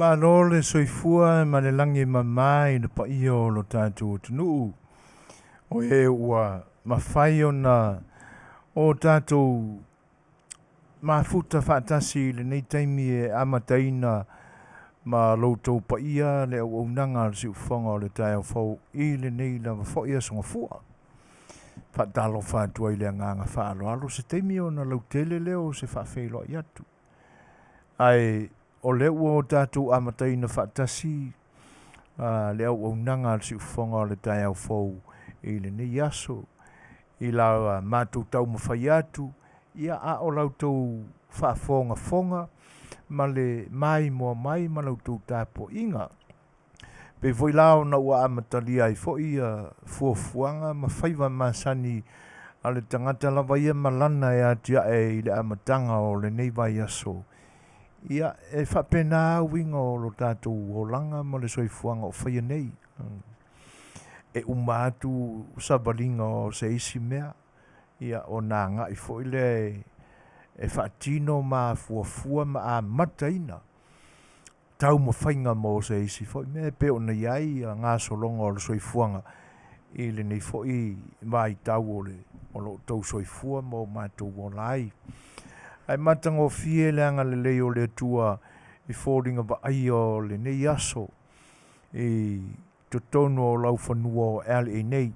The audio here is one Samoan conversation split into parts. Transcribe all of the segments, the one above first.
Malo le soifua ma le lagi e mama i le paia o lo tatou atunuu, o e ua mafai ona o tatou mafuta faatasi i lenei taimi e amataina ma lo outou paia le auaunaga a le Siufofoga o le Taeao Fou i lenei lava foi aso Gafua. Faatalofa atu ai i le agaga faaaloalo se taimi ona lautele lea o se faafeiloai atu. Ae o lea ua o tatou amataina faatasi le auaunaga a le Siufofoga o le Taeao Fou i lenei aso i la matou taumafai atu, ia a o la outou faafogafoga ma le maimoa mai ma la outou tapuaiga. Pei foi la ona ua amatalia ai foi ia fuafuaga ma faiva masani a le tagata lava ia ma lana e atiae i le amataga o lenei vaiaso. Ia, e faapena uiga o lo tatou olaga ma le soifuaga o faia nei. E uma atu savaliga o se isi mea, ia ona agai foi lea e faatino ma afuafua ma amataina taumafaiga mo se isi foi mea e pei ona i ai gasologa o le soifuaga i lenei foi vaitau o le o lo outou soifua ma o matou ola ai. Ae matagofie le agalelei o le Atua i foliga vaaia o lenei aso i totonu o laufanua o LA nei.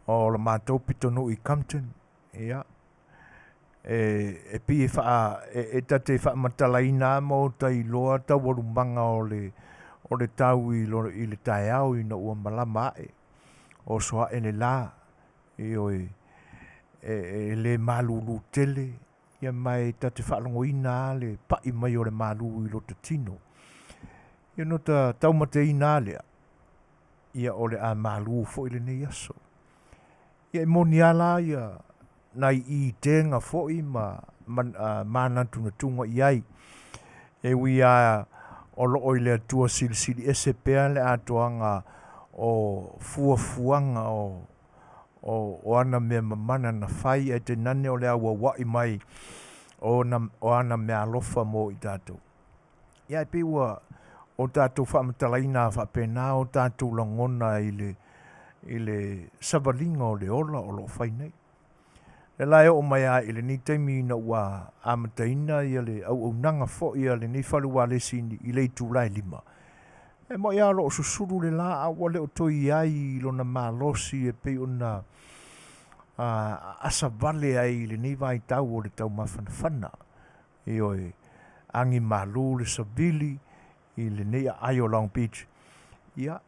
O la matou pitonuu i Compton, ia, e pei e faa e ta te faamatalaina lava ma o ta iloa taualumaga o le o le tau i lo i le taeao ina ua malama ae, oso ae le la, ioe, e le malulu tele, ia ma e ta te faalogoina lava le pai mai o le malu i lota tino. Ia ona ota taumateina lava lea, ia o le a malu foi lenei aso. Ia e moni lava la ia nai itega foi ma manatunatuga i ai, e ui lava o lo o i le Atua Silisili Ese pea le atoaga o fuafuaga o ana mea mamana na fai, ae tainane o le auauai mai o ana meaalofa mo i tatou. Ia e pei ua o tatou faamatalaina faapena o tatou lagona i le i le savaliga o le ola o lo o fai nei. Lea la e oo mai lava i lenei taimi ina ua amataina ia le auaunaga foi a lenei fale ualesi i le itula e 5, e moni lava o lo o susulu le la a ua le o toe i ai i lona malosi e pei ona aasa vale ai i lenei vaitau o le taumafanafana. Ioe, agi malu le savili i lenei aai o Long Beach, ia,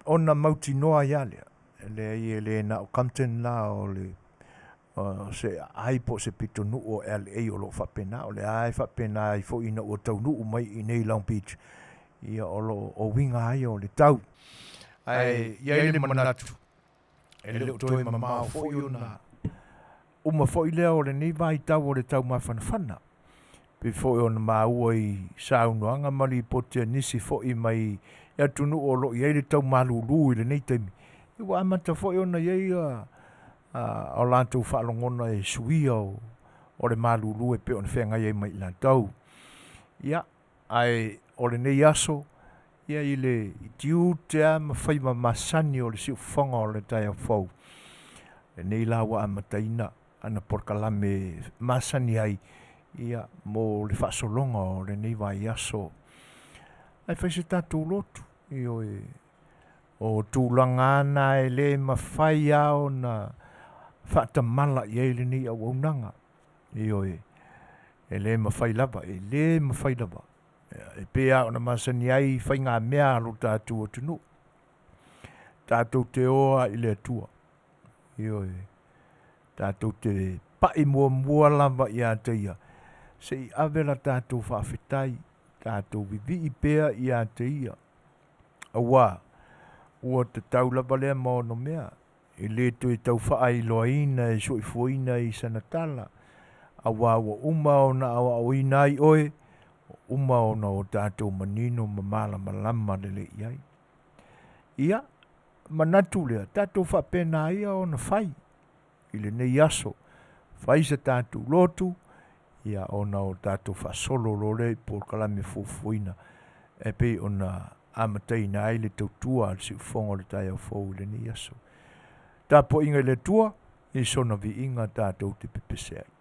ona mautinoa ai lava lea, e leai e le na o Compton la o le o se aai po o se pitonuu o LA o lo o faapena, o lea lava e faapena ai foi ina ua taunuu mai i inei i Long Beach, ia o lo o uiga lava ia o le tau. Ae i ai le manatu, e le o toe mamao foi ona uma foi lea o lenei vaitau o le taumafanafana, pei foi ona maua i saunoaga ma lipoti a nisi foi mai i atunuu o lo o i ai le tau malulu i lenei taimi, ua amata foi ona i ai o latou faalogona e suia o le malulu e pei ona feagai ai ma i latou. Ia, ae o lenei aso, ia i le tiute lava ma faiva masani o le siufofoga o le taeao fou, lenei la ua amataina ana polokalame masani ai, ia, mo le faasologa o lenei vaiaso. Ae fai se tatou lotu, ioe, o tulaga lava na e le mafai lava ona faatamala i ai lenei auaunaga. Ioe, e le mafai lava, e le mafai lava. E pei lava ona masani ai faigamea a lo tatou atunuu, tatou te o lava i le Atua. Ioe, tatou te pai muamua lava ia te ia, se i ave la tatou faafetai, tatou vivii pea ia te ia, auā ua tatau lava lea ma ono mea, e le toe tau faailoaina e soifuaina i sana tala, auā ua uma ona aoaoina ai oe, ua uma ona o tatou manino ma malamalama lelei i ai. Ia, manatu lea, tatou faapena ia ona fai i lenei aso, fai se tatou lotu, Ia ona o tatou faasolo loa lea i polokalame fuafuaina e pei ona amataina ai le tautua a le siufofoga o le taeao fou i lenei aso. Tapuaiga i le Atua i sona viiga tatou te pepese ai.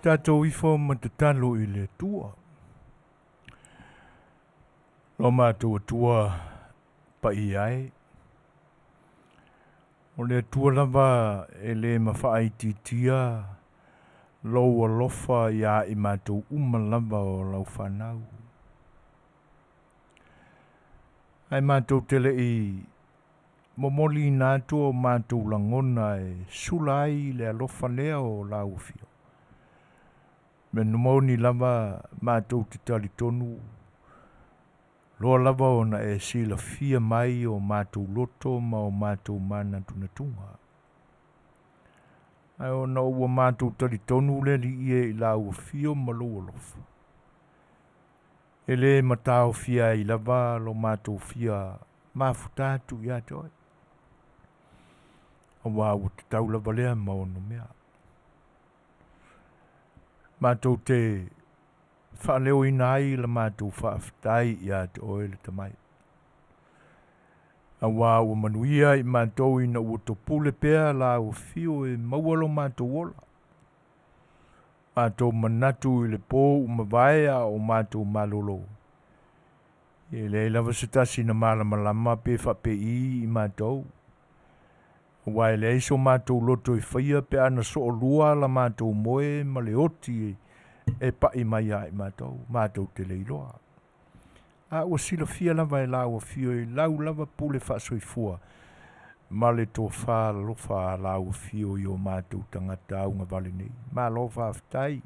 Tatou ifo ma tatalo i le Atua. Lo matou Atua paia e, o le Atua lava e le mafaititia lou alofa ia i matou uma lava o lau fanau. Ae matou te le i momoliina atu o matou lagona e sula ai le alofa lea o lau afio. Me moni lava matou te talitonu loa lava ona e silafia mai o matou loto ma o matou manatunatuga. Ae ona ua matou talitonu le Alii e i lau afio ma lou alofa. E le mataofia ai lava lo matou fia mafuta atu ia te oe. Aua ua tatau lava lea ma ono mea. Matou te faaleoina ai la matou faafetai ia te oe le Tamai. Auā ua manuia i matou ina ua topule pea lau afio e maua lo matou ola. Matou manatu i le pō ua mavae a o matou malolo. E leai lava se tasi na malamalama pe faapei i matou. Aua e leai so matou loto e faia pe ana soolua la matou moe ma le oti e pai mai ia i matou, matou te le iloa. A ua silafia lava e lau afio i lau lava pule faasoifua ma le tofa alofa a lau afio i o matou tagata augavale nei. Malo faafetai.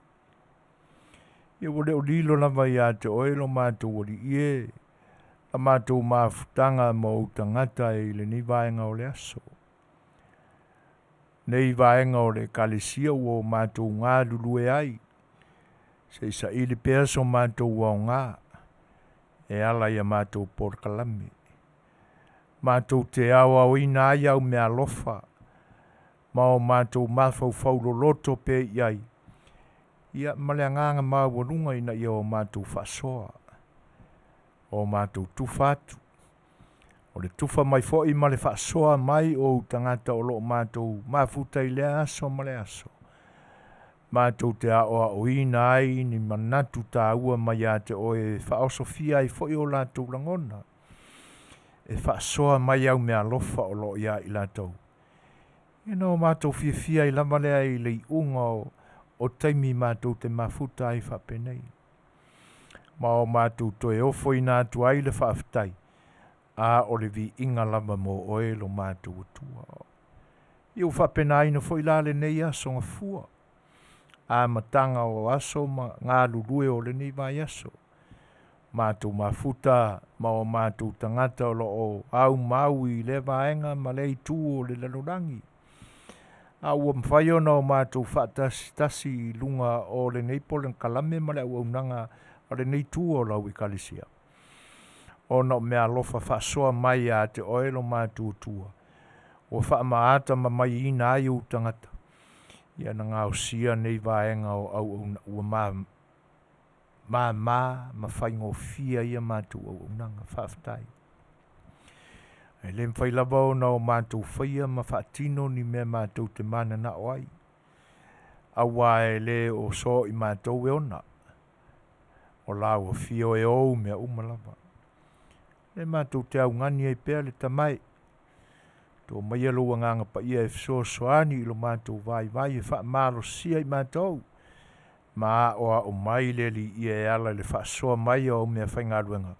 Ia ua le o lilo lava ia te oe lo matou alii e, la matou mafutaga ma ou tagata i lenei vaega o le aso. Nei vaega o le Ekalesia ua o matou galulue ai, se i saili pea so matou aoga e ala i a matou polokalame. Matou te aoaoina ai au meaalofa ma o matou mafaufau loloto pea i ai, ia ma le agaga maualuga ina ia o matou faasoa, o matou tufa atu. O le tufa mai foi ma le faasoa mai o ou tagata o lo o matou mafuta i lea aso ma le aso. Matou te aoaoina ai ni manatu taua mai ia te oe e faaosofia ai foi o latou lagona, e faasoa mai au meaalofa o lo o ia i latou. Ina o matou fiafia ai lava lea i le iuga o taimi matou te mafuta ai faapenei. Ma o matou toe ofoina atu ai le faafetai, a o le viiga lava mo oe lo matou Atua. Ia ua faapenaina foi la lenei aso gafua, amataga o aso ma galulue o lenei vaiaso. Matou mafuta ma o matou tagata o lo o aumau i lea vaega ma lea itu o le lalolagi. A ua mafai ona o matou faatasitasi i luga o lenei polokalame ma le auaunaga a lenei itu o lau Ekalesia. Ona o meaalofa faasoa mai ia te oe lo matou Atua, ua faamaata ma maiina ai ou tagata, ia na gaosia nei vaega o auauna ua māmā ma faigofie ai a matou auaunaga. Faafetai. E le mafai lava ona o matou faia ma faatino ni mea matou te mananao ai, auā e le o so i matou e ona, o lau afio e ou mea uma lava. Le matou te augani ai pea le Tamai, to maia lou agaga paia e fesoasoani i lo matou vaivai e faamalosia i matou, ma aoao mai le Alii ia e ala i le faasoa mai o au meafaigaluega,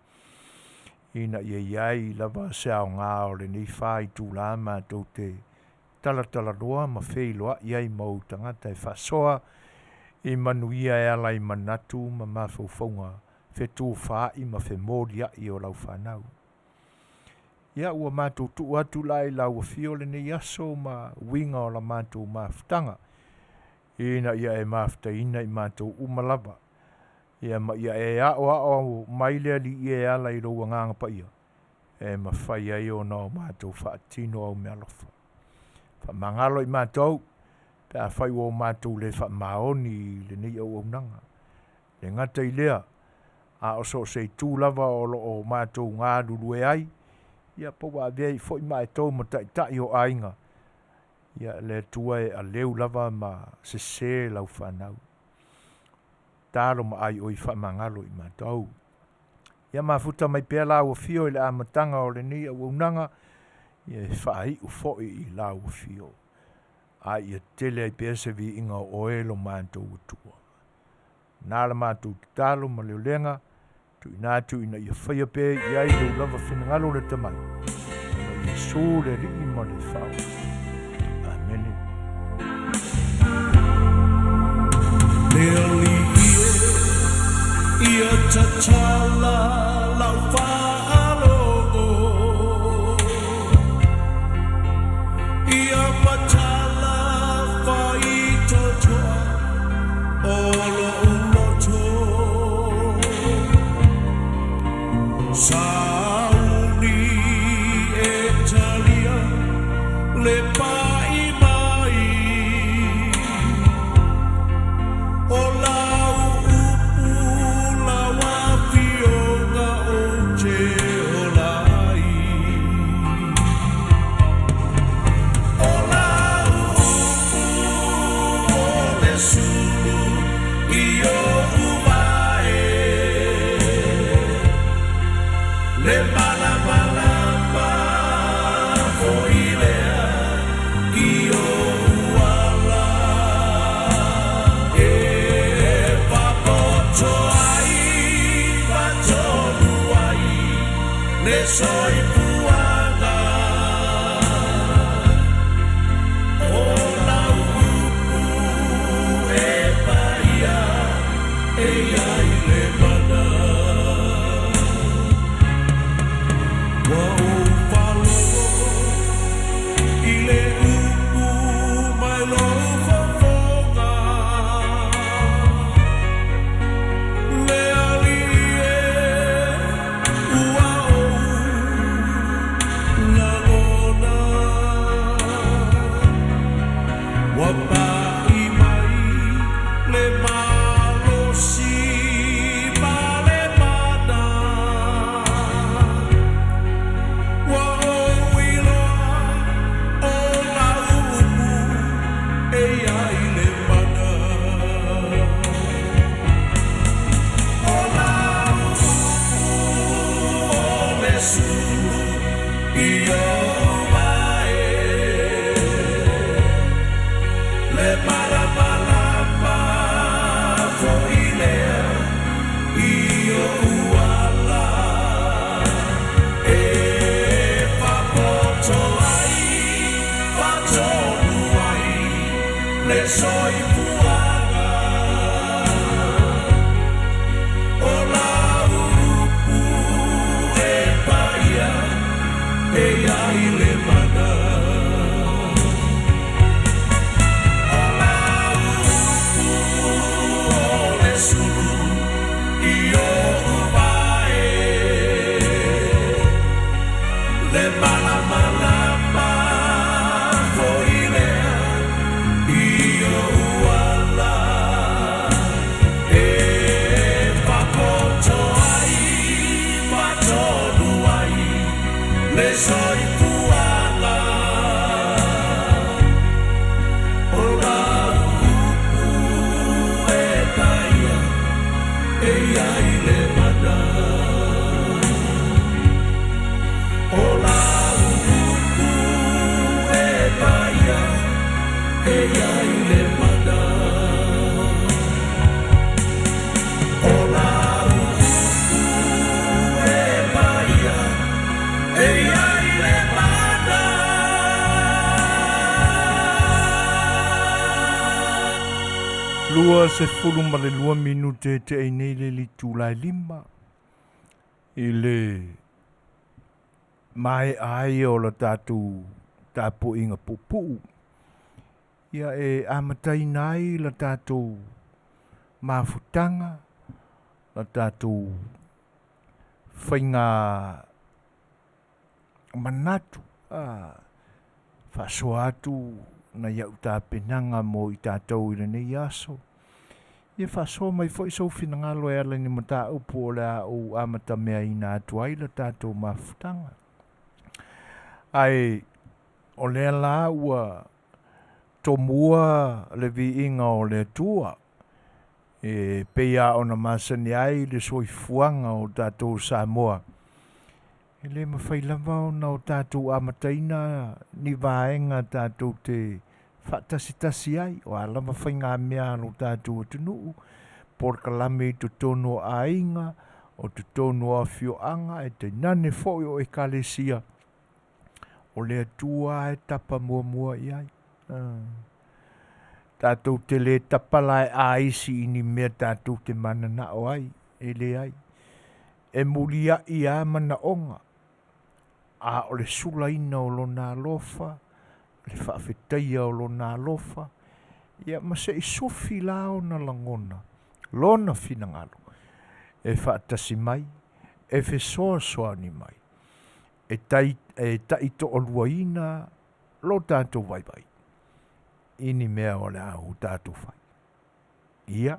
ina ia i ai lava se aoga o lenei faitulā matou te talatalanoa ma feiloai ai ma ou tagata e faasoa i manuia e ala i manatu ma mafaufauga fetufaai ma femoliai o lau fanau. Ia ua matou tuu atu la i lau afio lenei aso ma uiga o la matou mafutaga, ina ia e mafutaina i matou uma lava, ia ma ia e aoao mai le Alii e ala i lou agaga paia, e mafai ai ona o matou faatino au meaalofa. Faamagalo i matou, pe afai ua o matou le faamaoni i lenei auaunaga. Le gata i lea, a o so o se itu lava o lo o matou galulue ai, ia po ua avea ai foi matou ma taitai o aiga, ia le Atua e aleu lava ma sesē lau fanau. Talo ma ai oi faamagalo i matou. Ia mafuta mai pea lau afio i le amataga o lenei auaunaga, ia e faaiu foi i lau afio. A ia tele ai pea se viiga o oe lo matou Atua. Na la matou tatalo ma le olega, tuuina atu ina ia faia pea i ai lou lava finagalo le Tamai, ona o Iesu le Alii ma le Faaola. Amene. Le Alii e, ia tatala lau faalogo, ia matala faitotoa o lo'u loto. Sauni e talia le pai mai o lau upu. soifuaga O lau upu e paia e iai le mana Ua ou faalogo i le upu mai lou fofoga Le Alii e ua ou lagona Ua pa'i mai le malosi ma le mana Ua ou iloa o lau upu e iai le mana O lau upu o le sulu i ou vae Le malamalama foi lea i ou ala E faapoto ai faatonu ai le soifuaga O lau upu e paia e iai le mana O lau upu o le sulu i ou vae Le malamalama foi lea i ou ala E faapoto ai faatonu ai le soifuaga O lau upu e paia e iai le mana O lau upu e paia e iai le mana O lau upu e paia e iai le mana 22 minute te ei nei le itula e 5 i le mae'a ai o la tatou tapuaiga puupuu ia e amataina ai la tatou mafutaga la tatou faiga manatu faasoa atu nai a'u tapenaga mo i tatou i lenei aso ia faasoa mai fo'i sou finagalo e ala i ni mataupu o le a ou amatameaina atu ai la tatou mafutaga ae o lea la ua tomua le viiga o le Atua e pei a ona masani ai le soifuaga o tatou Samoa e lē mafai lava ona o tatou amataina ni vaega tatou te faatasitasi ai o a lava faigamea a lo tatou atunuu polokalame i totonu o aiga o totonu o afioaga e tainane fo'i o ekalesia o le Atua e tapa muamua i ai tatou te lē tapa la e aisi i ni mea tatou te mananao ai e leai e mulia'i a manaoga a o le sulaina o lona alofa le faafetaia o lona alofa ia ma se'i sufi la ona lagona lona finagalo e faatasi mai e fesoasoani mai e tai e ta'itoaluaina lo tatou vaivai i ni mea o le a o tatou fai ia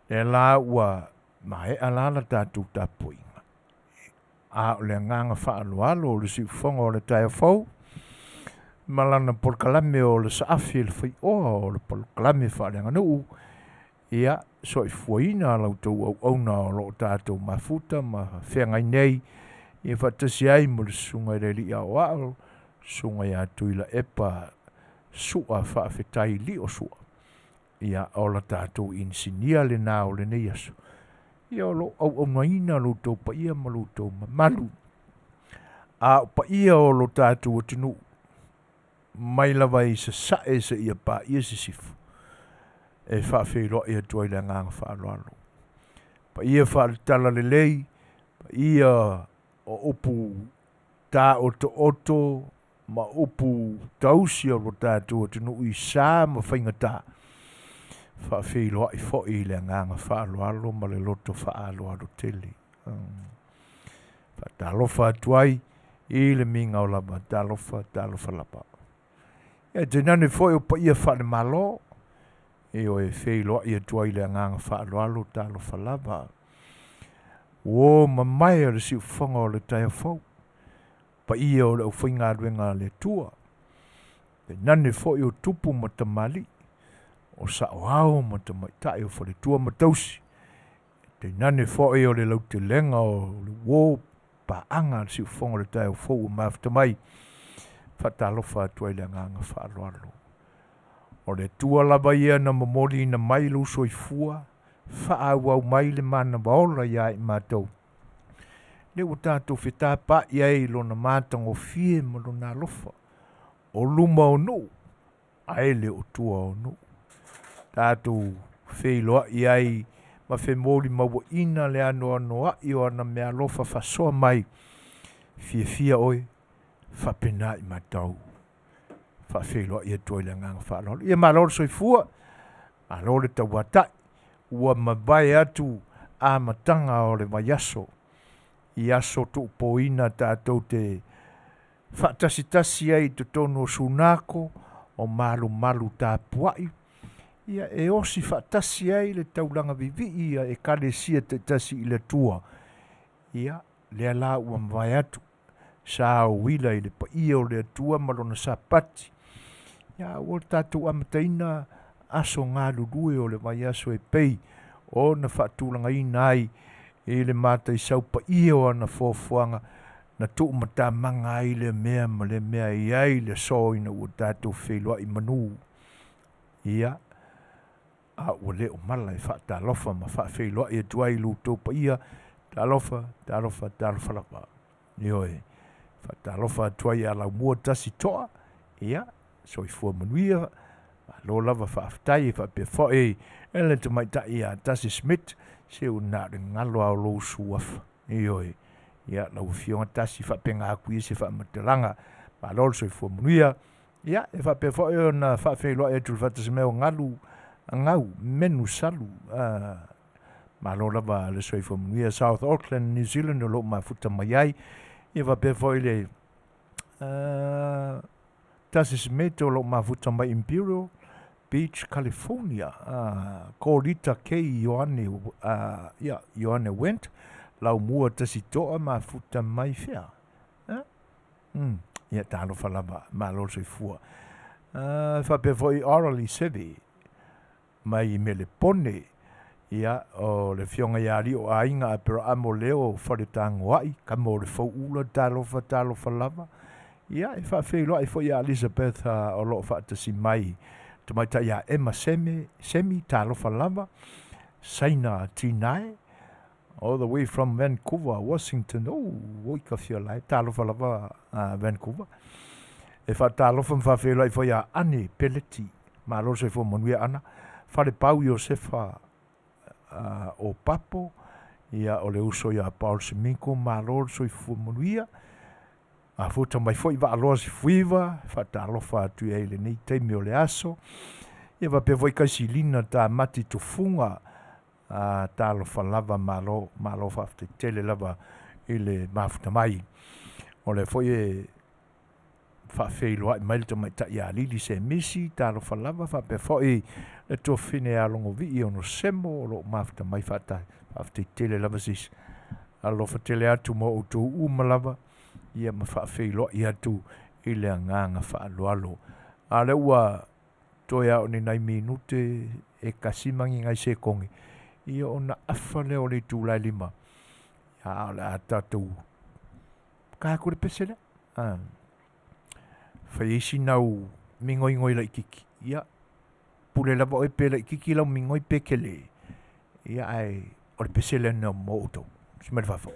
lea la ua mae'a la la tatou tapuaiga a o le agaga faaaloalo o le siufofoga o le taeao fou ma lana polokalame o le saafi e le faioa o le polokalame faaleaganuu ia soifuaina la outou auauna o loo tatou mafuta ma feagai nei ia faatasi ai ma le susuga i le alii aoao susuga ia Tuilaepa Su'a Faafetai Lio Su'a ia o la tatou inisinia lena o lenei aso. Ia o lo o auaunaina lo outou paia ma lo outou mamalu. A o paia o lo tatou atunuu mai lava i sasae seia paia sisifo e faafeiloai atu ai le agaga faaaloalo. Paia faale-talalelei, paia o upu taotooto ma upu tausi o lo tatou atunuu i sa ma faigata, faafeiloai foi i le agaga faaaloalo ma le loto faaaloalo tele. Faatalofa atu ai i le migao lava, talofa, talofa lava. Ia tainane foi o paia faale-Malo, ioe, e feiloai atu ai le agaga faaaloalo, talofa lava. Ua mamae o le siufofoga o le taeao fou, paia o le aufaigaluega a le Atua, tainane foi o tupu ma tamalii, o saoao ma tamaitai o faletua ma tausi, tainane foi o le lautelega o le uo paaga a le siufofoga o le taeao fou ua mafuta mai, faatalofa atu ai le agaga faaaloalo. O le Atua lava ia na momoliina mai lou soifua, faaauau mai le manava ola ia i matou, lea ua tatou fetapaai ai i lona matagofie ma lona alofa, o luma o nuu ae le o tua o nuu. Tatou feiloai ai ma femolimauaina le anoanoai o ana meaalofa faasoa mai, fiafia oe, faapena i matou. Faafeiloai atu ai le agaga faaaloalo. Ia malo le soifua, malo le tauatai, ua mavae atu amataga o le vaiaso, i aso tuupoina tatou te faatasitasi ai i totonu o sunako o malumalu tapuai, ia e osi faatasi ai le taulaga vivii a ekalesia taitasi i le Atua. Ia lea la ua mavae atu sa uila i le paia o le Atua ma lona sapati, ia ua tatou amataina aso galulue o le vaiaso e pei ona faatulagaina ai i le mataisau paia o ana foafoaga na tuumatamaga ai lea mea ma lea mea e i ai le aso ina ua tatou feiloai manu. Ia, a ua le o mala e faatalofa ma faafeiloai atu ai i lo outou paia, talofa, talofa, talofa lava. Ioe, faatalofa atu ai ia Laumua tasi toa, ia, soifua manuia, malo lava faafetai e faapea foi e le tamaitai ia Tasi Smith, se ua na o le galo lava o lou suafa. Ioe, ia lau afioga Tasi faapena atu ia se faamatalaga, malo le soifua manuia. Ia, e faapea foi ona faafeiloai atu i le faatasi mai o Galu Gau Menu Salu, malo lava le soifua manuia, South Auckland, New Zealand o lo o mafuta mai ai. Ia faapea foi le Tasi Smith o lo o mafuta mai Imperial Beach, California, Kolita K. Ioane, ia, Ioane Wendt, Laumua Tasi Toa mafuta mai fea. Ia talofa lava, malo le soifua. Faapea foi Orally Sevi mai Melepone, ia, o le afioga ia Alii o Aiga Aperaamo Leo Faletagoai, kama o le Fauula, talofa, talofa lava. Ia, e faafeiloai foi ia Elizabeth o lo o faatasi mai, tamaitai ia Emma Seme, Semi, talofa lava, Saina Tinae, all the way from Vancouver, Washington. Oh, oi ka fia lai, talofa lava Vancouver. E faatalofa ma faafeiloai foi ia Ane Peleti, malo le soifua manuia Ana, Falepau Iosefa o Papo, ia o le uso ia Paul Seminko, malo le soifua manuia. Afuta mai foi vaaloa sifuiva, faatalofa atu i ai lenei taimi o le aso. Ia faapea foi Kaisilina Tamati Tufuga, talofa lava, malo, malo faafetai tele lava i le mafuta mai. O le foi e faafeiloai mai le tamaitai ia Lili Semisi, talofa lava, faapea foi le tuafafine ia Logovii ono Semo o lo o mafuta mai, faafetai tele lava sisi. Alofa tele atu ma outou uma lava, ia ma faafeiloai atu i le agaga faaaloalo. A lea ua toe ao ni nai minute e kasi mangi ngai se kongi, ia ona afa lea o le itula e 5. A o le a tatou ka atu le pese lea. Fai ai sinau mingoingoi laititi. Ia, pule lava oe pe laititi lau mingoi pe kele. Ia, ae O le pese lena mo outou. Si mai le fafo.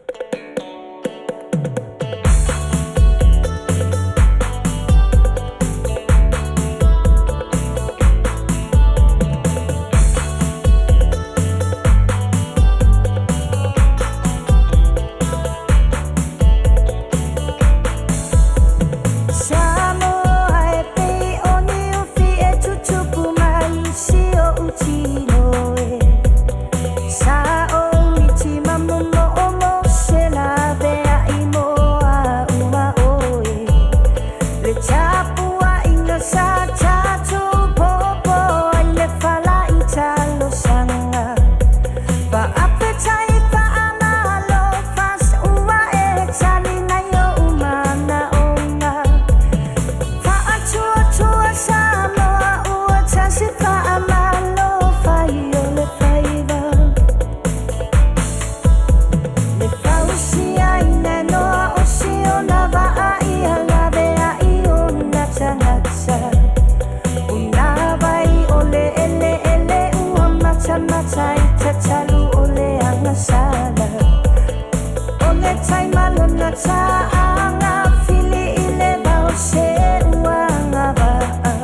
Samoa e pei o ni ufi e tutupu mai si oʻu tino e. Sa o miti ma momo o mo se laveai mo a uma oe. Le tapuaiga sa tatou popo ai le fala i talosaga. Faafetai faamalo fas ua e tali mai oʻu manaoga. Faatuatua Samoa ua tasi faamalo fai o le faiva. Le fausiaina noa o siona vaa ia laveai ona tagata. Una vai o le eleele ua matamata i tatalu o le agasala. O le taimalona ta'aga fili i le vao se uaga va'a.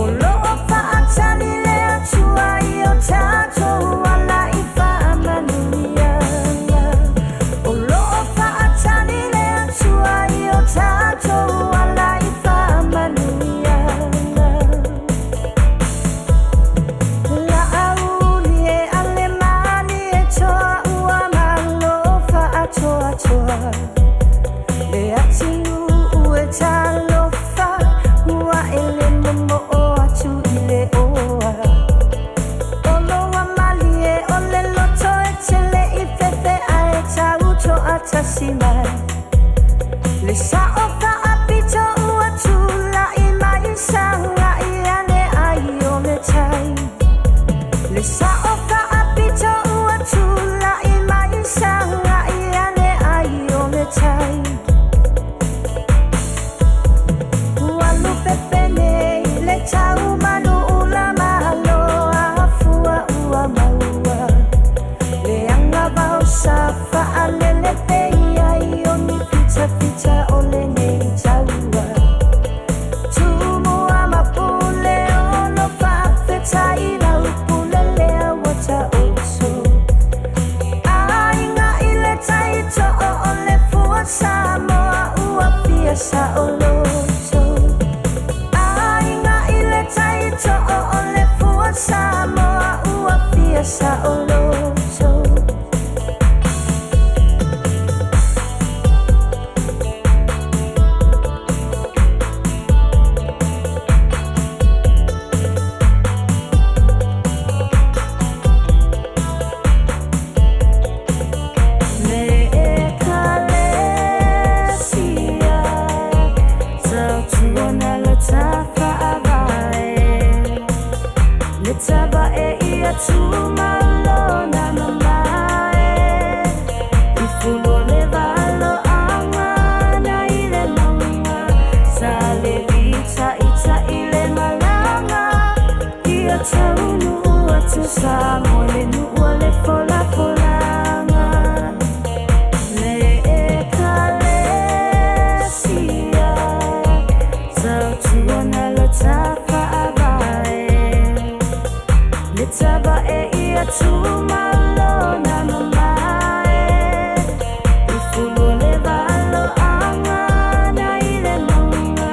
O loo fa'atali le Atua i o tatou ala i fa'amanuiaga. O loo fa'atali le Atua i o tatou ala i fa'amanuiaga. La auli e ale mani e toa ua malo fa'atoatoa. Le atunuu e talofa ua e le momo'o atu i le oa. Olo mali e o le loto e tele i fefe ae tau to'atasi mai. Le sa'o fa'apito ua tula'i mai saga'i ane ai o le tai. Le sa'o fa'apito ua tula'i mai saga'i ane ai o le tai. Ua lupepene i le taumanu ula malo afua ua maua. Le agavao sa fa'alele pei ai o ni fitafita o lenei taua. Tumua ma pule ono fa'afetai lau pule lea ua ta'oto. Aiga i le tai to'o o le fua Samoa ua fia sa'oloto. Aiga i le tai to'o o le fua Samoa ua fia sa'oloto. Le ekalesia tautuana lo tafa'avae. Le tava'e ia tumalona mamae. I fulo le valoaga na i le mauga. Sa le vita'ita'i le malaga. Ia taunuu atu Samoa le nuu o le folafolaga. Le ekalesia tautuana lo tafa'avae. Le tava'e ia tumalona mamae. I fulo le valoaga na i le mauga.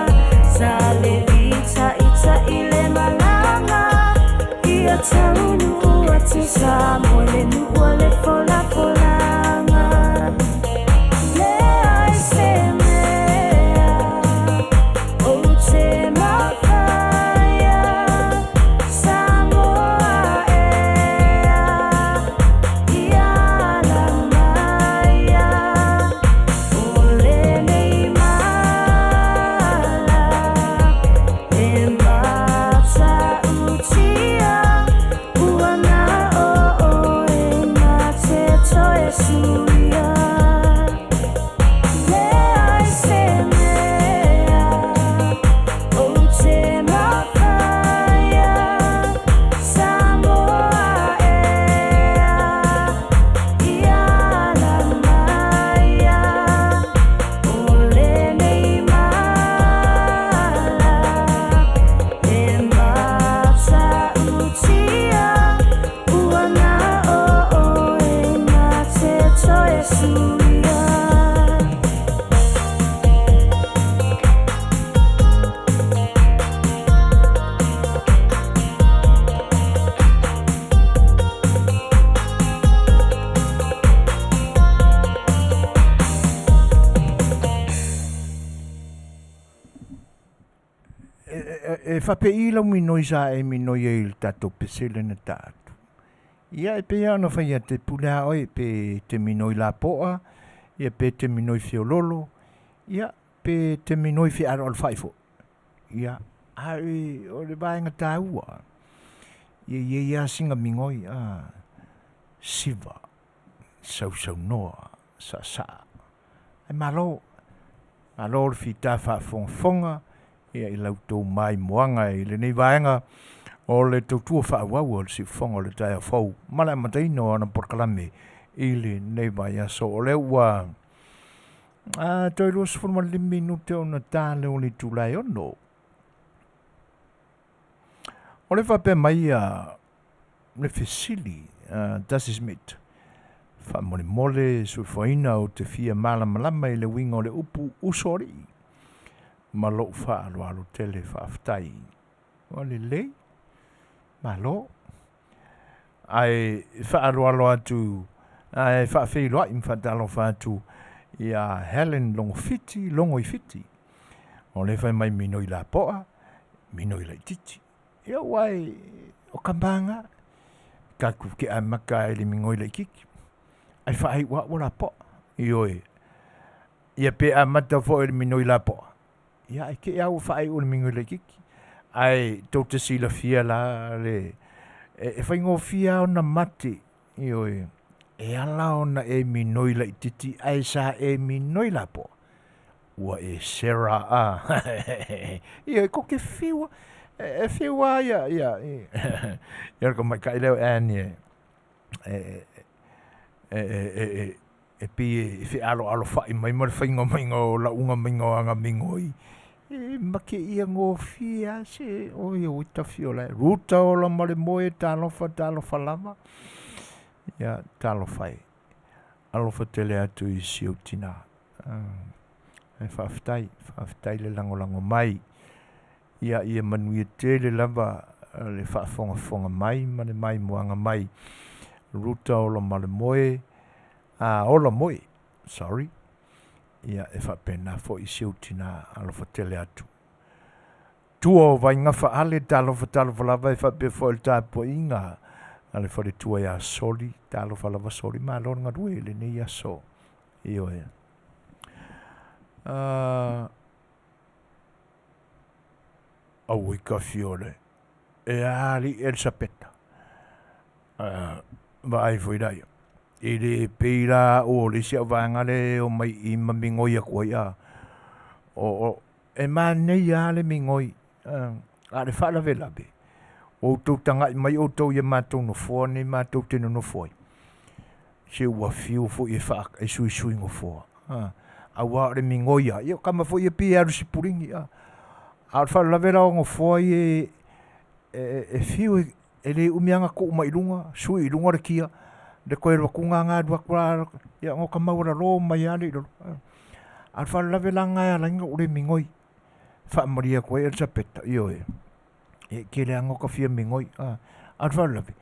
Sa le vita'ita'i le malaga. Ia taunuu atu Samoa le nuu o le folafolaga. Leai se mea ou te mafaia Samoa ea ia ala maia o lenei mala e matautia ua na o E faapei lau minoi sa e minoi ai i le tatou pese lea na ta atu. Ia e pei lava ona fai atu e pule lava oe pe e te minoi lapoa, ia pe te minoi feoloolo, ia pe te minoi fealoalofai foi. Ia ae o le vaega taua, ia i ai lava sina migoi siva, sausaunoa, saasaa. Ae malo, malo le fita faafogafoga ia i la outou maimoaga i lenei vaega o le tautua faaauau a le siufofoga o le taeao fou ma le amataina o ana polokalame i lenei vaiaso. O lea ua toe 25 minute ona ta lea o le itula e 6. O le faapea mai le fesili a Dasi Smith, faamolemole soifuaina ou te fia malamalama i le uiga o le upu usoalii ma lou faaaloalo tele faafetai. Ua lelei, malo. Ae faaaloalo atu, ae faafeiloai ma faatalofa atu ia Helen Logofiti Logoifiti. O le fai mai minoi lapoa, minoi laititi. Ia ua e o kamaga, tatou te amata i le migoi laititi, ae faaiu lava ua lapoa. Ioe, ia pe amata foi i le minoi lapoa, ia ae te i lava ua faaiu i le migoi laititi. Ae tou te silafia la le e faigofie lava ona mate, ioe, e ala ona e minoi laititi ae sa e minoi lapoa, ua e sera a. Ioe, tou te fiu e fiu lava ia ia ia le tamaitai lea o Anne e e e e pei e fealoalofai mai ma le faiga maiga o lauga maiga o ana migoi, e mateia gofie lava se oi oi tafiola e. Ruta ola ma le moe, talofa, talofa lava. Ia, talofa e. Alofa tele atu i si ou tina. Ae faafetai, faafetai le lagolago mai. Ia, ia manuia tele lava le faafogafoga mai ma le maimoaga mai. Ruta ola ma le moe, a ola moe, sorry. Ia, e faapena foi si ou tina alofa tele atu. Tua o Vaigafa Ale, talofa talofa lava e faapea foi le tapuaiga a le faletua ia Soli, talofa lava Soli, malo le galue i lenei aso. Ioe. Auoi kafiole, e alii Elisapeta. Vaai foi laia. E le pei la au o le isi au vaega lea e omai i i ma migoi atu ai a. O, e manaia lava le migoi, a o le faalavelave, ua outou tagai mai outou i a matou nofoa nei matou te nonofo ai, se ua fiu foi e e suisui nofoa, aua o le migoi lava, ia o tama foi ia pei e alu i sipulini, a o le faalavelave la o nofoa ia e fiu e le umi lava ona tuu mai i luga, sui i luga le kia, le toe alu atuga lena alu atu lava, ia ona ota maualalo mai lava lea i lalo. A o le faalavelave la lena e ala ai ona ou le migoi. Faamalie atu ai Elisapeta, ioe, e tele lava ina ota fia migoi, a o le faalavelave,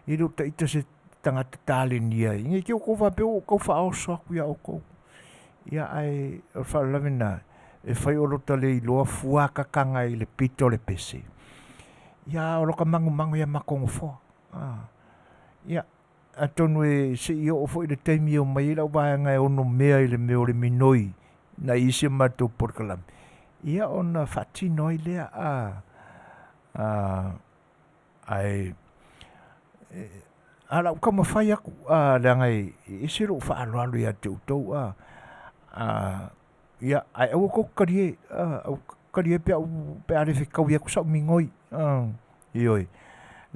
e le o ita se tagata talenia ai, ne i te i ua outou faapea ua ou tau faaoso atu ia outou. Ia ae o le faalavelave lena, e fai o lota le iloa fua tataga i le pito o le pese, ia a o lota magumagu ia matou nofoa. Ia, atonu e se i oo foi le taimi e omai ai lau vaega e ono mea i le mea o le minoi nai isi a matou polokalame, ia ona faatino ai lea, ae a o le a ou taumafai atu, leaga e ese lou faaaloalo ia te outou, ia, ae aua tou te talie, aua tou te talie pe a ou, pe a le fetaui atu sau migoi, ioe,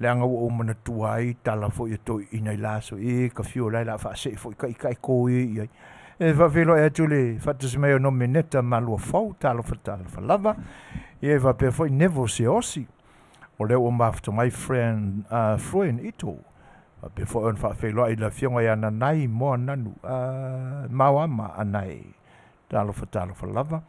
leaga ua ou manatua ai tala foi a toeaiina i la aso, e ta fiu o la e o le a faasee foi ta ita ae to ia i ai. E faafeiloai atu i le faatasi mai o Nomeneta Maluafou, talofa talofa lava. Ia e faapea foi Neville Siaosi, o lea ua mafuta mai Friend, Fruen Ito, faapea foi ona faafeiloai i le afioga ia Nanai Moananu, Maoama Anae, talofa talofa lava.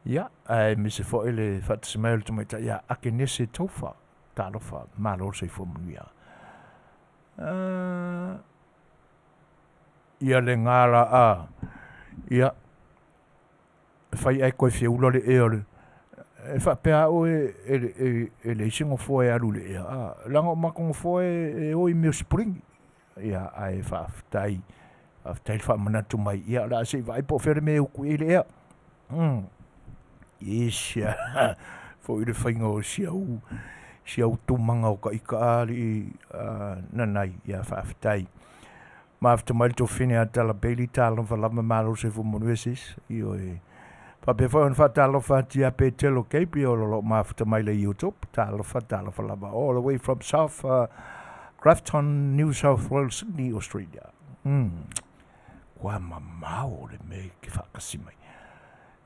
Ia, aemaise foi le faatasi mai o le tamaitai ia Akenese Tofa, talofa, malo le soifua manuia. Ia le gala a, ia, fai ae toe feula le ea o le E faapea a'u e leai se gofoa e alu i le ea, a leaga o matou gofoa e o i mea o sipuliga. Ia ae faafetai, faafetai le faamanatu mai, ia o le a se i vaai po o fea le mea e utu i ai le ea. Ese a foi le faiga o si au si au tumaga o ta ita alii nanai, ia faafetai. Mafuta mai le tuafafine ia Tala Bailey, talofa lava, malo le soifua manuia sis. Ioe. Faapea foi ona faatalofa atu ia Petelo Gabriel o lo o mafuta mai le YouTube. Talofa, talofa lava. All the way from South Grafton, New South Wales, Sydney, Australia. Kua mamao le mea ke whaakasi mai.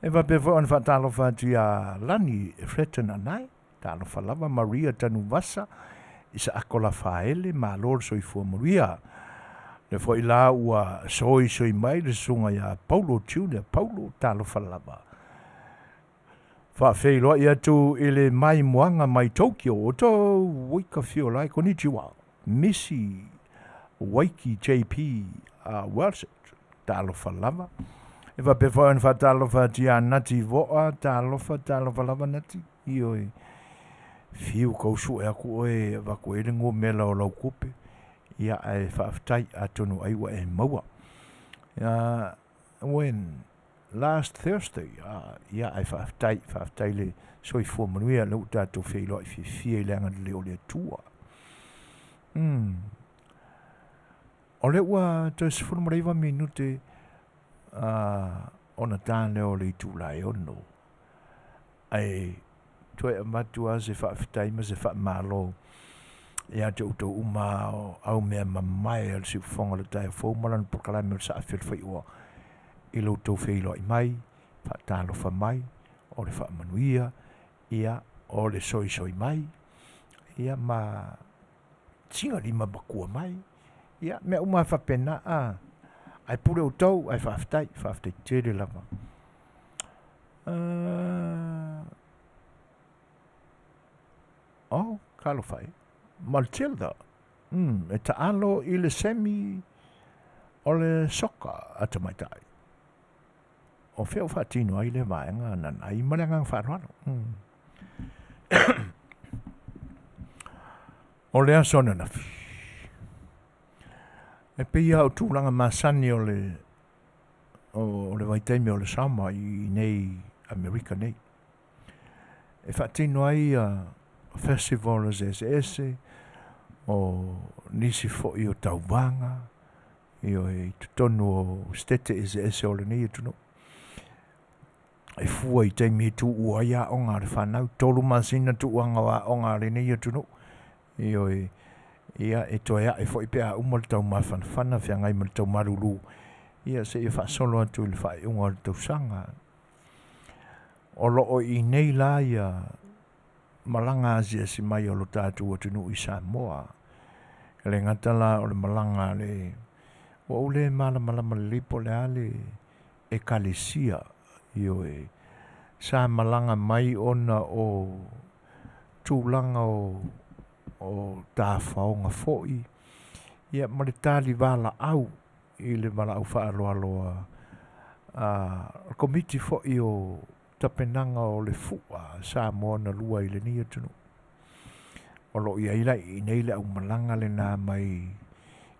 E faapea foi ona faatalofa atu iā Lani Fletton Anae, talofa lava, Maria Tanuvasa, Isaako Lafaele, malo le soifua manuia. Lea foi la ua soisoi mai le susuga ia Paulo Junior Paulo, talofa lava. Faafeiloai atu i le maimoaga mai Tokyo o tou Wika Fiolai, konnichiwa, Missy Waiki JP Welset, talofa lava. E faapea foi ona faatalofa atu ia Nati Voa, talofa, talofa lava Nati. Ioe. Fiu kau sue aku oe e avatu ai le numera o lau tupe. Ia, ae faafetai, atonu ai ua e maua. Ia, when? Last Thursday. Ia, ae faafetai, faafetai le soifua manuia, lea ua tatou feiloai fiafia i le agalelei o le Atua. O lea ua toe 19 minute ona ta lea o le itula e 6. Ae toe avatu lava se faafetai ma se faamalo ia te outou uma o au mea mamae a le siufofoga o le taeao fou ma lana polokalame o le Saafi o le Faioa i lo outou feiloai mai, faatalofa mai, o le faamanuia, ia, o le soisoi mai, ia ma sina lima matua mai, ia, mea uma lava faapena, a, ae pule outou, ae faafetai, faafetai tele lava. Uh, oh, talofa e. Matilda, e taalo i le semi o le soka a tamaitai. O fea o faatino ai lea vaega nanai ma le agaga faaaloalo. O le aso ananafi, e pei lava o tulaga masani o le o le vaitaimi o le summer i nei Amerika nei. E faatino ai festival eseese o nisi foi o tauvaga ioe i totonu o setete eseese o lenei atunuu. E fua i taimi e tuua ai aoga a le fanau, 3 masina tuuaga o aoga a lenei atunuu. Ioe, ia e toe ae foi pe a uma le taumafanafana feagai ma le taumalulu, ia seia faasolo atu i le faaiuga o le tausaga. O lo o i inei la ia malaga asiasi mai o lo tatou atunuu i Samoa. E le gata la o le malaga a le ua ou le malamalama lelei po o le a le Ekalesia, ioe, sa malaga mai ona o tulaga o o tafaoga foi, ia ma le tali valaau i le valaau faaaloalo a le Komiti foi o tapenaga o le Fua a Samoa na lua i lenei atunuu. O lo o i ai la i inei le aumalaga lena mai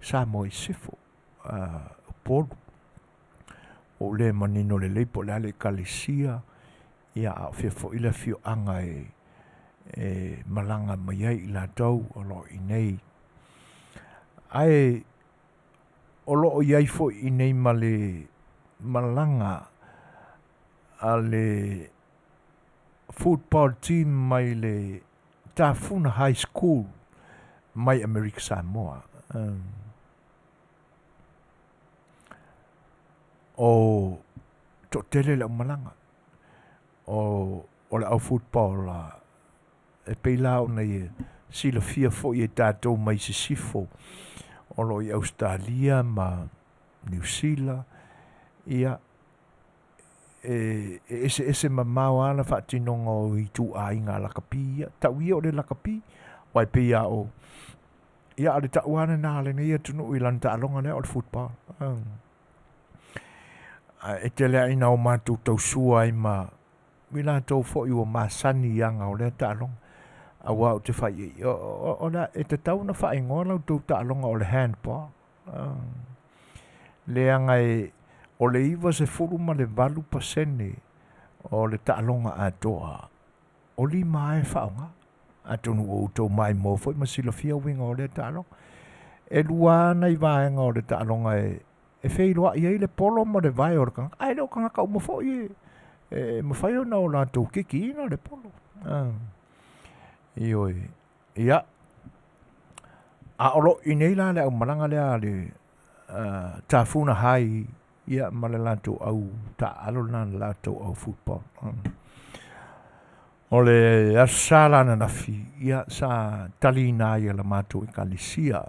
Samoa i Sisifo, Upolu. Ua ou le manino lelei po o le a le Ekalesia, ia a o fea foi le afioaga e malaga mai ai i latou o lo o i inei. Ae o lo o i ai foi i inei ma le malaga a le football team mai le Tafuna High School mai Amerika Samoa. O toatele le aumalaga o le au football e pei la ona ia silafia foi e tatou mai sisifo o lo o i Ausetalia ma Niu Sila, ia, e eseese mamao lava le faatinoga o ituaiga lakapi ia. Tau ia o le lakapi, aua e pei lava o, ia, a o le tau lava lena a lenei atunuu i lana taaloga lea o le football. Ae tele lava ina o matou tausua ai ma i latou foi ua masani i aga o lea taaloga, auā ou te faiʻiʻi, o le a, e tatau ona faaigoa la outou taaloga o le handball, leaga e o le 98% o le taaloga atoa o lima lava e faaaoga. Atonu ua outou maimoa foi ma silafia uiga o lea taaloga. E lua lava nai vaega o le taaloga e e feiloai ai le polo ma le vae o le tagata, ae le o tagata uma foi e mafai ona o latou kikiina le polo. Ioe. Ia, a o lo o i inei la le aumalaga lea a le Tafuna High ia ma le latou au taaalo lena le latou au football. O le Aso Sa la ananafi, ia sa taliina ai e la matou Ekalesia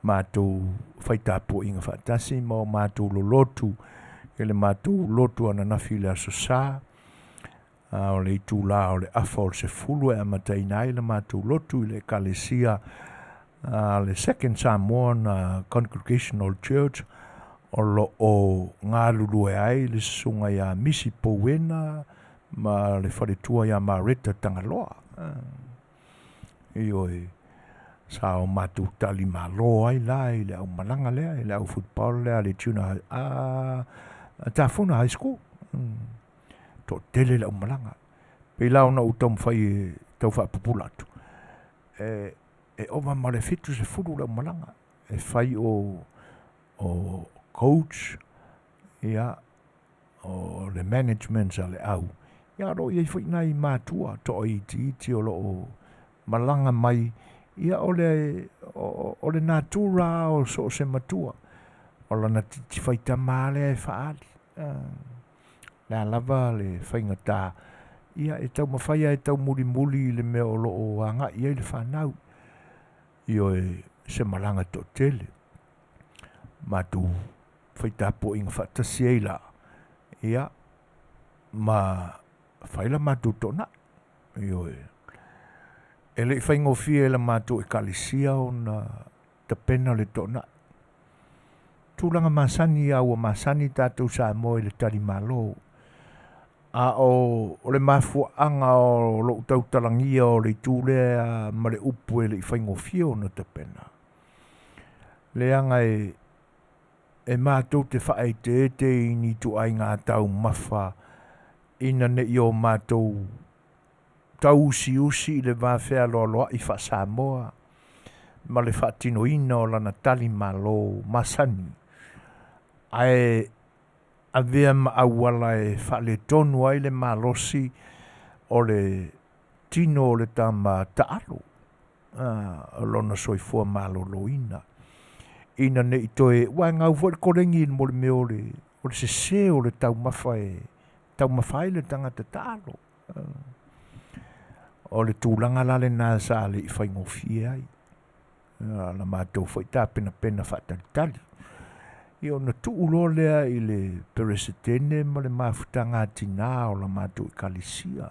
matou faitapuaiga faatasi ma o matou lolotu i le matou lotu ananafi i le Aso Sa, a o le itulā o le 9:30 e amataina ai le matou lotu i le Ekalesia a le Second Samoan Congregational Church o lo o galulue ai le susuga ia Misi Pouena ma le faletua ia Mareta Tagaloa. Ioe, sa o matou tali malo ai la i le aumalaga lea, i le au football lea a le Tuna, a Tafuna High School. Toatele le aumalaga. Pei la ona ou taumafai e tau faapupula atu, e ova ma le 70 le aumalaga e fai o coach, ia, o le management a le au, ia o lo o i ai foi nai matua toaitiiti o lo o malaga mai, ia o le, o le natura lava o so o se matua, o lana titi faitama lava lea e faaali. O le a lava le faigata, ia e taumafai lava e taumulimuli i le mea o lo o agai i ai le fanau. Ioe, se malaga toatele. Matou faitapuaiga faatasi ai la, ia, ma fai la matou toonai. Ioe. E le i faigofie e la matou Ekalesia ona tapena le toonai. Tulaga masani a ua masani tatou Samoa i le tali malo. A o le mafuaaga o lou tautalagia o le itu lea ma le upu e le i faigofie ona tapena, leaga e matou te faaeteete i ni ituaiga taumafa ina ne i o matou tauusiusi i le va fealoaloai faa-Samoa ma le faatinoina o lana tali malo masani, ae avea ma auala e faaletonu ai le malosi o le tino o le tama taalo, o lona soifua maloloina, ina ne i toe, aua e gau foi le kolegi mo le mea o le sese o le taumafa e taumafa ai le tagata taalo. O le tulaga la lena sa le i faigofie ai la matou foi tapenapena faatalitali. Ia ona tuu loa lea i le Peresetene ma le mafutaga a tinā o la matou Ekalesia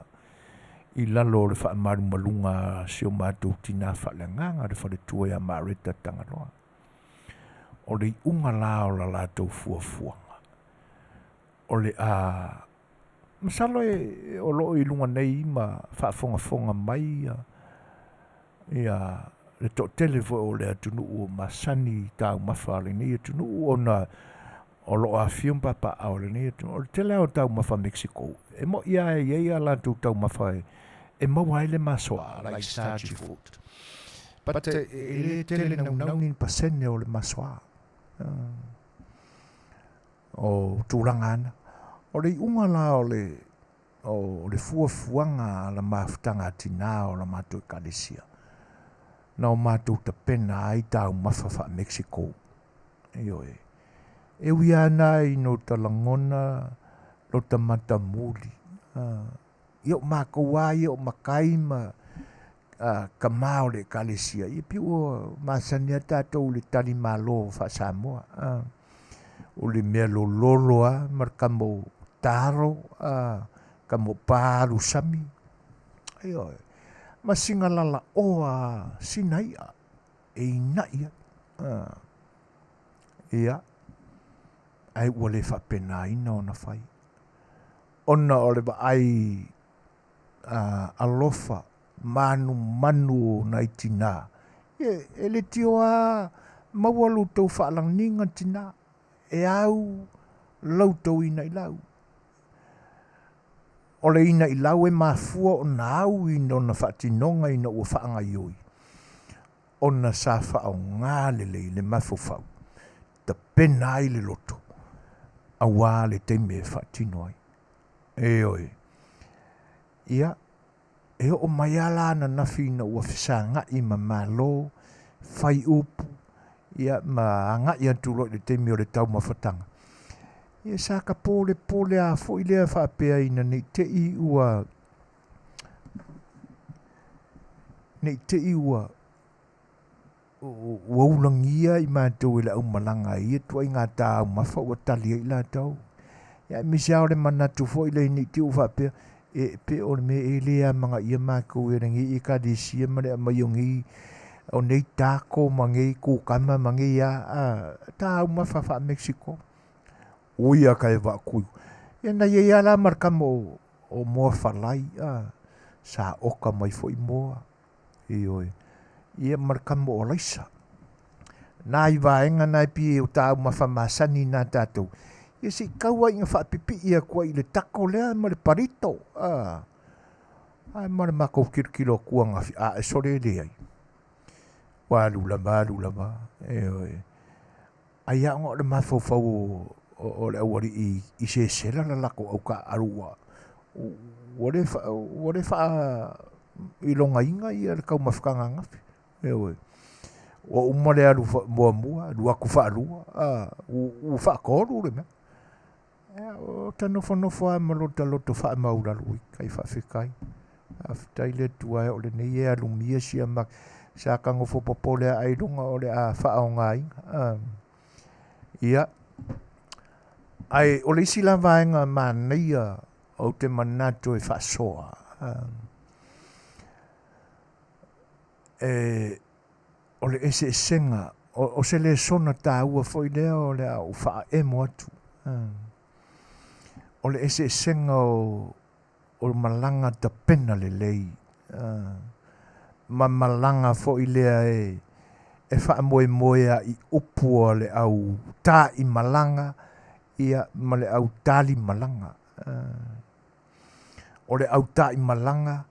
i lalo o le faamalumaluga a si o matou tinā faaleagaga le faletua ia Mareta Tagaloa. O le iuga la o la latou fuafuaga, o le a masalo e o lo o i luga nei ma faafogafoga mai ia le toatele foi o le atunuu o masani i taumafa a lenei atunuu ona o lo o afifio ma papaaao i lenei atunuu. O le tele lava o taumafa a Mexico, e moni lava e i ai a latou taumafa e maua ai le masoa, like starchy food, but e le tele naunau ni pasene o le masoa. O tulaga ana. O le iuga la o le o le fuafuaga a la mafutaga a tinā o la matou Ekalesia, na o matou tapena ai taumafa faa-Mexico. Ioe. E ui lava na ina o ta lagona lota matamuli, ia o makou lava ia o makai ma tama o le Ekalesia, ia pei ua masani lava tatou i le tali malo faa-Samoa. O le mea lololo lava ma le kamo taro, kamo pa alu sami, ioe, ma sina lalaoa sina i'a e ina'i ai. Ia, ae ua le faapenaina ona fai. Ona o le vaai alofa manumanu o nai tinā, e le tioa maua lo outou faalaniga tinā, e au la outou inailau. O le inailau e mafua ona au i lona faatinoga ina ua faagaioi, ona sa faaaoga lelei le mafaufau, tapena ai le loto, auā le taimi e faatino ai. Ioe. Ia, e oo mai lava la ananafi ina ua fesagai ma Malo, fai upu, ia ma agai atu loa i le taimi o le taumafataga, ia sa ka polepole lava foi lea faapea ina ne i te i ua ne i te i ua ua ulagia i matou e le aumalaga i ia ituaiga taumafa ua tali ai i latou. Ia aemaise lava o le manatu foi lea ne i te i ua faapea, e pei o le mea e le amanaia matou e lenei Ekalesia ma le aumai o nei o nei taco ma nei kukama ma nei a, a taumafa faa-Mexico. Ui a ka e vaakui. Ia na i ai lava la ma le kama o, o moa falai, a, sa oka mai foi moa. Ioe. Ia ma le kama o alaisa. Nai vaega na e pei o taumafa masani na tatou. Ia se i tau ai ina faapipii atu ai i le taco lea ma le palito. A, ae ma le matou tilotilo atu ananafi, a e sole e leai. Ua alu lava, alu lava. Ioe. Ai lava ona o le mafaufau o le aualii i sesela le latou autaaalo ua ua le ua le faailogaina ia le taumafataga ananafi. Ioe. Ua uma le alu muamua, alu atu faalua, a, ua faatolu le mea. Ia, o ta nofonofo lava ma lota loto faamaualalo, ui, kai faafetai. Faafetai le Atua e o lenei e alumia sia ma sa ta nofo popole lava ailoga o le a faaaogaina. A. Ia, ae o le isi la vaega manaia ou te manatu e faasoa, e, o le eseesega, o, o se lesona taua foi lea o le a ou faaemo atu. O le eseesega o, o malaga tapena lelei, ma malaga foi lea e, e faamoemoe a i upu a le au taimalaga, ia, ma le au talimalaga. O le au taimalaga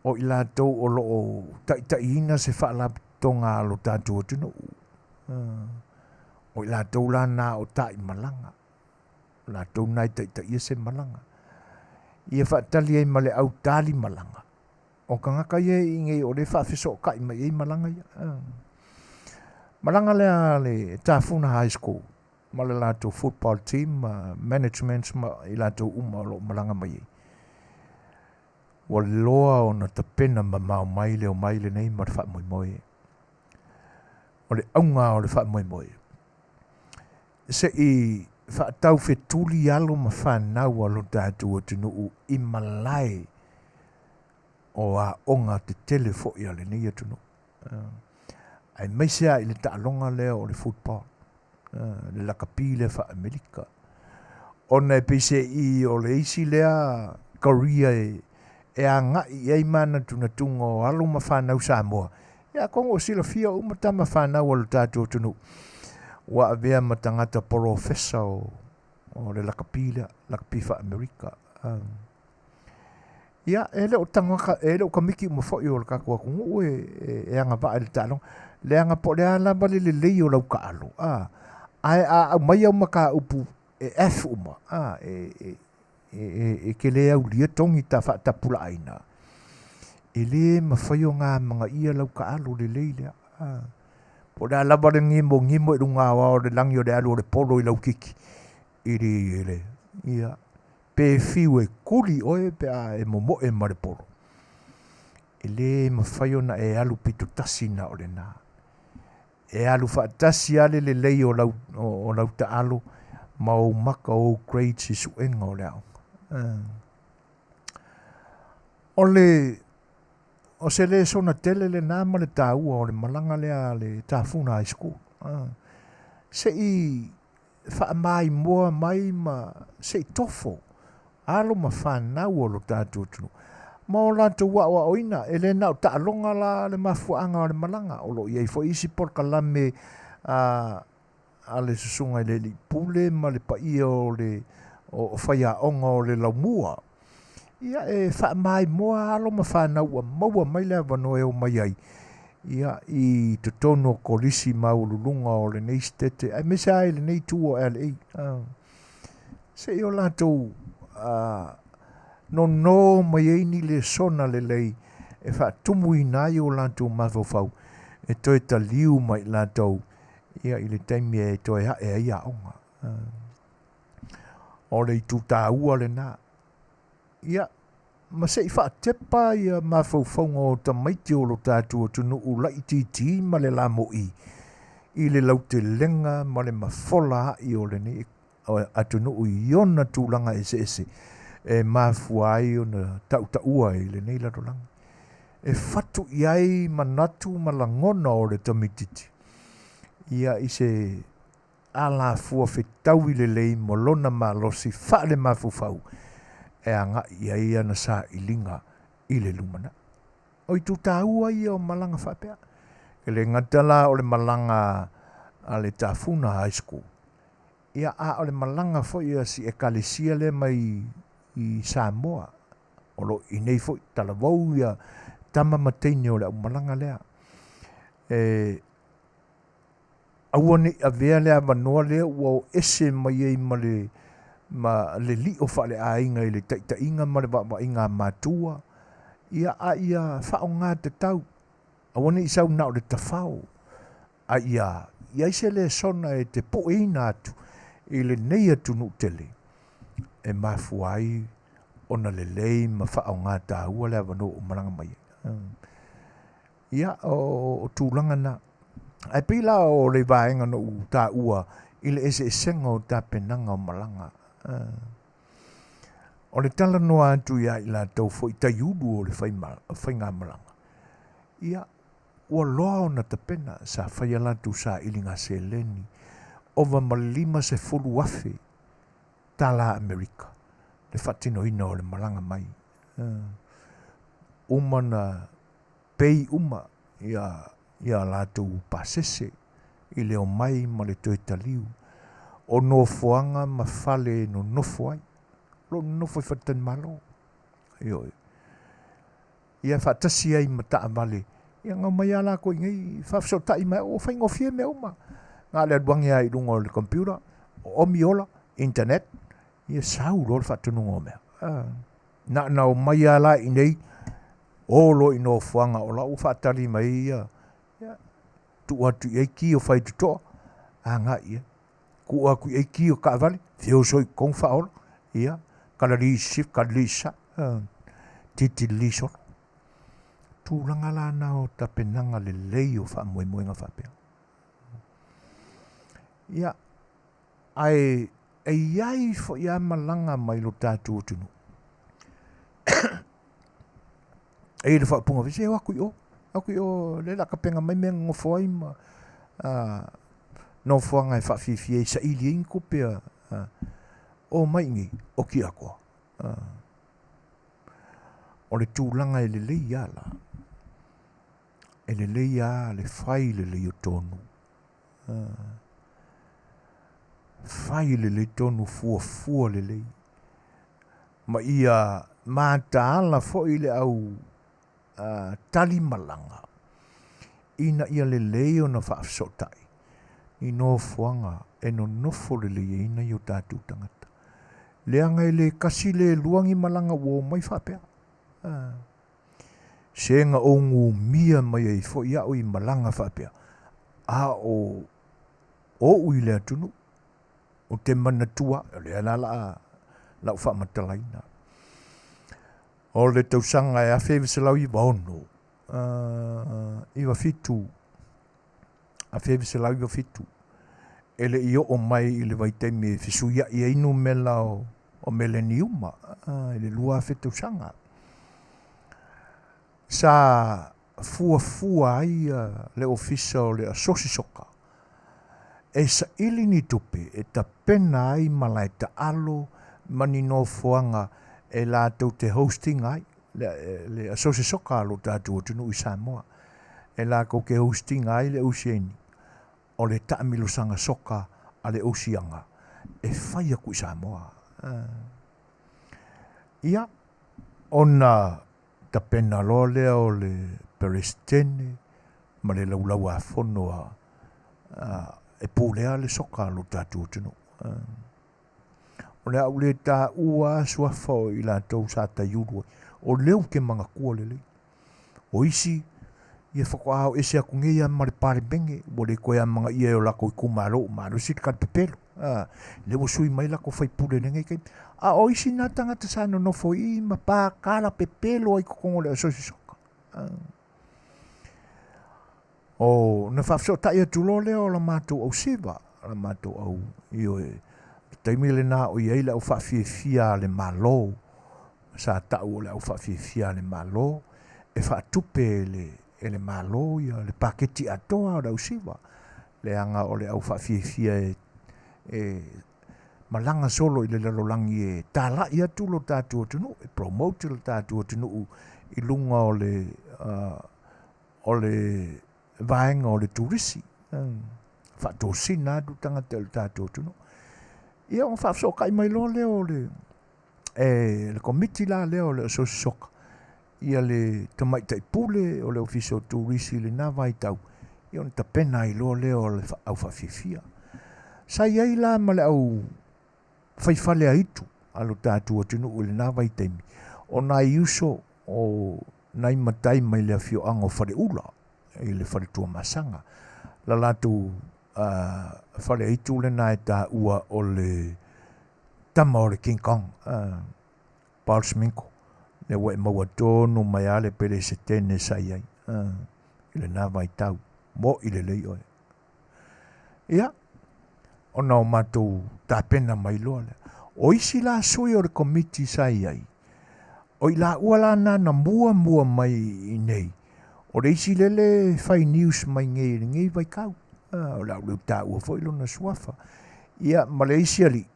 o i latou o lo o taitaiina se faalapotopotoga a lo tatou atunuu. O i latou la na o taimalaga, o latou na e taitaia se malaga. Ia faatali ai ma le au talimalaga, o tagata ia i inei o lea e faafesootai mai ai malaga ia. Malaga lea a le Tafuna High School ma le latou football team ma management ma i latou uma o lo o malaga mai ai. Ua loa ona tapena mamao mai le omai lenei ma le faamoemoe. O le auga o le faamoemoe, se i faataufetuli alo ma fanau a lo tatou atunuu i malae o aoga tetele foi a lenei atunuu. Aemaise lava i le taaloga lea o le football, le lakapi lea faa-Amerika. Ona e peiseai o le isi lea career e, e agai i ai manatunatuga o alo ma fanau Samoa. Ia atonu o silafia uma tama fanau a lo tatou atunuu ua avea ma tagata polofesa o, o le lakapi lea, lakapi faa-Amerika. Ia, e le o tagata, e le o tamaiti uma foi o le tatou atunuu e, e, e agavaa i le taaloga. Leaga po o le a lava le lelei o lau taalo, a, ae a aumai au mataupu e F uma, a, e, e, e, e, e te le aulia togi ta faatapulaaina, e le mafai ona amanaia lau taalo lelei lea. A, po o le a lava le gimogimo i luga aoao o le lagi o le alu o le polo i lau kiki, i le, i le, ia, pe fiu e kuli oe pe a e momoe ma le polo. E le mafai ona e alu pito tasi na o lena. E alu faatasi lava le lelei o lau, o, o lau taalo ma ou maka o ou grades i suega o le aoga. O le, o se lesona tele lena ma le taua o le malaga lea a le Tafuna High School. Se i faamaimoa mai ma se i tofo. alo ma fanau o lo tatou atunuu ma o latou aoaoina. E le na o taaloga la le mafuaaga o le malaga, o lo o i ai foi isi polokalame a a le susuga i le alii pule ma le paia o le o faiaoga o le laumua. Ia e faamaimoa alo ma fanau ua maua mai le avanoa e omai ai ia i totonu o kolisi maualuluga o lenei Setete aemaise lava i lenei itu o LA. Se i o latou nono mai ai ni lesona lelei e faatumuina ai o latou mafaufau e toe taliu mai i latou ia i le taimi e toe ae ai aoga. O le itu taua lena. Ia, ma se i faatepa ia mafaufauga o tamaiti o lo tatou atunuu laitiiti ma le lamo'i i le lautelega ma le mafola a'i o lenei atunuu i ona tulaga eseese e mafua ai ona tautaua i lenei lalolagi. E fatu i ai manatu ma lagona o le tamaitiiti ia i se alafua fetaui lelei mo lona malosi faalemafaufau e agai i ai ana sailiga i le lumanai. O itu taua ia o malaga faapea. E le gata la o le malaga a le Tafuna High School, ia a o le malaga foi a si ekalesia lea mai i Samoa, o lo o i inei foi talavou ia tama ma teine o le aumalaga lea. E aua ne i avea le avanoa lea ua o ese mai ai ma le ma le lio faaleaiga i le taitaiga ma le vaavaiga a matua, ia a ia faaaoga tatau. Aua ne i sau na o le tafao, a ia i ai se lesona e te pueina atu i lenei atunuu tele e mafua ai ona lelei ma faaaoga taua le avanoa ua malaga mai ai. Ia, o tulaga na. Ae pei la o le vaega na ou taua i le eseesega o tapenaga o malaga. O le talanoa atu ia i latou foi taiulu o le faigamalaga, ia, ua loa ona tapena, sa fai a latou sailiga seleni, ova ma le $50,000 Amerika le faatinoina o le malaga mai. Uma na pay uma ia ia latou pasese i le omai ma le toe taliu, o nofoaga ma fale e nonofo ai, o lo o nonofo i faletalimalo. Ioe. Ia faatasi ai ma taavale, ia na omai lava latou i inei faafesootai mai au, ua faigofie mea uma. Na o le alu ane lava i luga o le computer, oomi ola, internet, ia sau loa le faatonuga o mea. Na ona omai lava la i inei, o loa i nofoaga o la ua faatali mai ia, ia tuu atu i ai ki o faitotoa, agai i ai. Tuu atu i ai ki o taavale, feoso i totonu faaola, ia, kalali i sisifo, kalali i sasae, tililili solo. Tulaga la na o tapenaga lelei o faamoemoega faapea. Ia, ae e i ai foi lava malaga mai lo tatou atunuu. E i ai le faaupuga foi, se o atu i o, o atu i o, lea o le a tapena mai mea e nonofo ai ma nofoaga e faafiafia ai, saili ai ni tupe a, o mai i inei, oti atoa. O le tulaga e lelei lava la, e lelei lava le fai lelei o tonu. Fai lelei tonu, fuafua lelei, ma ia mataala foi le au tali malaga ina ia lelei ona faafesootai i nofoaga e nonofo lelei ai nai o tatou tagata. Leaga e le tasi le lua ni malaga ua omai faapea. Se na ou numia mai ai foi au i malaga faapea, a o ou i le atunuu. Ou te manatua, o lea la la lau faamatalaina. O le tausaga e 1996, 97, 1997, e le i oo mai i le vaitaimi e fesuiai ai numera o meleniuma i le 2000 tausaga. Sa fuafua ai le ofisa o le Asosi Soka e saili ni tupe e tapena ai malae taalo ma ni nofoaga e latou te host ina ai le, le Asosi Soka a lo tatou atunuu i Samoa, e lakou ke host ina ai le Oceania, o le taamilosaga soka a le Osiaga e fai aku i Samoa. Ia, ona tapena loa lea o le Peresetene ma le Laulau-a-Fono a e pulea le soka a lo tatou atunuu. O le a ou le taua lava suafa o i latou sa taiulu ai, o lea ou te manatua lelei. O isi, ia faatoa o ese atu nei lava ma le Palemene, ua le toe amanaia e o latou itumalo ua malosi le talepepelo. A, lea ua sui mai latou faipule i lenei taimi. A o isi na tagata sa nonofo i i ma pakala pepelo ai i totonu o le asosi soka. A. O, na faafesootai atu loa lea o la matou au siva, la matou au, ioe, le taimi lena o i ai le au faafiafia a le Malo, sa tau o le au faafiafia a le Malo, e faatupe e le, e le Malo ia le paketi atoa o le au siva, leaga o le au faafiafia e, e malaga solo i le lalolagi e talai atu lo tatou atunuu, e promote lo tatou atunuu i luga o le, uh, o le vaega o le turisi, faatosina atu tagata i le tatou atunuu. Ia ona faafesootai mai loa lea o le e le komiti la lea o le Asosi Soka ia le tamaitai pule o le Ofisa o Turisi i lena vaitau, ia ona tapena ai loa lea o le au faafiafia. Sa i ai la ma le au faifale aitu a lo tatou atunuu i lena vaitaimi, o nai uso o nai matai mai le afioaga o Faleula i le fale Tuamasaga. La latou fale aitu lena e taua o le tama o le King Kong, Paul Sminko, lea ua e maua tonu mai lava le Peresetene sa i ai i lena vaitau, mo'i lelei oe. Ia, ona o matou tapena mai loa lea. O isi la sui o le komiti sa i ai, o i laua la na na muamua mai i nei, o le isi lele fai news mai nei i lenei vaitau. Ah, o le a ou le taua foi lona suafa. Ia, ma le isi alii,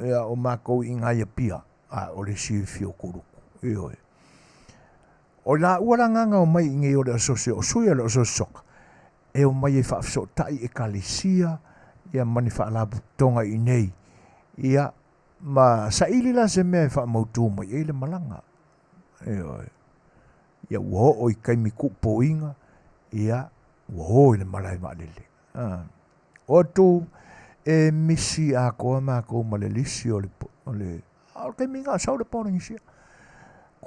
ia, o matou i ina i Apia, a o le sifi o Kuluku. Ioe. O i laua la na na omai i nei o le asosi, o sui o le asosi soka, e omai e faafesootai ekalesia ia ma ni faalapotopotoga i inei, ia, ma saili la se mea e faamautu mai ai le malaga. Ioe. Ia ua oo i taimi tuupoina, ia, ua o i le malae vaalele. A. O atu e misi atoa matou ma le lisi o le, o le, a o le taimi na o sau le Polenisia.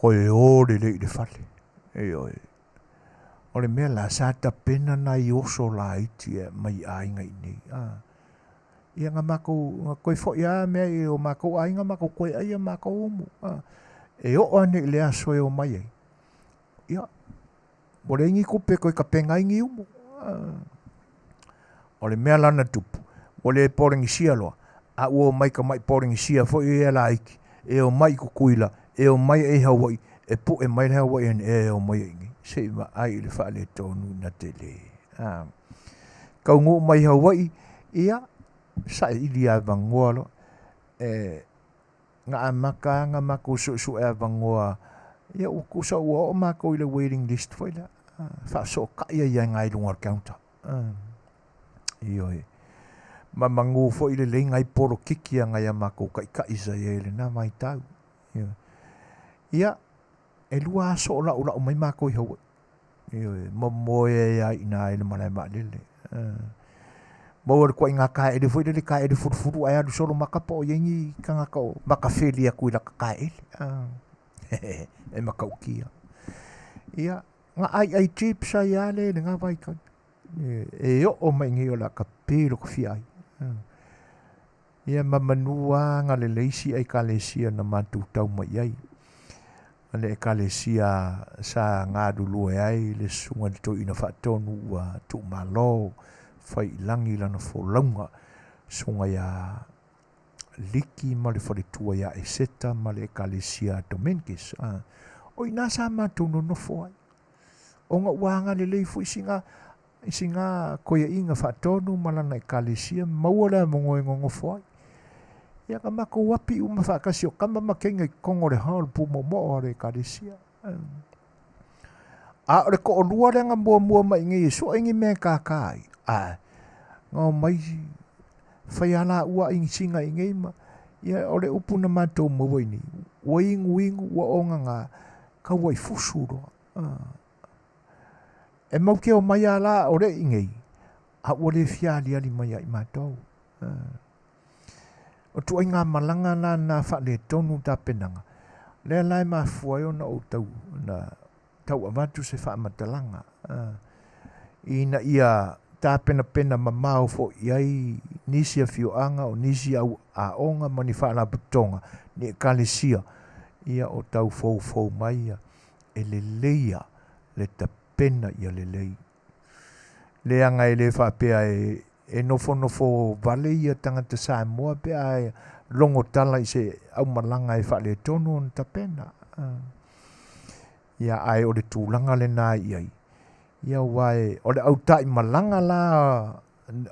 Toe o lelei i le fale. Ioe. O le mea la, sa tapena nai oso laiti e aumai i aiga i inei. A. Ia na matou, na toe foi lava mea i o matou aiga, matou toe ai a matou umu. A. E oo ane i le aso e omai ai, ia, ua leai ni tupe e toe tapena ai ni umu. A. O le mea la na tupu, ua le Polenisia loa, a ua omai tamai Polenisia foi ia laiti, e omai i Tutuila, e omai i Hawaii, e pu'e mai le Hawaiian Air e omai ai i inei, se i vaai i le faaletonu ina tele. A. Taunuu mai Hawaii, ia, saili avanoa loa. E, na amata lava ona matou suesue avanoa, ia ua tusa ua oo matou i le waiting list foi lea, faasootai ai lava i luga o le counter. Ioe. Ma manu foi lelei nai polokiki a nai a matou taitai sa i ai i lena vaitau. Ioe. Ia, e lua aso o la'ula'u mai matou i Hawaii. Ioe, momoe ai lava i ina i le malae vaalele. Maua le ituaiga taeele foi lele, taeele fulufulu ae alu solo ma kapa o i ai ni tagata o makafeli atu i lata taeele. E matautia. Ia, na aiai chips ai lava le i lena vaitaimi. E oo mai i nei o le a tape lota fia ai. Ia ma manu lava na le isi Ekalesia na matou tau mai i ai, ma le Ekalesia sa galulue ai le Susuga i le Toeaina Faatonu ua tuumalo fai i lagi lana folauga, Susuga ia Liki ma le faletua ia Eseta ma le Ekalesia a Dominguez. O i ina sa matou nonofo ai, ona ua agalelei foi sina I sina koiaʻiga faatonu ma lana ekalesia, maua le avanoa e nonofo ai. Ia ka makou api uma faatasi o kama ma keiga i totonu o le hall pumoomoo a le ekalesia. A o le toalua lea na muamua mai i inei e sue ni mea e kākā ai, ae na omai fai lava laua inisiga i inei ma, ia o le upu na matou maua i inei, ua inuinu ua ogaga tau ai fusu loa. E mau te omai lava la o le i inei, a ua le fia aliali mai ia i matou. O ituaiga malaga la na faaletonu tapenaga, lea la e mafua ai ona ou tau na tau avatu se faamatalaga ina ia tapenapena mamao foi i ai nisi afioaga o nisi au aoga ma ni faalapotopotoga ni ekalesia ia o tau foufou mai ia e lelei ia le tapena ia lelei. Leaga e le faapea e nofonofo vale ia tagata Samoa pe a logo tala i se aumalaga e faaletonu ona tapena. Ia ae o le tulaga lena i ai, ia aua o le autaimalaga la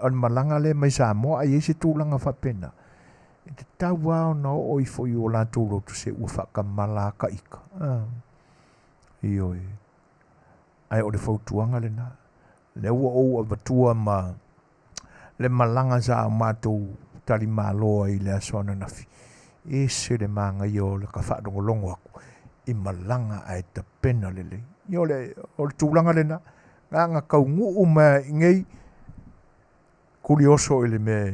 o le malaga lea mai Samoa a i ai se tulaga faapena, e tatau lava ona oo ifo i o latou lotu se ua faatamala lava ita. Ioe. Ae o le fautuaga lena, lea ua ou avatua ma le malaga sa o matou talimalo ai i le aso ananafi, e ese le manaia o le ta faalogologo atu i malaga ae tapena lelei. Ia o le tulaga lena, na ona taunuu mai lava i inei, tulioso i le mea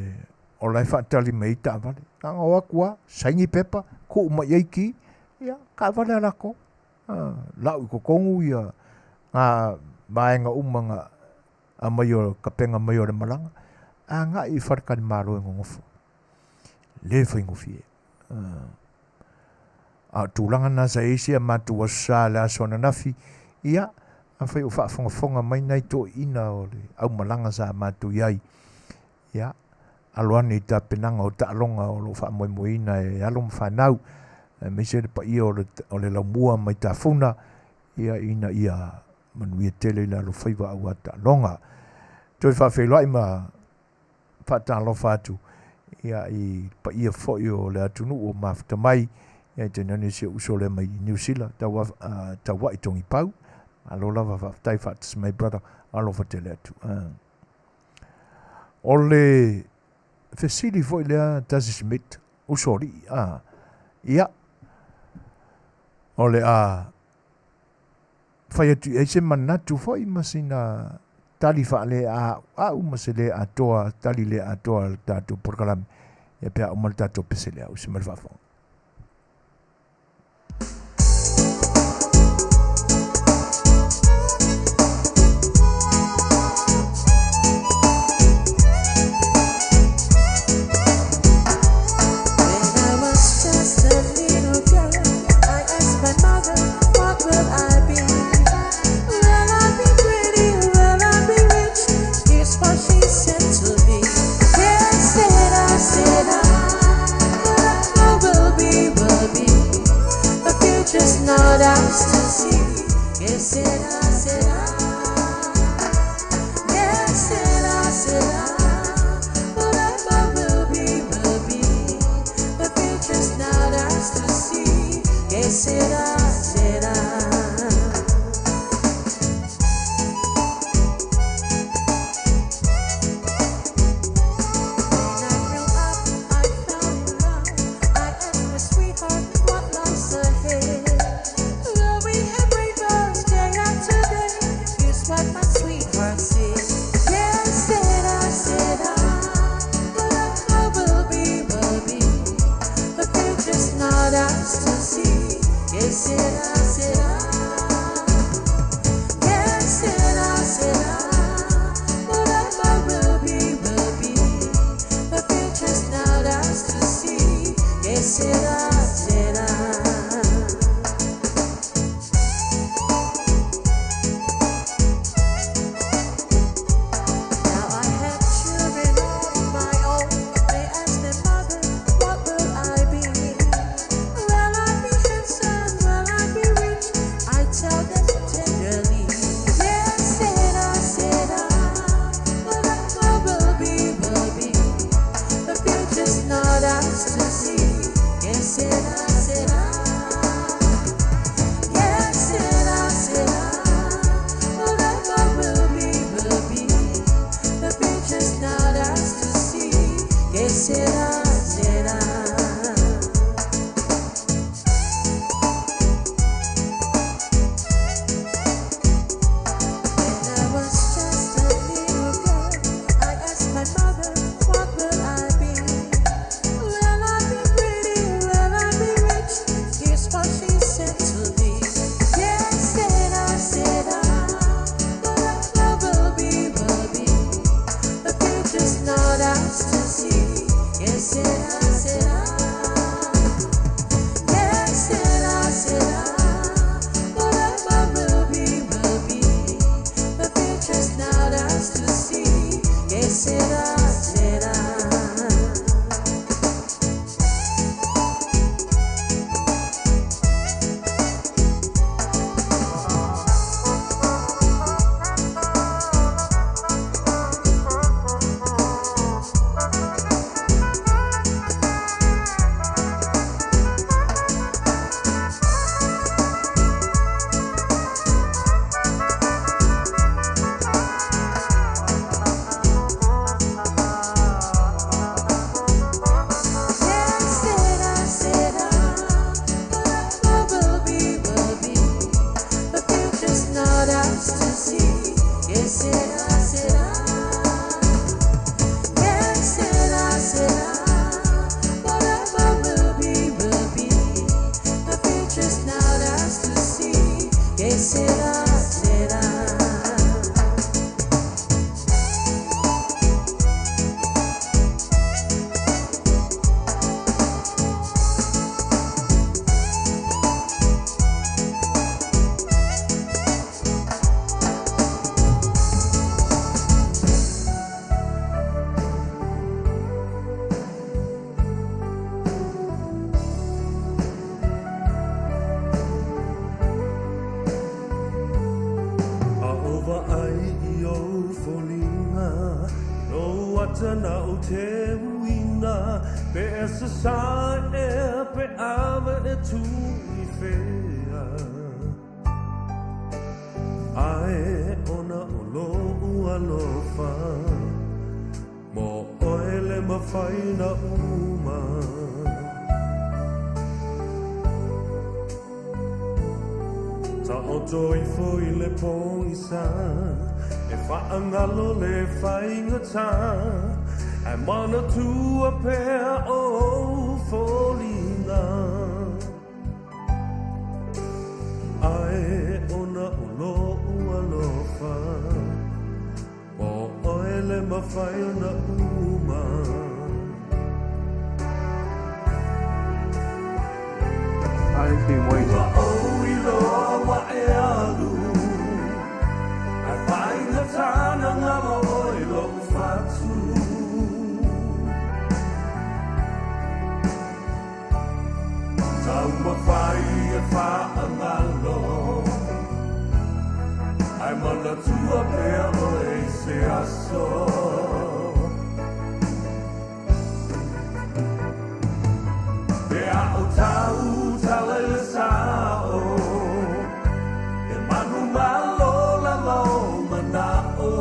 o la e faatali mai ai taavale. Na ona o atu lava, saini pepa, tuu mai i ai ki, ia, taavale a latou. Lau i totonu ia na vaega uma na aumai o tapena mai o le malaga, agai i faletalimalo e nonofo ai. Le faigofie. A o tulaga na sa i ai si a matou Aso Sa i le aso ananafi, ia, afai o faafogafoga mai nai toeaiina o le aumalaga sa matou i ai, ia, alo ane i tapenaga o taaloga o lo o faamoemoeina e alo ma fanau, aemaise le paia o le laumua mai Tafuna, ia ina ia manuia tele i le alofaiva aua taaloga. Toe faafeiloai ma faatalofa atu ia i le paia foi o le atunuu o mafuta mai, ia tainane si ou uso lea mai Niu Sila, Tauai Togipau. Malo lava faafetai faatasi mai brother, alofa tele atu. O le fesili foi lea Tasi Smith, usoalii, ia, o le a fai atu i ai se manatu foi ma sina tali faaleaauau ma se le atoa, tali le atoa a le tatou polokalame, ia pe a uma le tatou pese lea, usi mai le faafofoga. When I was just a little girl, I asked my mother, what will I be? Will I be pretty? Will I be rich? Here's what she said to me. Yes, said I, but I will. Que será, será. When I was just a little girl, I asked my mother, what will I be? Will I be pretty? Will I be rich? Here's what she said to me. Yes, será, será. Whatever will be, will be. The future's not ours to see. Yes, será, será. Yes, será, será. Whatever will be, will be. The future's not ours to see. Yes, será, será. Yes, será, será. Whatever will be, will be. The future's not ours to see. Yes, será, será. Yes, será, será. Whatever will be, will be. The future's not ours to see. Yes, será, será. A ova ai i o folinga No atana o te uina Pe e sa sa e pe ava e tu i whea Ae ona o lo alofa Mo oe le mawhaina uma. Ta o ifo i le pōisa E whaangalo le whaingata Ai mana tua pea o fōlinga Ai ona o lo alofa Mo oe le mawhai ona uma. I've been waiting. Ua o i loa wa e alu Ai whainga tāna ngalo oi lo whatu Tau mawhai e whaangalo Ai mana tua pea oe i se aso Pe a o tau tala i le sao E manu malo lava o manao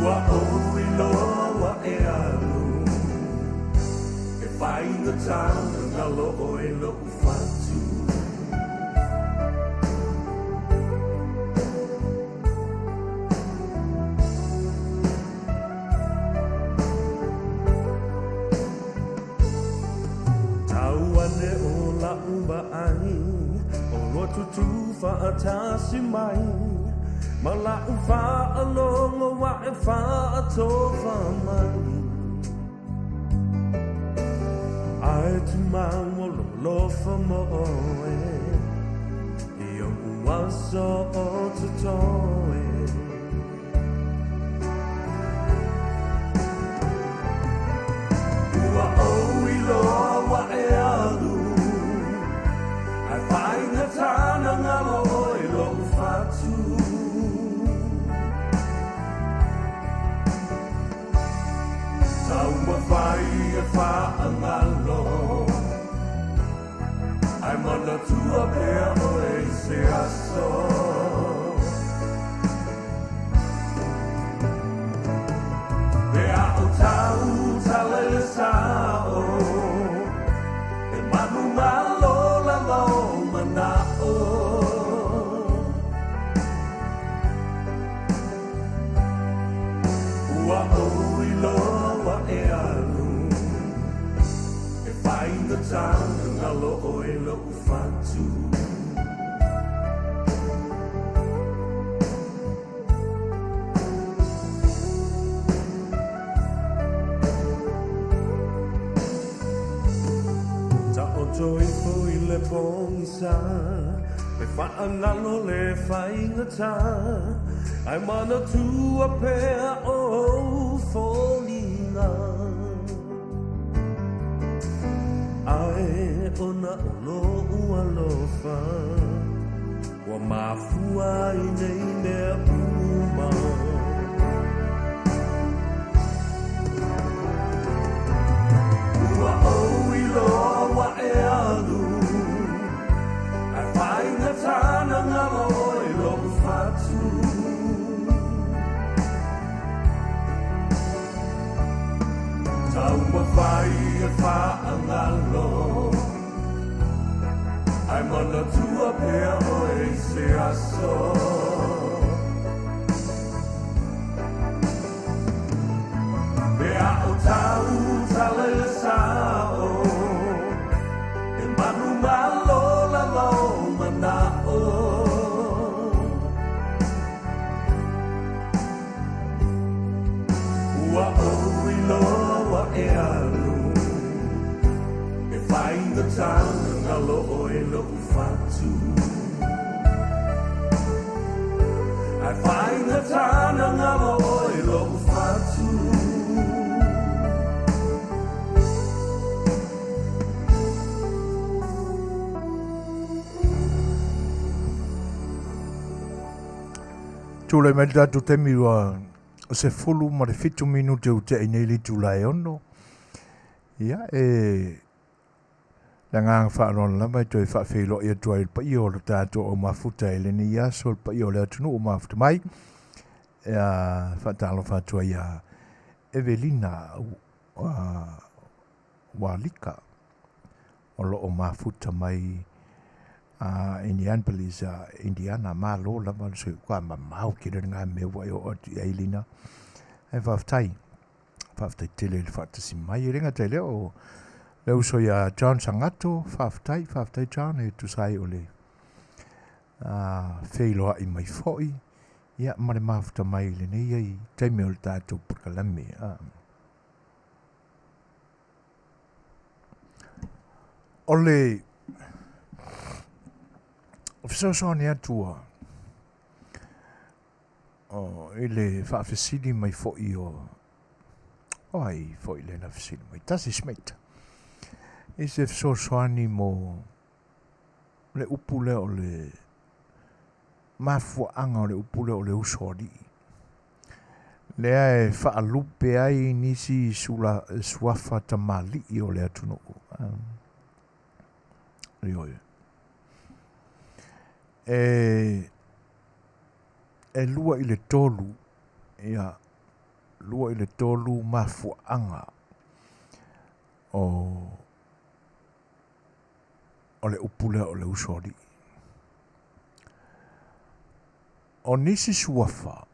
Ua ou i loa wa e alu E whainga tāna ngalo oe lo whatu Tau ane o la umba ai O loa tutu whaatasi mai Ma la u whaalongo wa e whaatofa mai Ai tu mau o lo lofa mo oe I o uaso o tutoe Ua o i loa wa e alu Ai whainga tāna ngalo oi lo whatu Tau mawhai e whaangalo Ai mana tua pea oe i se aso Taoto ifo i le pogisa E faagalo le faigatā Ae manatua pea o ou foliga Ae ona o lou alofa Ua mafua ai nei mea uma Ua ou iloa ua e alu Ae faigata na galo oe i lou fatu Taumafai e faagalo Ae manatua pea oe i se aso Pe a o tau tala i le sao E manumalo lava ou manao Ua ou iloa ua e alu E faigata na galo oe i lou fatu Ae faigata na galo oe i lou fatu Tulai mai le tatou taimi ua 17 minute ua tea i nei le itula e 6. Ia, e le agaga faaaloalo lava e toe faafeiloai atu ai i le paia o le tatou au mafuta i lenei aso, le paia o le atunuu mafuta mai. E faatalofa atu ai ia Evelina Walika o lo o mafuta mai Indianapolis, Indiana. Malo lava le sui usufono, mamao tele lena mea ua e oo atu i ai Lina. Ae faafetai, faafetai tele i le faatasi mai. E le gata i lea o le uso ia John Sangato, faafetai, faafetai John e tusa ai o le feiloai mai foi ia ma le mafuta mai i lenei ai taimi o le tatou polokalame. O le fesoasoani atu a i le faafesili mai foi o o ai foi lea na fesili mai Tasi Smith i se fesoasoani mo le upu lea o le mafuaaga o le upu lea o le uso alii lea e faalupe ai nisi sula, suafa tamalii o le atunuu. Ioe. E, e 2 i le 3, ia, 2 i le 3 mafuaaga o o le upu lea o le uso alii. O nisi suafa,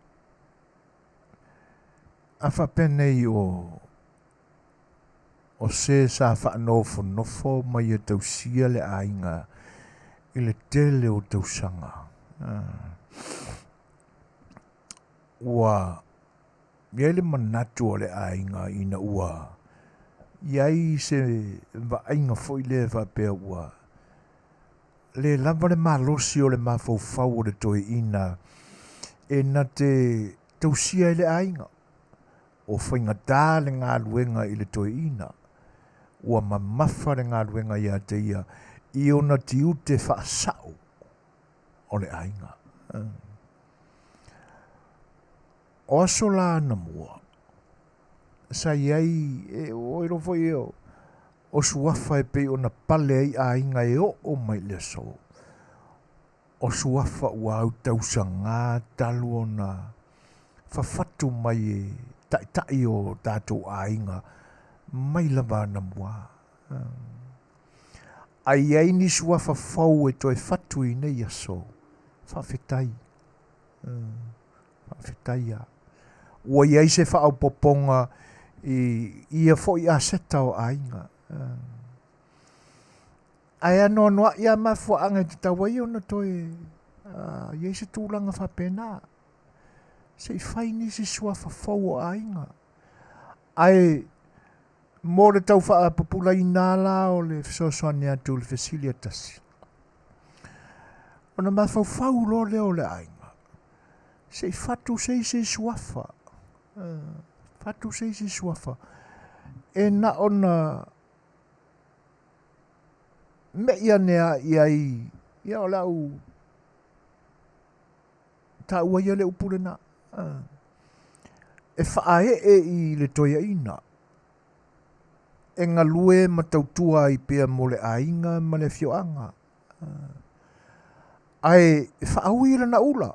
a faapea nei o o se sa faanofonofo ma ia tausia le aiga i le tele o tausaga. Ua i ai le manatu o le aiga ina ua i ai se vaaiga foi lea faapea ua le lava le malosi o le mafaufau o le toeaina e na te tausia ai le aiga. O faigata le galuega i le toeaina, ua mamafa le galuega ia te ia i ona tiute faasao o le aiga. O aso la anamua, sa i ai, e o iloa foi o, o suafa e pei ona pale ai aiga e oo mai i le aso, o suafa ua autausagā talu ona fafatu mai e taitai o tatou aiga mai lava anamua. Ae i ai ni suafa fou e toe fatu i nei aso, faafetai. Faafetai lava. Ua i ai se faaopoopoga i ia foi aseta o aiga. Ae anoanoai lava mafuaaga e tatau ai ona toe i ai se tulaga faapena. Se i fai nisi suafa fou o aiga. Ae Mo le tau faapupulaina la o le fesoasoani atu i le fesili e tasi, ona mafaufau loa lea o le aiga, se i fatu se isi suafa, fatu se isi suafa, e na ona me'i ane lava i ai, ia o le au taua ia le upu lena, e faaee i le toeaina, e galue ma tautua ai pea mo le aiga ma le afioaga, ae faaui lana ula,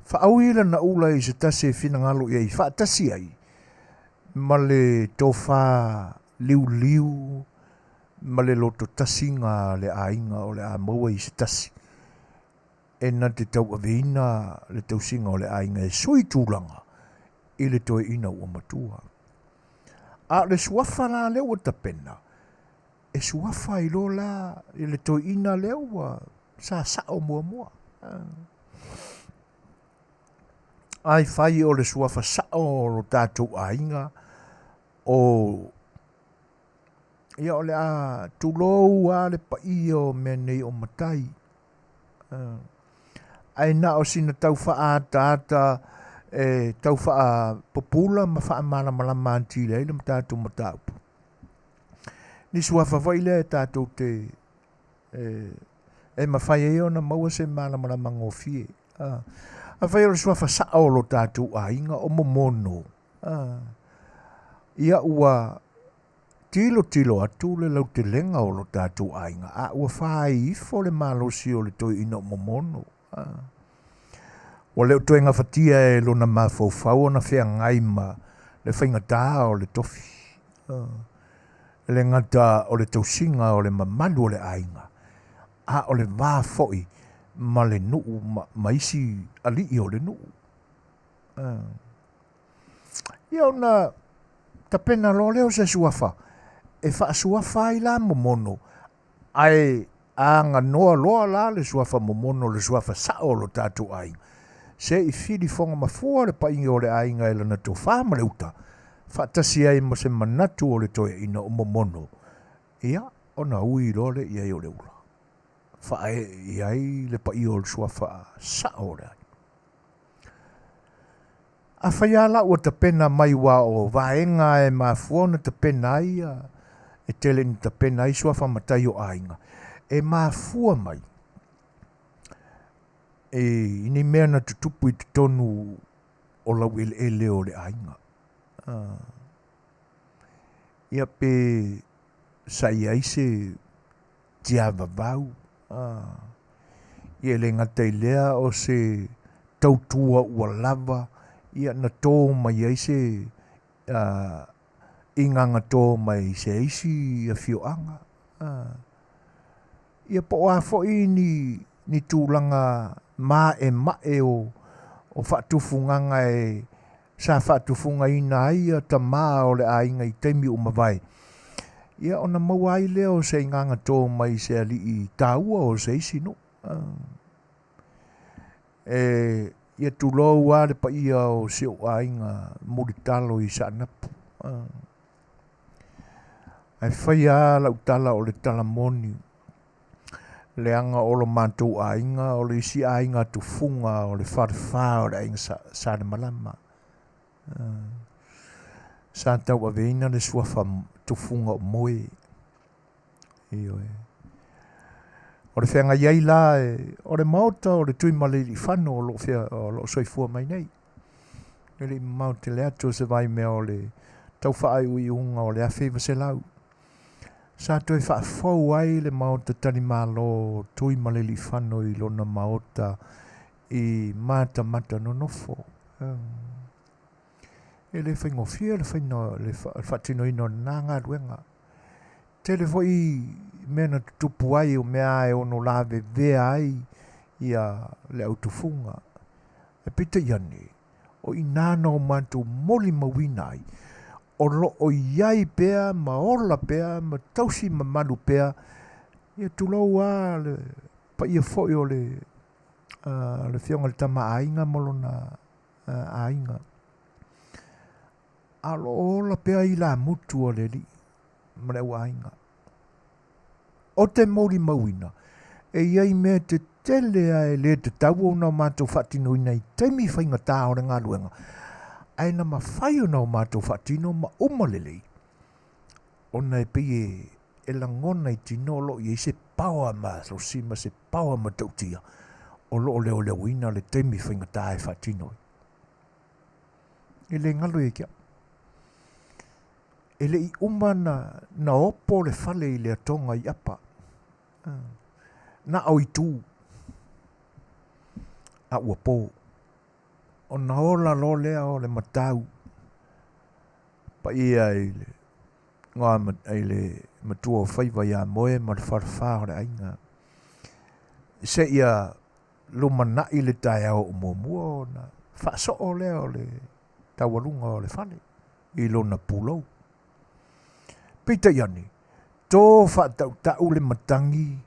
faaui lana ula i se tasi e finagalo i ai faatasi ai ma le tofa liuliu ma le loto tasiga a le aiga o le a maua i se tasi e na te tauaveina le tausiga o le aiga e sui tulaga i le toeaina ua matua. A o le suafa la lea ua tapena, e suafa ai loa la i le toeaina lea ua sa sao muamua. Ai fai o le suafa sao o lo tatou aiga, o ia o le a tulou lava le paia o mea nei o matai. Ae na o sina tau faaataata e tau faapupula ma faamalamalama atili ai le tatou mataupu. Ni suafa foi lea e tatou te e mafai ai ona maua se malamalama gofie. Afai o le suafa sao o lo tatou aiga o Momono, ia ua tilotilo atu le lautelega o lo tatou aiga, a ua fai ifo le malosi o le toeaina o Momono. Ua le o toe gafatia e lona mafaufau ona feagai ma le faigata o le tofi, e le gata o le tausiga o le mamalu o le aiga, a o le va foi ma le nuu ma isi alii o le nuu. Ia ona tapena loa lea o se suafa e faasuafa ai la Momono, ae aganoa loa la le suafa Momono, le suafa sao o lo tatou aiga, se i filifoga mafua le paia o le aiga e lana tofa ma le uta, faatasi ai ma se manatu o le toeaina o Momono, ia ona ui loa lea i ai o le ula, faaee i ai le paia o le suafa sao o le aiga. Afai lava la ua tapena mai aua o vaega e mafua ona tapena ai e tele ina tapena ai suafa matai o aiga, e mafua mai i ni mea na tutupu i totonu o laueleele o le aiga. Ia pe sa i ai se tiavavau, ia e le gata i lea o se tautua ua lava, ia na tō mai ai se igaga tō mai i se isi afioaga. Ia po o a foi ni tulaga maemae o faatufugaga e sa faatufugaina ai ia tamā o le aiga i taimi ua mavae, ia ona maua ai lea o se igaga tō mai i se alii taua o se isi nuu. E ia tulou lava le paia o si ou aiga mulitalo i Saanapu. Ae faia lava lau tala o le tala moni, leaga o lo matou aiga o le isi aiga tufuga o le falefa o le aiga Salemalama. Sa tauaveina le suafa tufuga o Moe. Ioe. O le feagai ai la o le maota o le Tuimalealiifano o lo o soifua mai nei. E le i mamao tele atu o se vaimea o le tau faaiuiuga o le 1900. Sa toe faafou ai le maota talimalo o Tuimalealiifano i lona maota i matamata nonofo. E le faigofie le faina le faatinoina o lena galuega. Tele foi mea na tutupu ai o mea e ono lavevea ai ia le autufuga. E peitai ane, o i na o matou molimauina ai, o lo o i ai pea ma ola pea ma tausi mamalu pea, ia tulou lava le paia foi o le afioga i le Tama a Aiga ma lona aiga. A o lo o ola pea ilamutu a le alii ma le auaiga. O te molimauina, e i ai mea tetele a e le tatau ona o matou faatinoina i taimi faigata o le galuega, ae na mafai ona o matou faatino ma uma lelei, ona e pei e, e lagona i tino o lo o i ai se paoa malosi ma se paoa matautia o lo o leoleoina le taimi faigata e faatino ai. E le galo ia te au. E le i uma na, na opo le fale i le atoga i apa. Na o i tū. A ua pō. Ona ola loa lea o le matau paia i le ngoa i le matua o faiva ia Moe ma le falefa o le aiga. Seia lumanai le taeao o muamua ona faasoo lea o le taualuga o le fale i lona pulou. Peitai ane, tō faatautau le matagi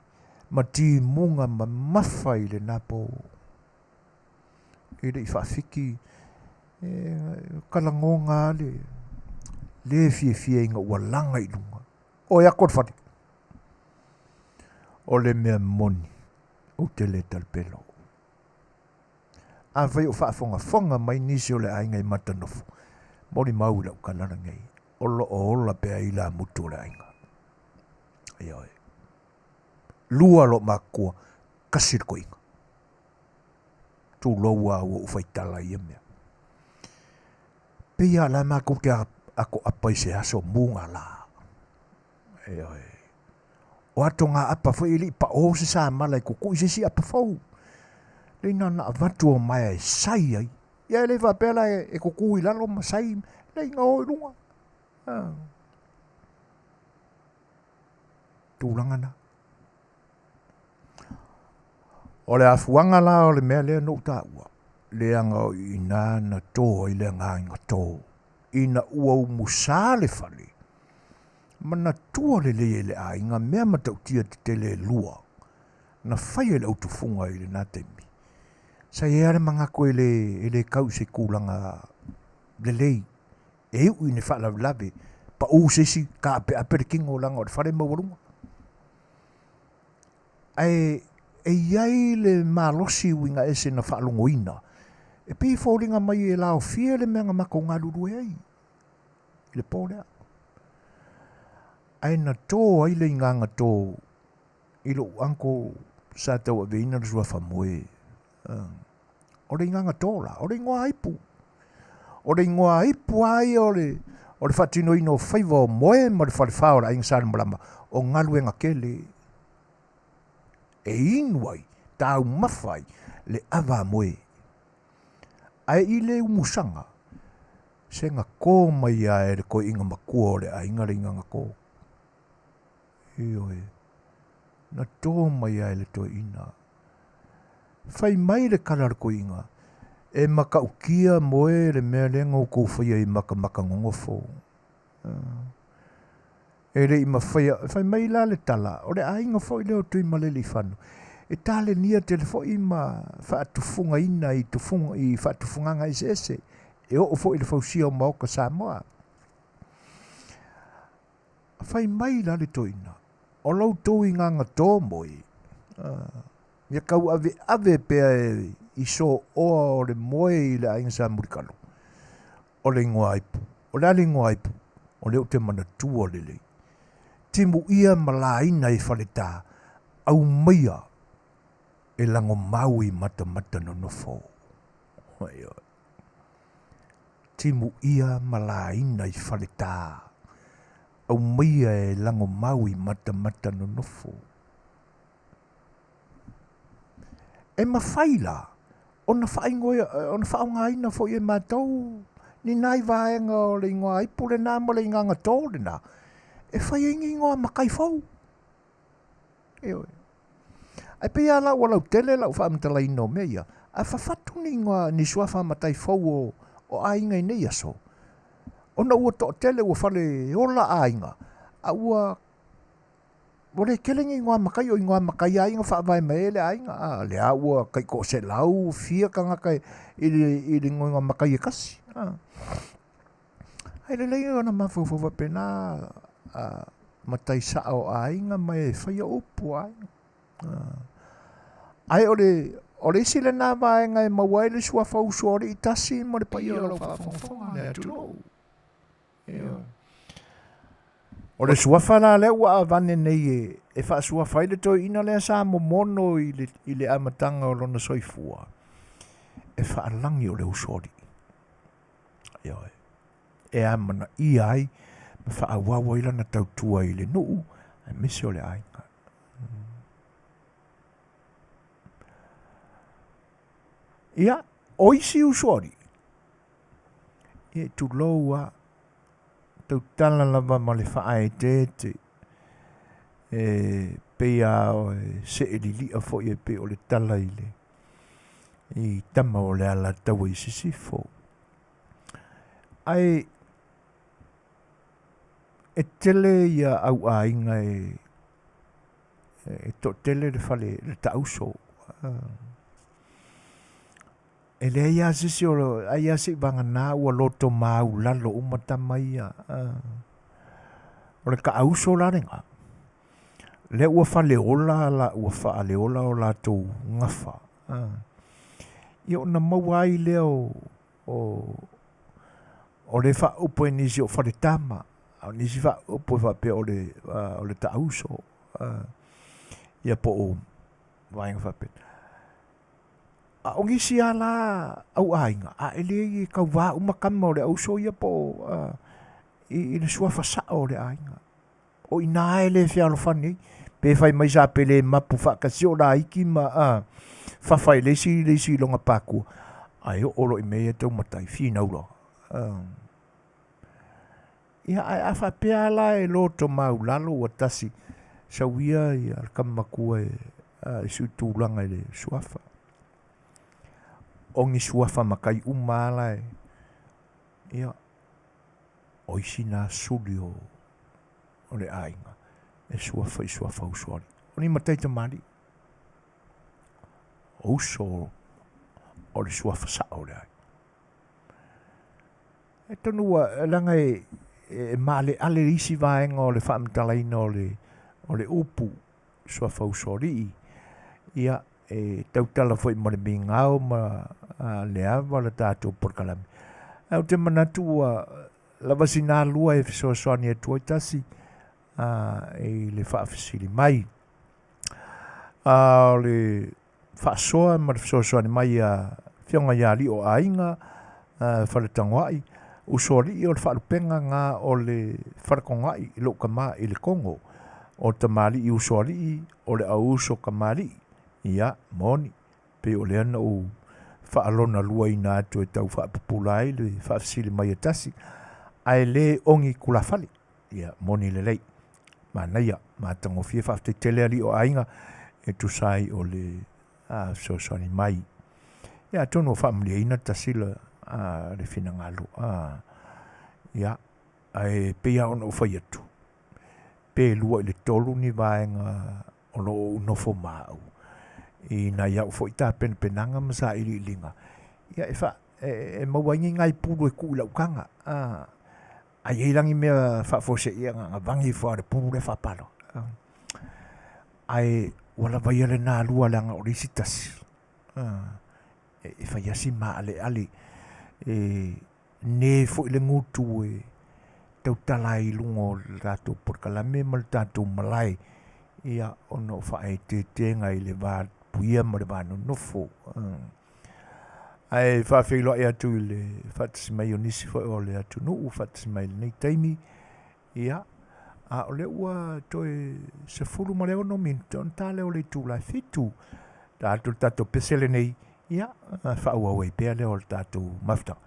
ma timuga mamafa i lena pō. E le i faafiki, e kalagoga lava le le fiafia ina ua laga i luga. Oi ako le fale. O le mea moni, ou te le talapelo. Afai o faafogafoga mai nisi o le aiga i Matanofo, molimau i lau tala lenei, o lo o ola pea ilamutu o le aiga. Ioe. Lua loo matutua, kasi le toeaina. Tulou a ua ou faitala i ia mea. Pei lava o la matou te atoapa i se aso mugala. Ioe. O atogaapa foi e le i paʻō se samala e tutuʻi se isi apa fou. Lei na ona avatu o maea e sai ai. Ia e le faapea la e tutu i lalo ma sai, lei na o i luga. Ah. Tulaga na. O le afuaga la o le mea lea na ou taua, leaga o i ina na tō ai le agaga tō, ina ua umusā le fale, manatua lelei e le aiga mea matautia tetele e lua na fai e le autufuga i lena taimi. Sa i ai lava le manatu e le, e le tau i se tulaga lelei, e iu i ni faalavelave, pau se isi, taapeape le tino leaga o le fale maualuga. Ae e i ai le malosi uiga ese na faalogoina, e pei e foliga mai e laofia le mea na matou galulue ai i le po lea. Ae na tō ai le igaga tō i lou uncle sa tauaveina le suafa moe. O le igaga tō la, o le igoa ipu. O le igoa ipu lava ia o le, o le faatinoina o faiva o moe ma le falefa o le aiga Salemalama, o galuega tele e inu ai, taumafa ai le ava a moe. Ae i le umusaga, se na tō mai lava e le toeaina matua o le aiga le igaga tō. Ioe, na tō mai lava e le toeaina. Fai mai le tala a le toeaina, e matautia moe le mea lea na outou faia i matamata nonofo. E le i mafaia, fai mai la le tala, o le aiga foi lea o Tuimaleleifano, e talenia tele foi ma faatufugaina i tufuga, i faatufugaga eseese, e oo foi i le fausia o maota Samoa. Fai mai la le toeaina, o la outou igaga tō moe, ia tauaveave pea i sooa o le moe i le aiga Sa Mulitalo, o le igoa ipu. O le a le igoa ipu? O lea ou te manatua lelei. Timuia ma laina i Faletā, aumaia e lagomau i matamata nonofo. Ioe. Timuia ma laina i Faletā, aumaia e lagomau i matamata nonofo. E mafai la ona faaigoa, ona faaaogaina foi e matou ni nai vaega o le igoa ipu lena ma le igaga tō lena e fai ai ni igoa matai fou. Ioe. Ae pei lava la ua lautele lau faamatalaina o mea ia, a fafatu ni igoa, ni suafa matai fou o, o aiga i nei aso, ona ua toatele ua fale ola aiga, a ua ua le tele ni igoa matai, o igoa matai lava ia na faavae mai ai le aiga, a lea ua tai toaselau fia tagata i le, i le igoa matai e tasi. A. Ae lelei ona mafaufau faapena a matai sao o aiga ma e faia upu o aiga. Ae o le o le isi lena vaega e maua ai le suafa usoalii tasi ma le paia o lau faafogafoga le atunuu. Ioe. O le suafa la lea ua avane nei e, e faasuafa ai le toeaina lea sa momono i le, i le amataga o lona soifua, e faalagi o le usoalii. Ioe. E amanaia ai ma faaauau ai lana tautua i le nuu aemaise o le aiga. Ia, o isi usoalii, ia tulou a, tautala lava ma le faaeteete, e pei lava o e see lilia foi e pei o le tala i le i tama o le Alataua i Sisifo. Ae e tele ia au aiga e e toatele le fale le taauso. E leai lava se isi o ai lava seivagana ua loto maulalo uma tama ia. O le taauso la lena, lea ua faleola la ua faaleola o latou gafa. Ia ona maua ai lea o o le faaupu e nisi o faletama, a o nisi faaupu e faapea o le o le taauso. Ia po o vaega faapena. A o nisi lava la au aiga, a e leai e tauvā uma tama o le auso ia po o i le suafa sao o le aiga. O i ina e le fealofani ai. Pe fai mai sa pele mapu faatasi o laiti ma fafa i le isi le isi iloga pakua, ae oo loa i mea ia tau matai, finau loa. Ia, ae a faapea la e loto maulalo ua tasi, sau ia ia le tama matua e, e sui tulaga i le suafa. O ni suafa matai uma lava la e, ia, o isi na suli o, o le aiga e suafa i suafa usoalii. O ni matai tamalii, o uso o le suafa sao o le aiga. Atonu ua leaga e, e maaleale isi vaega o le faamatalaina o le, o le upu suafa usoalii. Ia, e tautala foi ma le migao ma le ava le tatou polokalame. Ae ou te manatu ua lava sina lua e fesoasoani atu ai tasi i le faafesili mai. A o le faasoa ma le fesoasoani mai a Afioga ia Alii o Aiga, Faletagoai, Usoalii o le faalupega na o le Faletogoai i lou tama i le Kogo, o tamalii Usoalii o le auuso tamalii. Ia, moni, pei o lea na ou faalona-luaina atu e tau faapupula ai le faafesili mai e tasi, ae le ogi tulafale. Ia, moni lelei. Manaia, matagofie, faafetai tele alii o aiga e tusa ai o le fesoasoani mai. Ia, atonu ua faamalieina tasi le, le finagalo. Ia, ae pei lava ona ou fai atu, pe 2 i le 3 ni vaega o lo o ou nofo ma au i nai au foi tapenapenaga ma sailiiliga, ia e, fa, e, e maua ai ni nai pulu e tuu i lau taga. A i ai la ni mea faafuaseia na ona vagi ifo lava o le pulu lea faapalo. Ae ua lava ia lena lua leaga o le isi tasi, e fai lava si maaleale, e ne foi le gutu e tautala ai i luga o le tatou polokalame ma le tatou malae, ia ona o faaeteetega i le va puia ma le va nonofo. Ae faafeiloai atu i le faatasi mai o nisi foi o le atunuu faatasi mai i lenei taimi. Ia, a o lea ua toe 16 minute ona ta lea o le itula e 7. Ta atu le tatou pese lenei, ia, faaauau ai pea lea o le tatou mafutaga.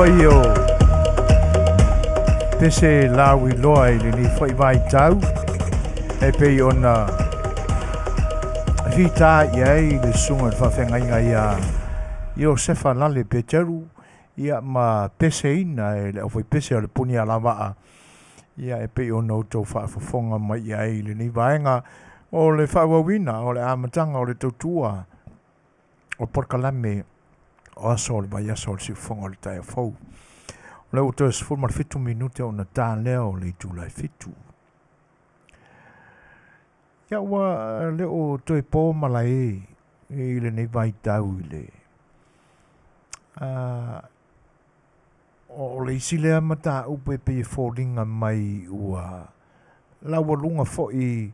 foi o pese lauiloa i lenei foi vaitau e pei ona fita i ai le susuga i le faafeagaiga ia Iosefa Lale Peteru ia ma peseina e le aufaipese o le Punialavaa ia e pei ona outou faafofoga mai i ai i lenei vaega o le faaauauina o le amataga o le tautua o polokalame o aso o le vaiaso o le siufofoga o le taeao fou. O lea ua toe 17 minute ona ta lea o le itula e 7. Ia ua le o toe po malae i lenei vaitau i le o le isi lea mataupu e pei e foliga mai ua laualuga foi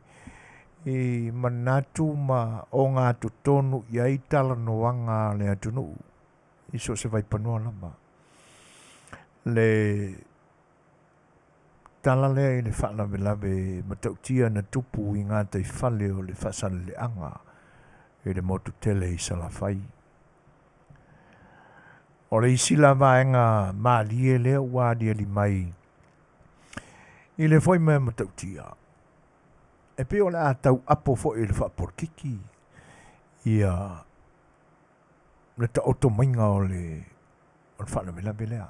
i manatu ma ogatotonu i ai talanoaga a le atunuu i so o se vaipanoa lava. Le tala lea i le faalavelave matautia na tupu i gataifale o le Faasaleleaga i le motu tele i Salafai. O le isi la vaega malie lea ua aliali mai i le foi mea matautia, e pei o le a tau apo foi i le faapolokiki ia le taoto maiga o le faalavelave lea.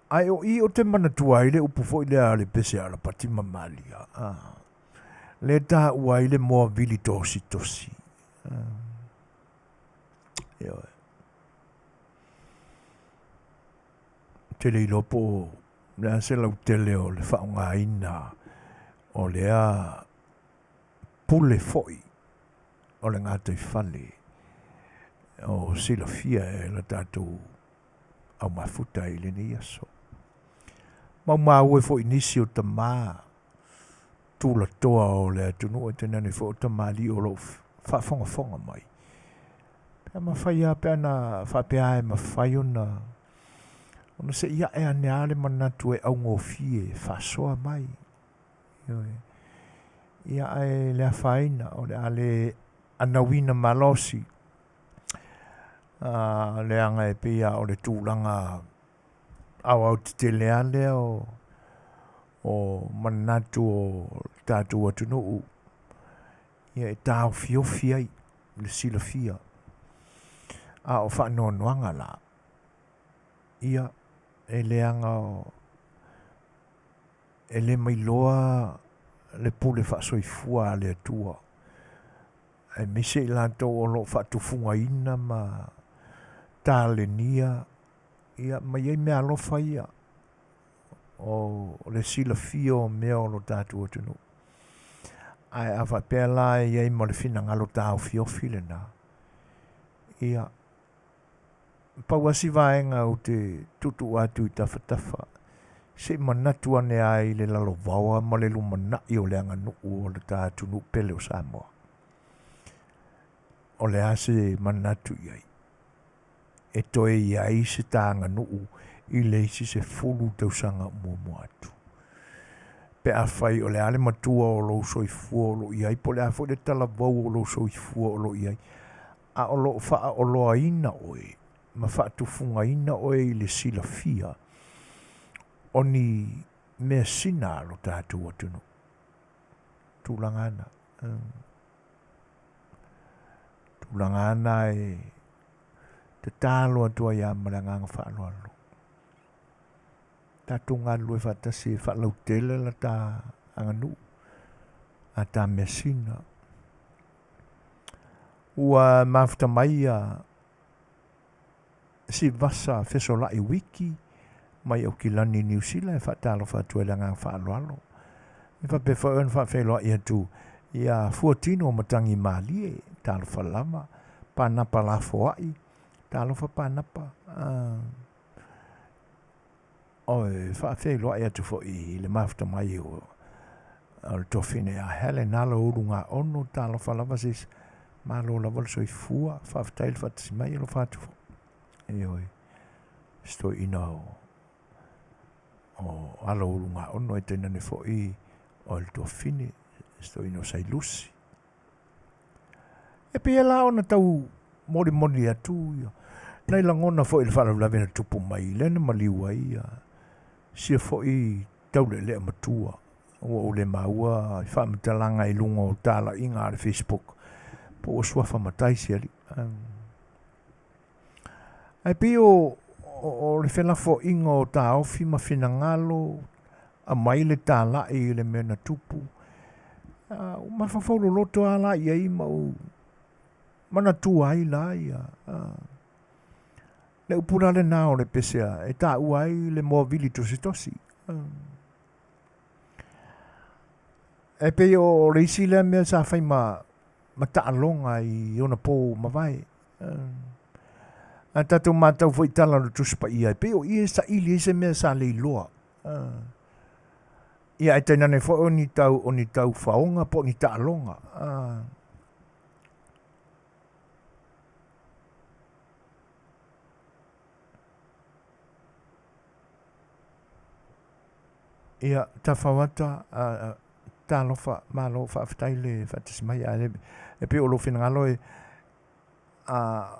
Ae o i ou te manatua ai le upu foi lea a le pese a Alapati ma Malia, lea e taua ai le moa vili tositosi. Ioe. Ou te le iloa po o le a se lautele o le faaaogaina o lea pule foi o le gataifale o silafia e le tatou aumafuta i lenei aso. Maumau e foi nisi o tamā tulatoa o le atunuu e tainane foi o tamalii o lo o faafogafoga mai. Pe a mafai lava pe ana faapea e mafai ona ona se i ae ane lava le manatu e augofie e faasoa mai. Ioe. Ia ae le afaina o le a le anauina malosi leaga e pei lava o le tulaga aoaotetele lava lea o manatu o le tatou atunuu ia e taofiofi ai le silafia. A o faanoanoaga la, ia e leaga e le mailoa le pule faasoifua a le Atua, aemaise i latou o lo o faatufugaina ma talenia ia ma i ai meaalofa ia o le silafia o mea o lo tatou atunuu. Ae a faapea la e i ai ma le finagalo taofiofi lena, ia, pau lava si vaega ou te tuutuu atu i tafatafa, se i manatu ane lava i le lalovaoa ma le lumanai o le aganuu o le ta atunuu pele o Samoa. O le a se manatu i ai? E toe i ai se ta aganuu i le isi 10 tausaga o muamua atu. Pe afai o le a le matua o lou soifua o lo o i ai, po o le a foi le talavou o lou soifua o lo o i ai, a o lo o faaoloaina oe ma faatufugaina oe i le silafia o ni measina a lo tatou atunuu. Tulaga ana. Tulaga ana e tatalo atu ai lava ma le agaga faaaloalo. Tatou galulue faatasi e faalautele la ta aganuu, a ta measina. Ua mafuta mai ia Sivasa Fesolai Wiki mai Aukilani, Niu Sila e faatalofa atu ai le agaga faaaloalo. E faapea foi ona faafeiloai atu ia Fuatino Matagi Malie, talofa lava, Panapa Lafoai, talofa Panapa. Oi, faafeiloai atu foi i le mafuta mai o le tofine ia Helen Alo Ulugaono, talofa lava sis, malo lava le soifua, faafetai le faatasi mai, alofa atu foi. Ioe, si toeaina o Alo Ulugaono e tainane foi o le tuafafine, si toeaina o Sailusi. E pei la ona tau molimoli atu ia. Nai lagona foi i le faalavelave na tupu mai lea na maliu ai ia sia foi taulealea matua ua ou le maua i faamatalaga i luga o talaiga a le Facebook po ua suafa matai se alii. Ae pei o o le felafoaiga o taofi ma finagalo, aumai le talai i le mea na tupu, ua mafaufau loloto lava la i ai ma ou manatua ai la ia le upu la lena o le pese e taua ai le moa vili tositosi. E pei o le isi lea mea sa fai ma ma taaloga i ona po mavae. A tatou matau foi i tala o le Tusi Paia, e pei o i e saili ai se mea sa le iloa. Ia ae tainane foi o ni tau, o ni tau faoga po o ni taaloga. Ia, Tafauata, talofa, malo, faafetai le faatasi mai. Ae e pei o lou finagalo e, a,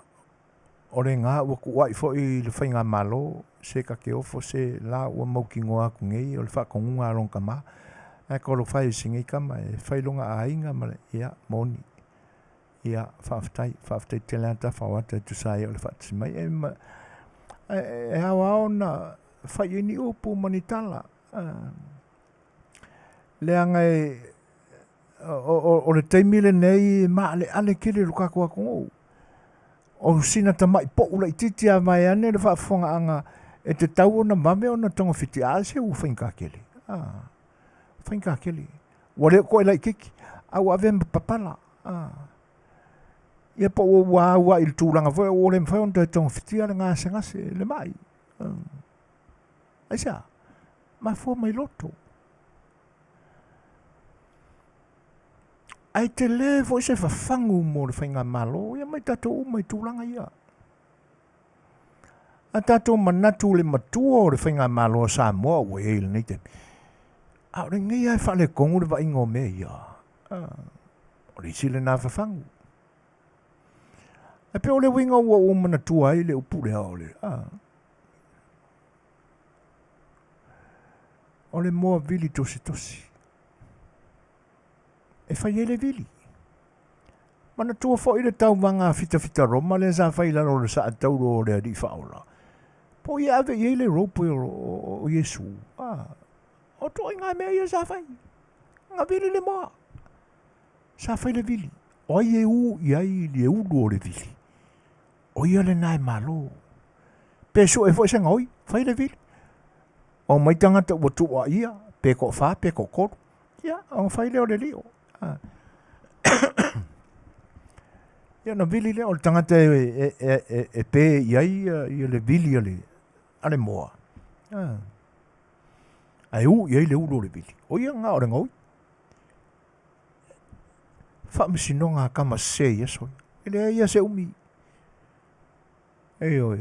o le ga ua kuua'i foi i le faigamalo, se ta te ofo se la ua mautinoa atu nei o le faatonuga a lona tama, ae talofa e i si nei tama e fai lona aiga ma le, ia, moni. Ia, faafetai, faafetai tele lava Tafaoata e tusa ai o le faatasi mai. E, ma, e, e ao lava ona fai i ai ni upu ma ni tala. Leaga e, o, o, o le taimi lenei e maaleale tele lo tatou atunuu. O sina tama'i po'u laitiiti lava vaeane le faafofogaaga e tatau ona vave ona togafiti, a se ua faigata tele. A, faigata tele. Ua le o toe laitiiti, a ua avea ma papala. A, ia po ua ua au ai i le tulaga foi ua le mafai ona toe togafitia le gasegase, le ma'i. Aisea? Mafua mai loto. Ae tele foi se fafagu mo le faigamalo, ia mai tatou uma i tulaga ia. A tatou manatu i le matua o le faigamalo a Samoa ua i ai i lenei taimi, a o lenei lava e faaletonu le vaaiga o mea ia. O le isi lena fafagu. Ae pei o le uiga ua ou manatua ai le upu lea o le, o le moa vili tositosi. E fai ai le vili. Manatua foi le tauvaga a fitafita Roma lea sa fai i lalo o le saa tauro o le Alii Faaola. Po o ia ave i ai le rope o Iesu. Ah, o ituaiga mea ia sa fai. Na vili le moa. Sa fai le vili. O ai e u i ai le ulu o le vili? O ia lena e malo. Pe sue foi se gaoi, fai le vili. Omai tagata ua tuuaia, pe toafa pe toatolu. Ia, ona fai lea o le lio. Ia ona vili lea o le tagata e, e, e, e, e pe i ai ia le vili a le, a le moa. Ae u i ai le ulu o le vili. O ia lena o le gaoi. Faamasinoga a tama sese i aso ia. E leai lava se umi. Ioe.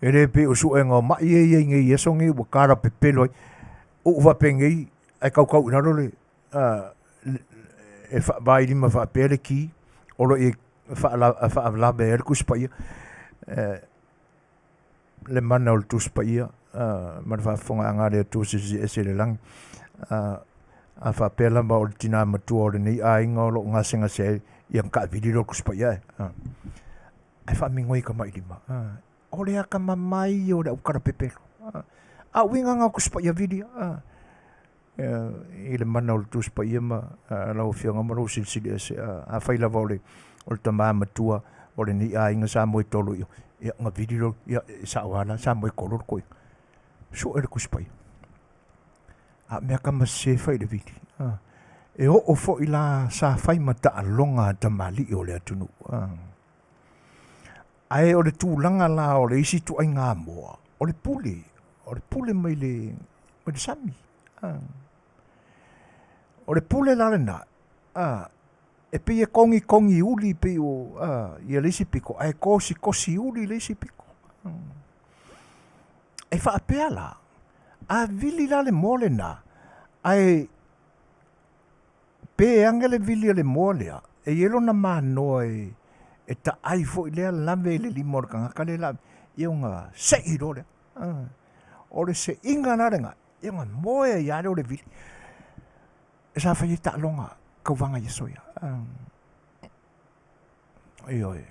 E le pei o suega o mai ia e i ai nei i aso nei ua talapepelo ai. Uu faapenei ae tautau i lalo le e vailima faapea le ki o lo o i faalave ai le Tusi Paia. Le mana o le Tusi Paia ma le faafofogaaga a le Atua Silisili Ese i le lagi. A faapea lava o le tina matua o lenei aiga o lo o gasegase ai, ia ona taavili lea o le Tusi Paia e. Ae faamigoi tamailima. O le atamamai o le autalapepelo. A o uiga na o Tusi Paia vili ia. I le mana o le Tusi Paia ma lau Afioga ma lou Silisili Ese, afai lava o le tama matua o lenei aiga sa moe tolo i o, ia ona vili lea, ia e sao lava la sa moe tolo le toeaina. Sue le Tusi Paia. A o mea tama sese fai i le vili. E oo foi la sa fai ma taaloga a tamalii o le atunuu. Ae o le tulaga la o le isi ituaiga moa, o le pule, o le pule mai le, mai le sami. O le pule la lena, e pei e kogikogi uli pei o ia le isi pito, ae kosikosi uli le isi pito. E faapea la, a vili la le moa lena, ae pe age le vili a le moa lea, e i ai lona manoa e, E taai foi lea lave i le lima o le tagata lea la ia ona sei loa lea. O le seiga la lena, ia ona moe ai lava lea o le vili. E sa fai ai taaloga tauvaga i aso ia. Ioe.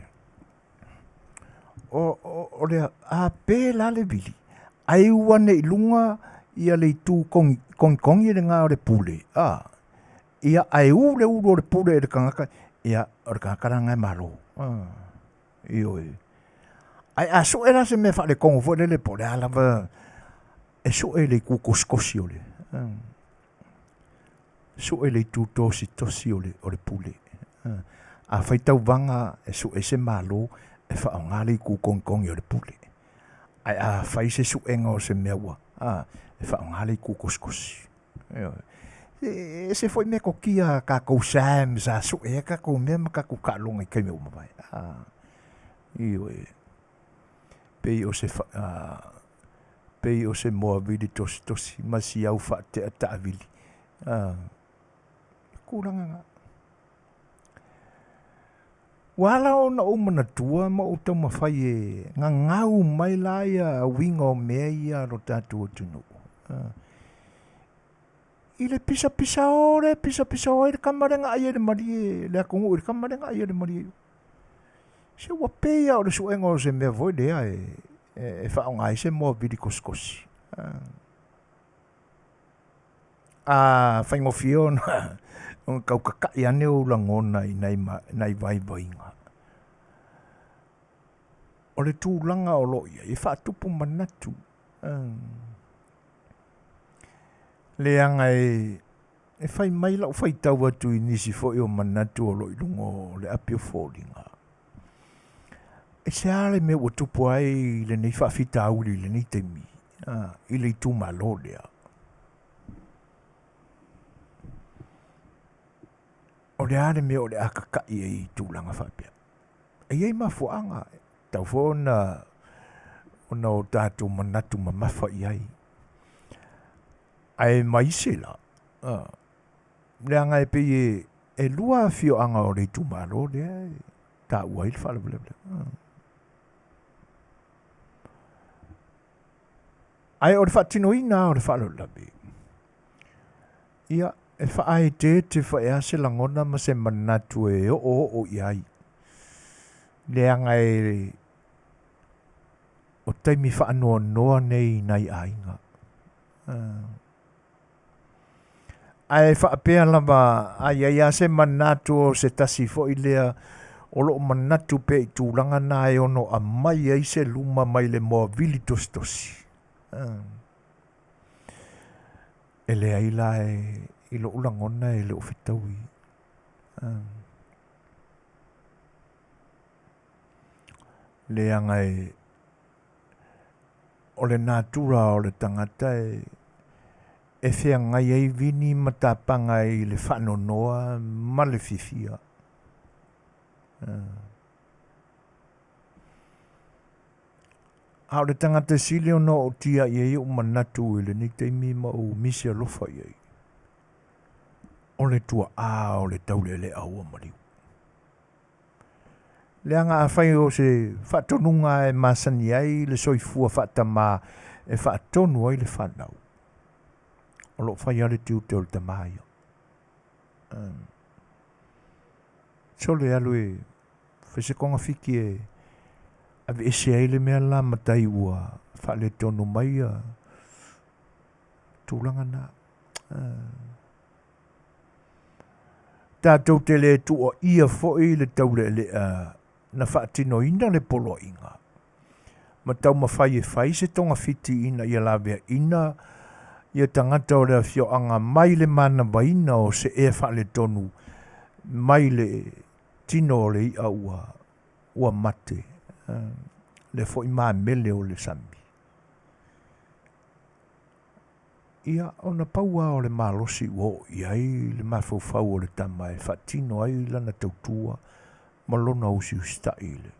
O le a pe la le vili, ai ua ane i luga ia le itu kogikogi lena o le pule, a, ia ae u le ulu o le pule i le tagata, ia o le tagata la lena e malo. Ioe. Ae a sue la se mea faaletonu foi lele po o le a lava, e sue i le itu kosikosi o le, sue le itu tositosi o le pule. A fai tauvaga e sue se malo, e faaaoga le itu kogikogi o le pule. Ae a fai se suega o se mea ua, e faaaoga le itu kosikosi. E ese foi metotia a tatou sa sa sue ai tatou mea ma tatou taaloga i taimi ua mavae. Ioe. Pei o se pei o se moavili tositosi ma si au faatea taavili. Tulaga na. Ua ala ona ou manatua ma ou taumafai e gagau mai la ia uiga o mea ia a lo tatou atunuu. I le pisapisao lea e pisapisao ai le tama lea na ai e le malie, le atunuu i le tama lea na ai e le malie. Se ua pei lava o le suega o se mea foi lea e faaaoga ai se moavili kosikosi. A faigofie ona tau tata'i ane ou lagona i nai vaivaiga. O le tulaga o lo o i ai e faatupu manatu. Leaga e fai mai lau faitau atu i nisi foi o manatu o lo o i luga o le api o foliga. Aisea le mea ua tupu ai lenei faafitauli i lenei taimi i le itumalo lea? O le a le mea o le a tata'i ai i tulaga faapea? E i ai mafuaaga, e tatau foi ona o tatou manatu mamafa i ai. Ae ma isi la, leaga e pei e lua afioaga o le itumalo lea e taua ai le faalavelave. Ae o le faatinoina lava o le faalavelave, ia, e faaeteete foi lava se lagona ma se manatu e oooo i ai, leaga e o taimi faanoanoa nei i nai aiga. Ae faapea lava, a i ai lava se manatu o se tasi foi lea o loo manatu pea i tulaga na e ono aumai ai se luma mai le moavili tositosi. E leai la i lou lagona e le o fetaui. Leaga e o le natura o le tagata e feagai ai vini ma tapaga i le faanoanoa ma le fiafia. A o le tagata sili ona ootia i ai ou manatu i lenei taimi ma ou misi alofa i ai, o le tuaa o le taulealea ua maliu. Leaga afai o se faatonuga e masani ai le soifua faatamā e faatonu ai le fanau, o lo o fai lava le tiute o le tamā ia. Sole alu e fai se togafiti e aveese ai le mea la matai ua faaletonu mai ia tulaga na. Tatou te le tuuaia foi le taulealea na faatinoina le poloaiga, ma taumafai e fai se togafiti ina ia laveaina ia tagata o le afioaga mai le manavaina o se ea faaletonu mai le tino o le i'a ua mate, lea foi mamele o le sami. Ia, ona pau lava o le malosi ua oo i ai le mafaufau o le tama e faatino ai lana tautua ma lona usiusitai i le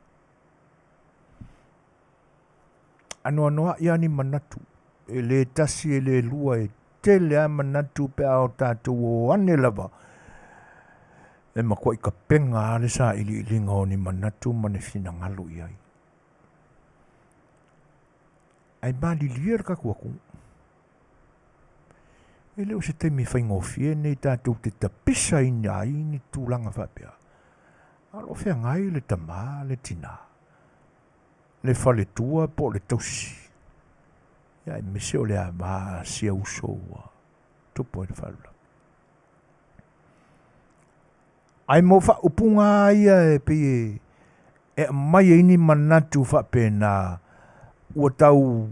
anoanoai lava ni manatu, e le tasi e le lua, e tele lava manatu pe a o tatou o ane lava. E matuai tapena lava le sailiiliga o ni manatu ma ni finagalo i ai. Ae malilie le tatou atunuu. E le o se taimi faigofie lenei tatou te tapisaina ai ni tulaga faapea. A o lo o feagai le tama, le tina, le faletua po o le tausi, ia aemaise o le ava a si uso ua tupu ai le faalavelave. Ae mo faaupuga lava ia e pei e aumai ai ni manatu faapena ua tau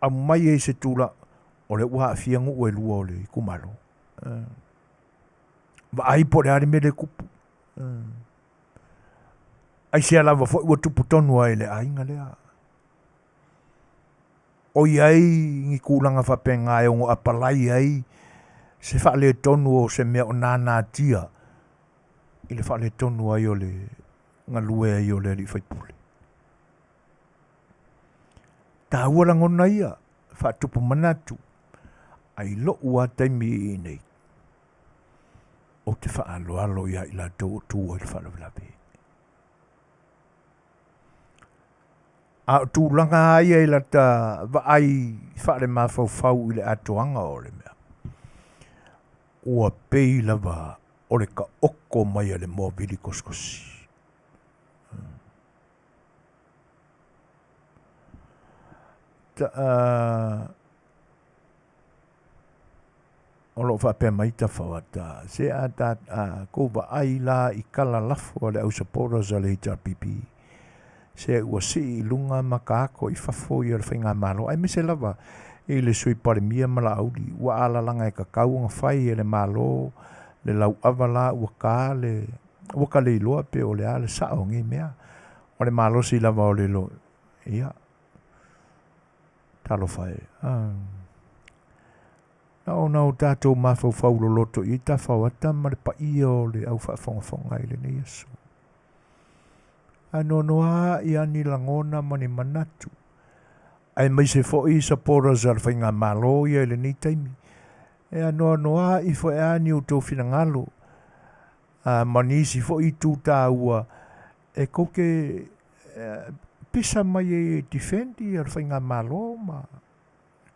aumai ai se tulaga, o lea ua aafia nuu e lua o le itumalo. Vaai po o le a le mea lea e tupu. Aisea lava foi ua tupu tonu ai i le aiga lea. O i ai ni tulaga faapena e ono apalai ai se faaletonu o se mea o nanatia i le faaletonu ai o le galue ai o le alii faipule. Taua lagona ia, faatupu manatu, ae i lou lava taimi i inei, ou te faaaloalo ia i latou o tu ai le faalavelave. A o tulaga lava ia i lata vaai faalemafaufau i le atoaga o le mea, ua pei lava o le taoto mai a le moavili kosikosi. O lo o faapea mai Tafaoata, se a ta a kou vaai la i kala lafo a le au supporters a le HRPP, se ua sii i luga ma taako i fafo ia le faigamalo, aemaise lava i le Sui Palemia ma Laauli, ua alalaga e tatau ona fai e le Malo le lauava la ua ta le ua ta le iloa pe o le a le sao o nei mea. O le malosi lava o le lo ia talofa e. Na ona o tatou mafaufau loloto i ai Tafaoata ma le paia o le au faafogafoga i lenei aso. Ae noanoa ia ni lagona ma ni manatu, aemaise foi supporters a le faigamalo ia i lenei taimi. E anoanoa ifo e a ni outou finagalo ma nisi foi itu taua e tou te pisa mai ai e defend ia le faigamalo ma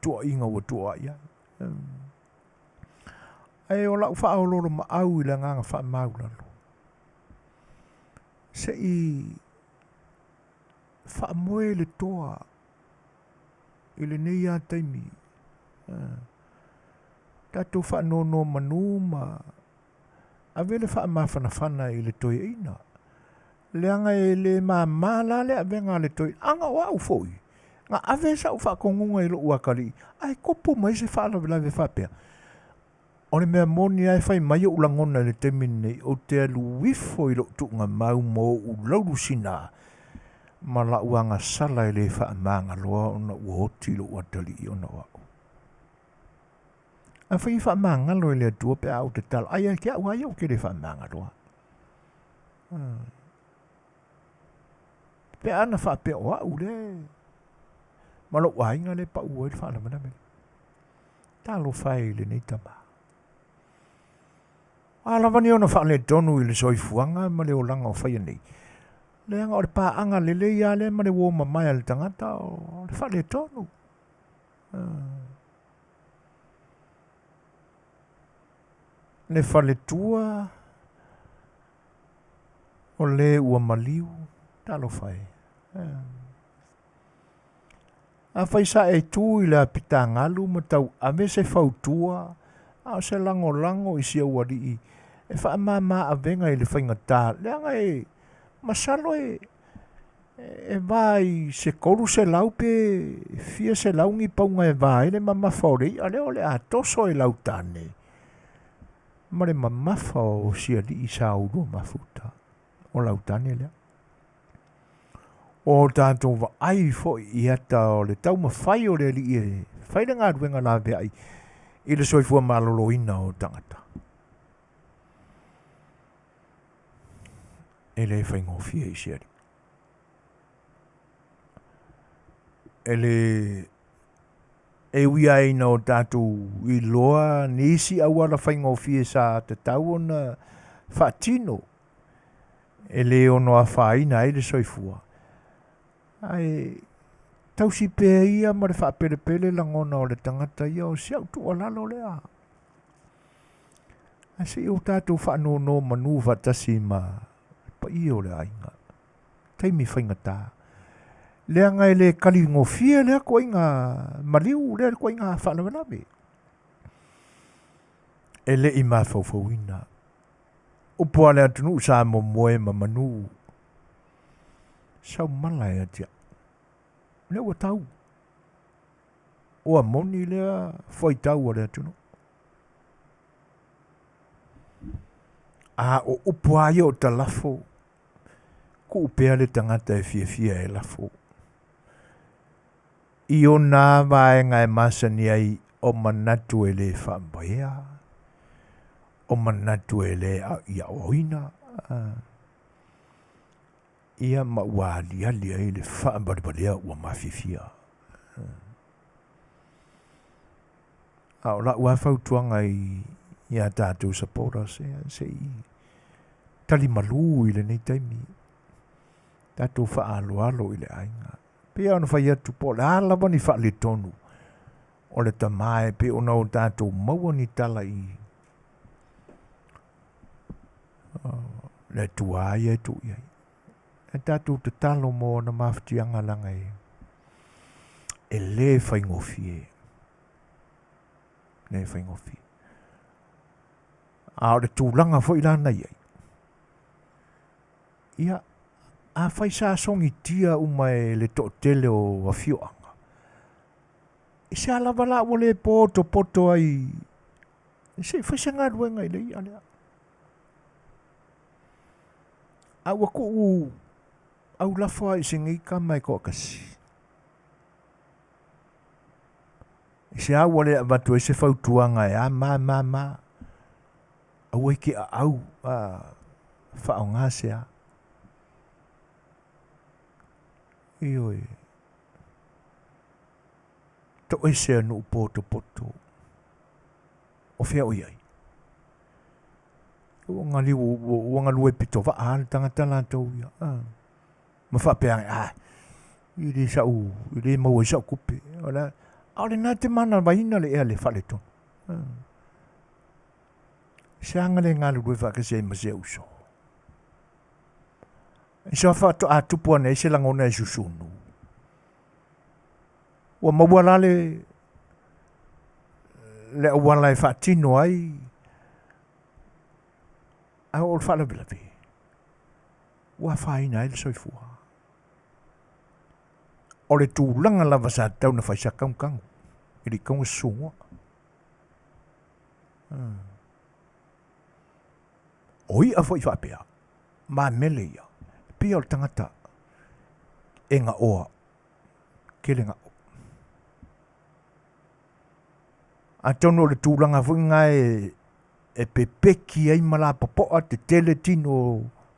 tuuaiga ua tuuai ai. Ae o lau faaoloolomaau i le agaga faamaulalo, se i faamoe le toa i lenei lava taimi, tatou faanonomanu ma ave le faamafanafana i le toeaina, leaga e le mama la le avega a le toeaina. Ana o au foi, na ave sau faatonuga i lou atalii, ae tupu mai se faalavelave faapea. O le mea moni lava e fai mai ou lagona i le taimi lenei, ou te alu ifo i lou tuugamau ma ou laulusina ma lau agasala e le faamagaloa ona ua oti lou atalii ona o au. Afai e faamagalo e le Atua pe a ou tatalo, ai ia te au lava ia ou te le faamagaloa. Pe ana faapea o au le ma lou aiga le pau ai le faalavelave. Talofa e i lenei tama. A lava ni ona faaletonu i le soifuaga ma le olaga o faia nei. Leaga o le paaga lelei lava lea ma le uo mamae a le tagata o le faaletonu. Le faletua o le ua maliu, talofa e. Afai sa e tu i le apitagalu ma tauave se fautua a o se lagolago i si ou alii e faamama avega i le faigata, leaga e masalo e e va i se 300 pe fia selau ni pauga e va ai le mamafa o le i'a lea o le a toso e lautane ma le mamafa o si alii sa ulua mafuta o lautane lea. O tatou vaai foi i ata o le taumafai o le alii e fai le galuega laveai i le soifua maloloina o tagata. E le faigofie i si alii. E le e ui ai ina o tatou iloa nisi auala faigofie sa tatau ona faatino e lē ono afaina ai le soifua, ae tausi pea ia ma le faapelepele lagona o le tagata ia o si au tuualalo lea. Ae se i o tatou faanonomanu faatasi ma le paia o le aiga. Taimi faigata. Leaga e le kaligofie lea koaiga maliu, lea koaiga faalavelave. E le i mafaufauina. Upu a le atunuu sa momoe ma manu. Sau mala e atiae. Lea ua tau. Ua moni lea fuaitau a le atunuu. A o upu lava ia o talafo, tuu pea le tagata e fiafia e lafo. I ona vaega e masani ai o manatu e le faamaea, o manatu e le iaoaina, ia ma ua aliali ai le faavalevalea ua mafiafia. A o lau lava fautuaga i a tatou supporters, ia, se i tali malu i lenei taimi, tatou faaaloalo i le aiga. Pei ona fai atu, po o le a lava ni faaletonu o le tama e pei ona o tatou maua ni tala i le Atua ia e tuu i ai. E tatou tatalo mo ona mafatiaga leaga e le faigofie. Le faigofie. A o le tulaga foi la na i ai, ia, afai sa sogitia uma e le toatele o afioaga, i se a lava la ua le potopoto ai se i fai se galuega i le i'a lea. A ua tuu aulafo lava i si nei tama e toatasi. I se a ua le avatu ai se fautuaga e a ma ma ma, aua e te aau a faaaoga se a. Ioe. Toese a nuu potopoto. O fea o i ai? Ua galiu, ua galue pito vaa le tagata latou ia. Ah. Ma faapea ane, ah, i le sa'u, i le maua ai sa'u tupe. O le, a o lena e te manavaina le ea le faaletonu. Ah. Se aga le galulue faatasi ai ma si ou uso. I se faatoa tupu ane ai se lagona e susunu. Ua maua la le le auala e faatino ai a o le faalavelave ua afaina ai le soifua. O le tulaga lava sa tatau ona fai sa tagutagu e le i tatau ona susunoa. O i'a foi faapea, mamele ia, e pei o le tagata e gaoa, tele gao. Atonu o le tulaga foi lena e pepeki ai ma lapopoa tetele tino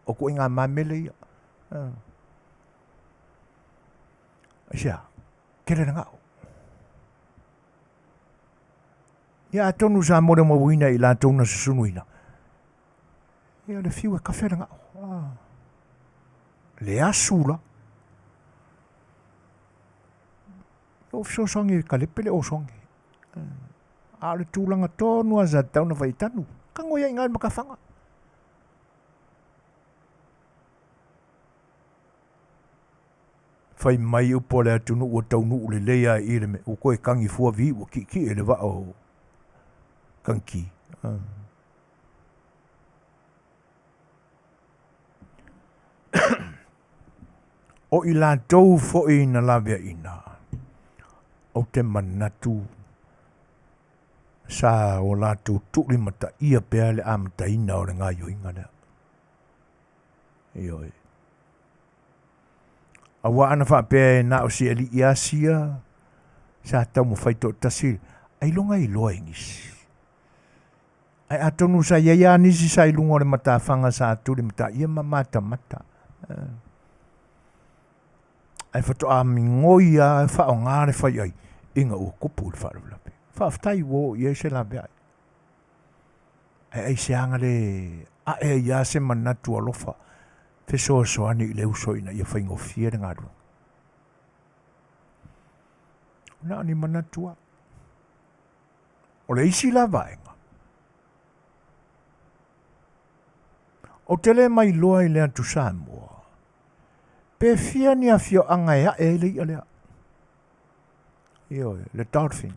o ituaiga mamele ia. Aisea? Tele le gao. Ia atonu sa molimauina i latou na susunuina, ia le fiu e kafe le gao. Ah. Le asu la. O fesoasoani e kalepe le osogi. A o le tulaga tonu lava sa tatau ona fai tanu. Tago ia i ina i le matafaga. Fai mai upu a le atunuu ua taunuu lelei lava i i le mea, ua toe tagi fua vi ua tietie le vaa o Tagiti. O i latou foi na laveaiina, ou te manatu sa o latou tuulimataia pea le amataina o le gaoioiga lea. Ioe. Aua ana faapea e na o si alii lava sia sa taumafai toatasi, ailoga e iloa e nisi. Ae atonu sa i ai lava nisi sa i luga o le matafaga sa tulimataia ma matamata. Ae faatoa migoi lava e faaaoga le fai ai ina ua tupu le faalavelave. Faafetai ua oo i ai se laveai. Ae aisea le A'e ai lava se manatu alofa fesoasoani i le uso ina ia faigofie le galuega. Na o ni manatu lava. O le isi la vaega, ou te le mailoa i le atu Samoa, pe fia ni afioaga e a'e ai le i'a lea. Ioe, le dolphin.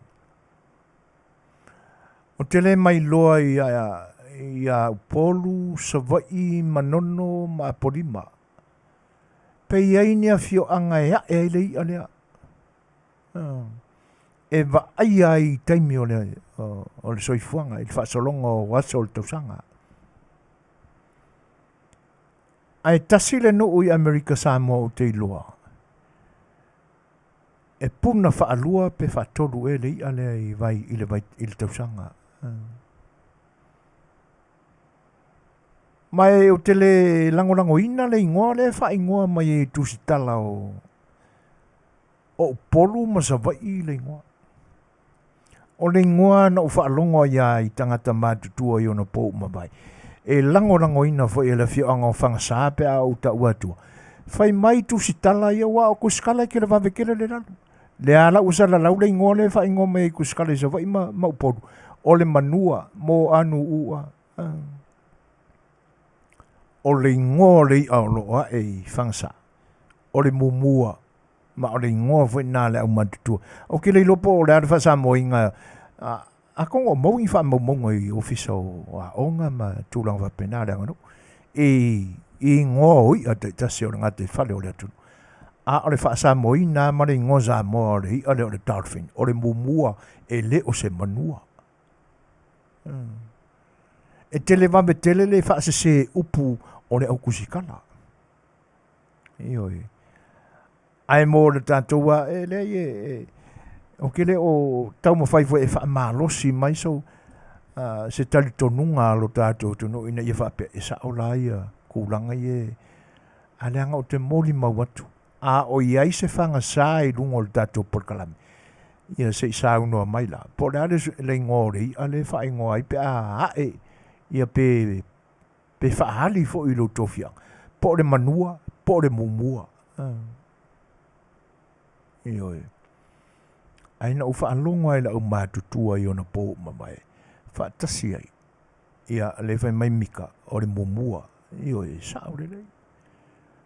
Ou te le mailoa ia Upolu, Savaii, Manono ma Apolima, pe i ai ni afioaga e a'e ai le i'a lea. E vaaia ai i taimi o le, o le soifuaga, i le faasologa o aso o le tausaga. Ae tasi le nuu i Amerika Samoa ou te iloa, e puna faalua pe faatolu ea le i'a lea i vai i le vai i le tausaga. Ma e ou te le lagolagoina le igoa lea e faaigoa mai ai i tusitala o o Upolu ma Savaii le igoa. O le igoa na ou faalogo ai lava i tagata matutua i ona pou mavae, e lagolagoina foi e le afioaga o Fagasa pe a ou taua atua, fai mai tusitala ia aua o tusitala e televave tele le lalo. Lea la ua salalau le igoa lea e faaigoa mai ai tusitala i Savaii ma, ma Upolu, o le manua mo anu ua. O le igoa o le i'a o lo o a'e i Fagasa, o le mumua ma o le igoa foi lena a le aumatutua. Ou te le iloa po o le a le faasamoaina, atonu o maua ni faamaumauga i ofisa o aoga ma tulaga faapena a le aganuu i igoa o i'a taitasi o le gataifale o le atunuu. A o le faasamoaina lava ma le igoa Samoa o le i'a lea o le dolphin, o le mumua e le o se manua. E televave tele le faasese upu o le aukusikala. Ioe. Ae mo le tatou a, e leai e, e, ou te le o taumafai foi e faamalosi mai sou, se talitonuga a lo tatou atunuu ina ia faapea e sao la ia tulaga ia e, ae leaga ou te molimau atu, a o i ai se fagasa i luga o le tatou polokalame, ia se i saunoa mai la, po o le a le, le igoa o le i'a lea e faaigoa ai pe a a'e ia pe pe faaali foi i lo outou fiaga, po o le manua, po o le mumua. Ioe. Ae na ou faalogo lava i le aumatutua i ona po ua mavae, faatasi ai, ia, lea fai mai Mika, o le mumua. Ioe, e sao lelei.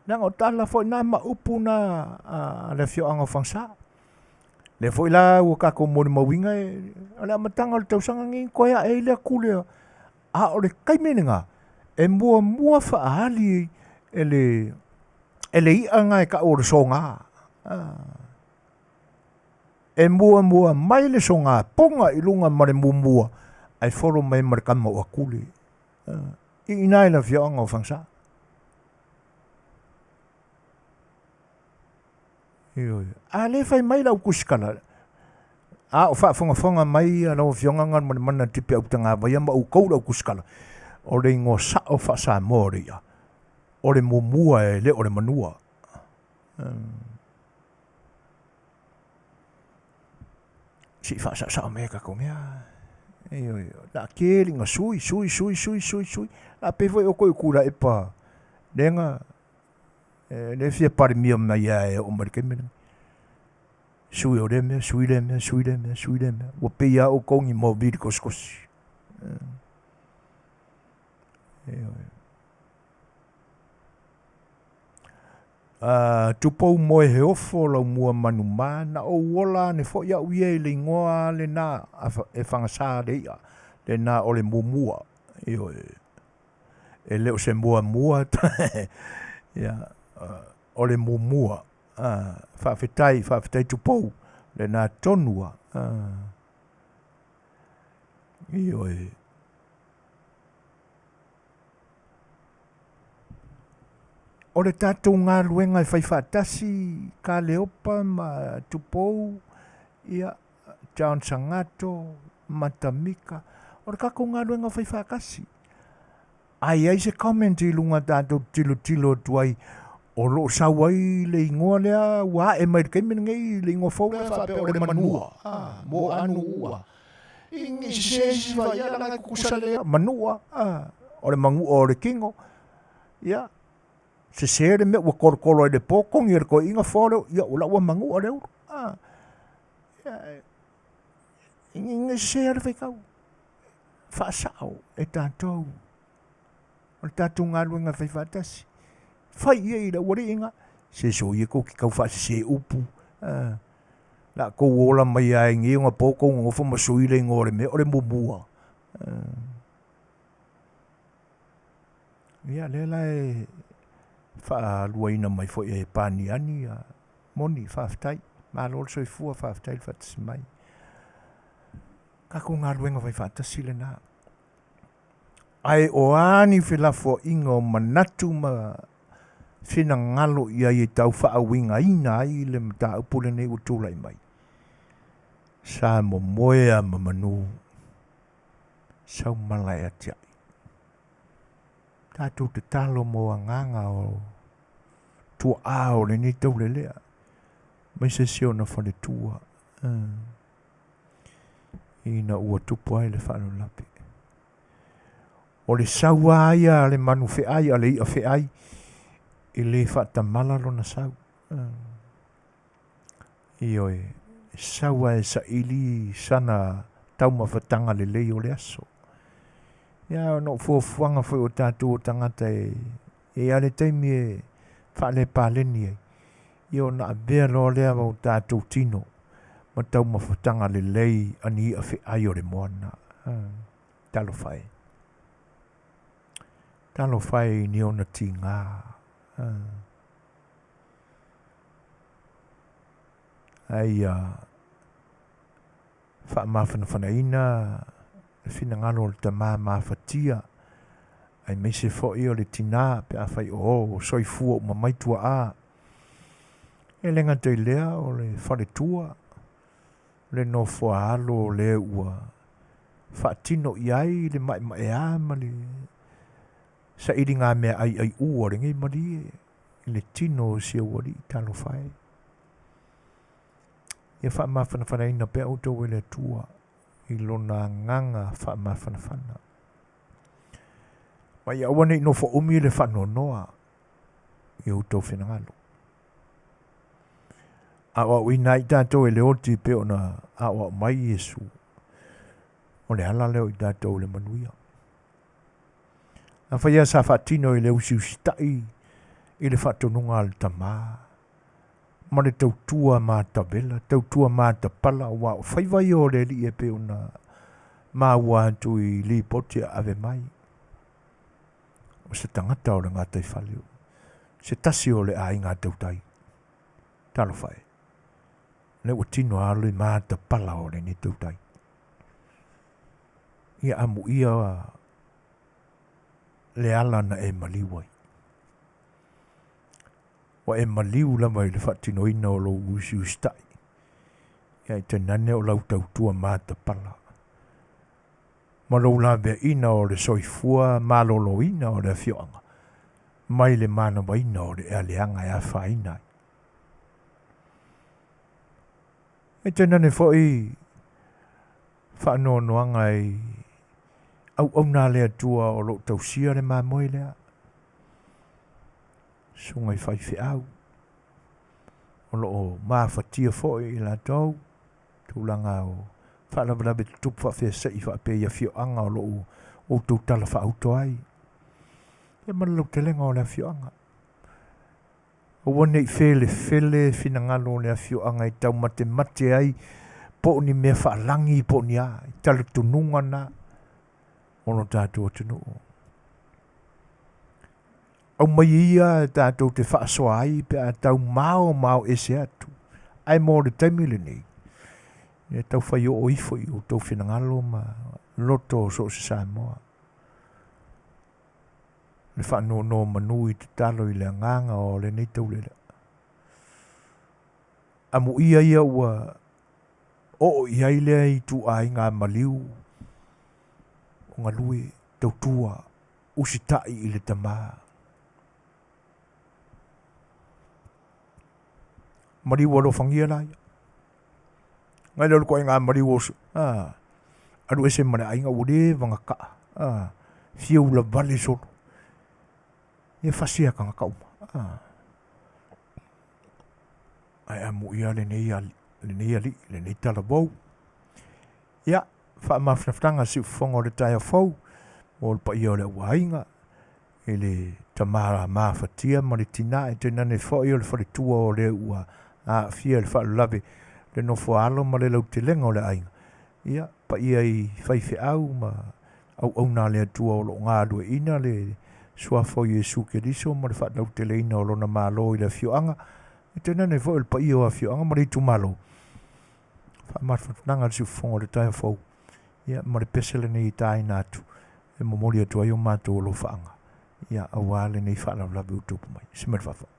Leaga o tala foi na ma upu na a le afioaga o Fagasa. Lea foi la ua tatou molimauina, o le amataga o le tausaga lenei, toe ae ai le atu lea A o le taimi lena, e muamua faaali e le, e le i'a lena e ta'u o le soga. E muamua mai le soga poga i luga ma le mumua, ae folo mai ma le tama o Akuli. I ina i le afioaga o Fagasa. Ioe. A le fai mai lau tusitala, a o faafogafoga mai lau Afioga Galumalemana Tipi Autagavaia ma outou lau tusitala, o le igoa sao faa-Samoa o le i'a, o le mumua e le o le manua. Se i faasaosao mai e tatou mea. Ioe, la tele ina sui, sui, sui, sui, sui, sui. La pei foi outou i Tuilaepa, lea E le fia palemia mai lava e oo mai le taimi lenei. Sui o lea mea, sui lea mea, sui lea mea, sui lea mea. Ua pei lava outou ni mobili kosikosi. Tupou moe he ofo lau mua manumā, na ou ola ane foi au ia i le igoa lena e fagasa le i'a, lena o le mumua. Ioe. E le o se muamua ia, o le mumua. Faafetai, faafetai Tupou, lena tonu a. Ioe. O le tatou galuega e fai faatasi, Kaleopa ma Tupou, ia, John Sagato, Matamika, o le tatou galuega fai faatasi. A i ai se comment i luga tatou tilotilo atu ai o lo o sau ai le igoa lea ua ae mai i le taimi lenei le igoa fou lea faapea o le manua, mo anu ua. I nisi se isi fa ia langa e kukusa lea manua, O le manu'a o le tino, ia, sese le mea ua tolotolo ai le po, togi e le toeaina foa le, ia o la ua manu'a le ulu. A, ia, ina sese lava le faitau. Faasa'o e tatou. O le tatou galuega e fai faatasi. Fai i ai i le aualiiga, se soia tou te tau faasese upu. A, la tou ola mai lava i nei ona po tou nonofo ma sui le igoa o le mea, o le muamua. Ia, lea la e faaluaina mai foi e Paniani ia moni, faafetai. Malo le soifua, faafetai le faatasi mai. Tatou galuega fai faatasi lena. Ae o a ni felafoaiga o manatu ma finagalo i ai e tau faauigaina ai le mataupu lenei ua tulai mai, sa momoe a ma manu, sau mala e atiae. Tatou tatalo mo agaga o tuaa o lenei taulelea, aemaise si ona faletua, ina ua tupu ai le faalavelave. O le sau lava ia a le manu feai, a le i'a feai, e le faatamala lona sau. Ioe, e sau lava e saili sana taumafataga lelei o le aso. Ia, ona o fuafuaga foi o tatou o tagata e i ai lava le taimi e faalepaleni ai, ia ona avea loa lea o tatou tino ma taumafataga lelei a ni i'a feai o le moana. Talofa e. Talofa e i ni ona tiga. Ae ia faamafanafanaina le finagalo o le tama mafatia, aemaise foi o le tina pe afai o o soifua uma mai tuaa. E le gata i lea o le faletua, le nofoa alo o le ua faatino i ai le maemaea ma le sailigamea aiaiu a lenei malie i le tino o si aualii. Talofa e. Ia faamafanafanaina pea outou e le Atua i lona agaga faamafanafana. Ma ia aua ne i nofo umi le faanoanoa i outou finagalo. Aoaoina ai tatou e le oti pei ona aoao mai Iesu. O le ala lea o i tatou i le manuia. Afai lava sa faatino i le usiusitai i le faatonuga a le Tama, ma le tautua matavela, tautua matapala, aua o faiva ia o le Alii e pei ona maua atu i lipoti a ave mai. O se tagata o le gataifale, se tasi o le aiga tautai. Talofa e, lea ua tino lava le matapala o lenei tautai. Ia amuia le ala na e maliu ai. Ua e maliu lava i le faatinoina o lou usiusitai, ia e tainane o lau tautua matapala, ma lou laveaiina o le soifua maloloina o le afioaga, mai le manavaina o le ea leaga e afaina ai. E tainane foi faanoanoaga i auauna a le Atua o lo o tausia le mamoe lea, susuga i faifeau, o lo o mafatia foi i latou tulaga o faalavelave tutupu faafeasai faapea i afioaga o lo o outou tala faauto ai, ia ma le lautelega o le afioaga. Aua ne i felefele finagalo o le afioaga e taumatemate ai po o ni mea faalagi po o ni a, i talitonuga na o lo tatou atunuu. Aumai ia tatou te faasoa ai pe a tau maomao ese atu. Ae mo le taimi lenei, ia tau fai oo ifo i outou finagalo ma loto o so o se Samoa. Le faanonomanu i tatalo i le agaga o lenei taulelea. Amuia ia ua oo i ai lea ituaiga maliu o galue tautua usitai i le tama. Maliu alofagia laia. Ngai lea o le ituaiga maliu o, a, alu ese ma le aiga ua leva ona kaa. A, fia ula vale solo. Ia fasia tagata uma. Ah. Ae amuia lenei ali, lenei alii, lenei talavou. Ia, faamafanafanaga siufofoga o le taeao fou mo le paia o le au aiga, i le tama mafatia ma le tina e tainane foi o le faletua o le ua aafia i le faalavelave le nofo a alo ma le lautelega o le aiga. Ia, paia i faifeau ma auauna a le Atua o lo o galueaiina le Suafa o Iesu Keriso ma le faalauteleina o Lona Malo i le afioaga, e tainane foi o le paia o afioaga ma le itumalo. Faamafanafanaga le siufofoga o le taeao fou, ia, ma le pese lenei e taina atu e momoli atu ai o matou alofaaga, ia, aua lenei faalavelave ua tupu mai. Se mai le faafofoga.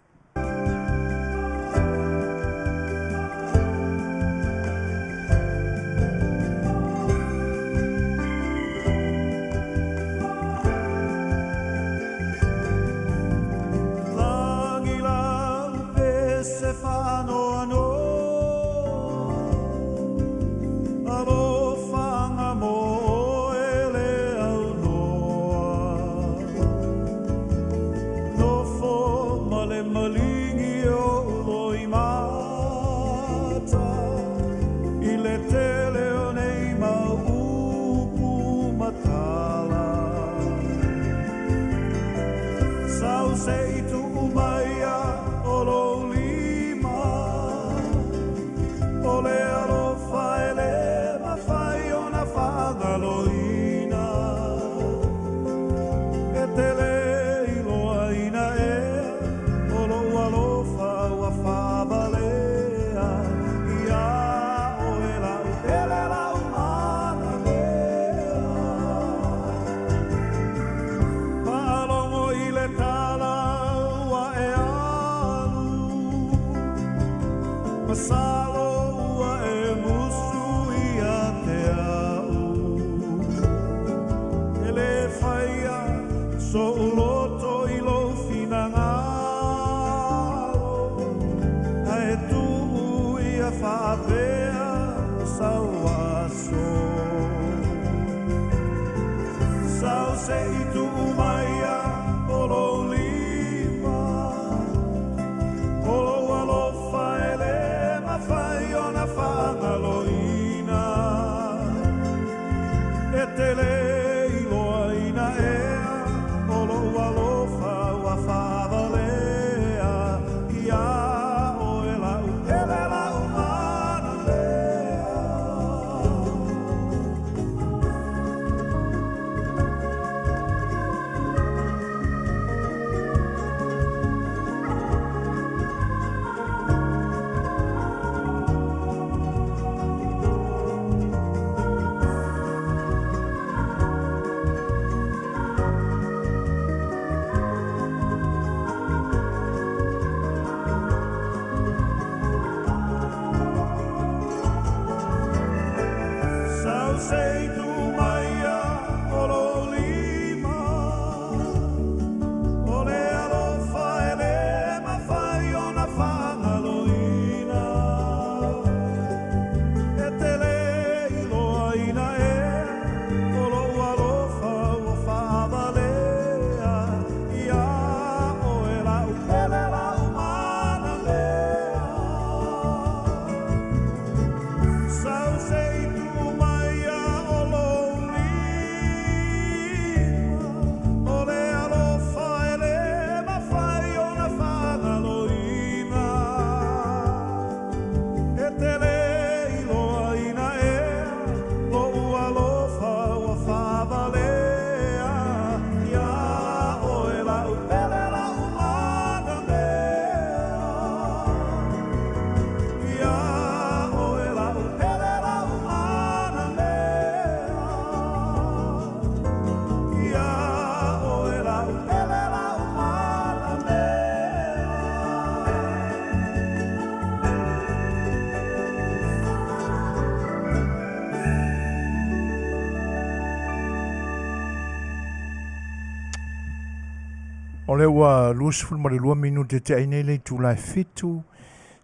O lea ua 22 minute tea ai nei le itula e fitu.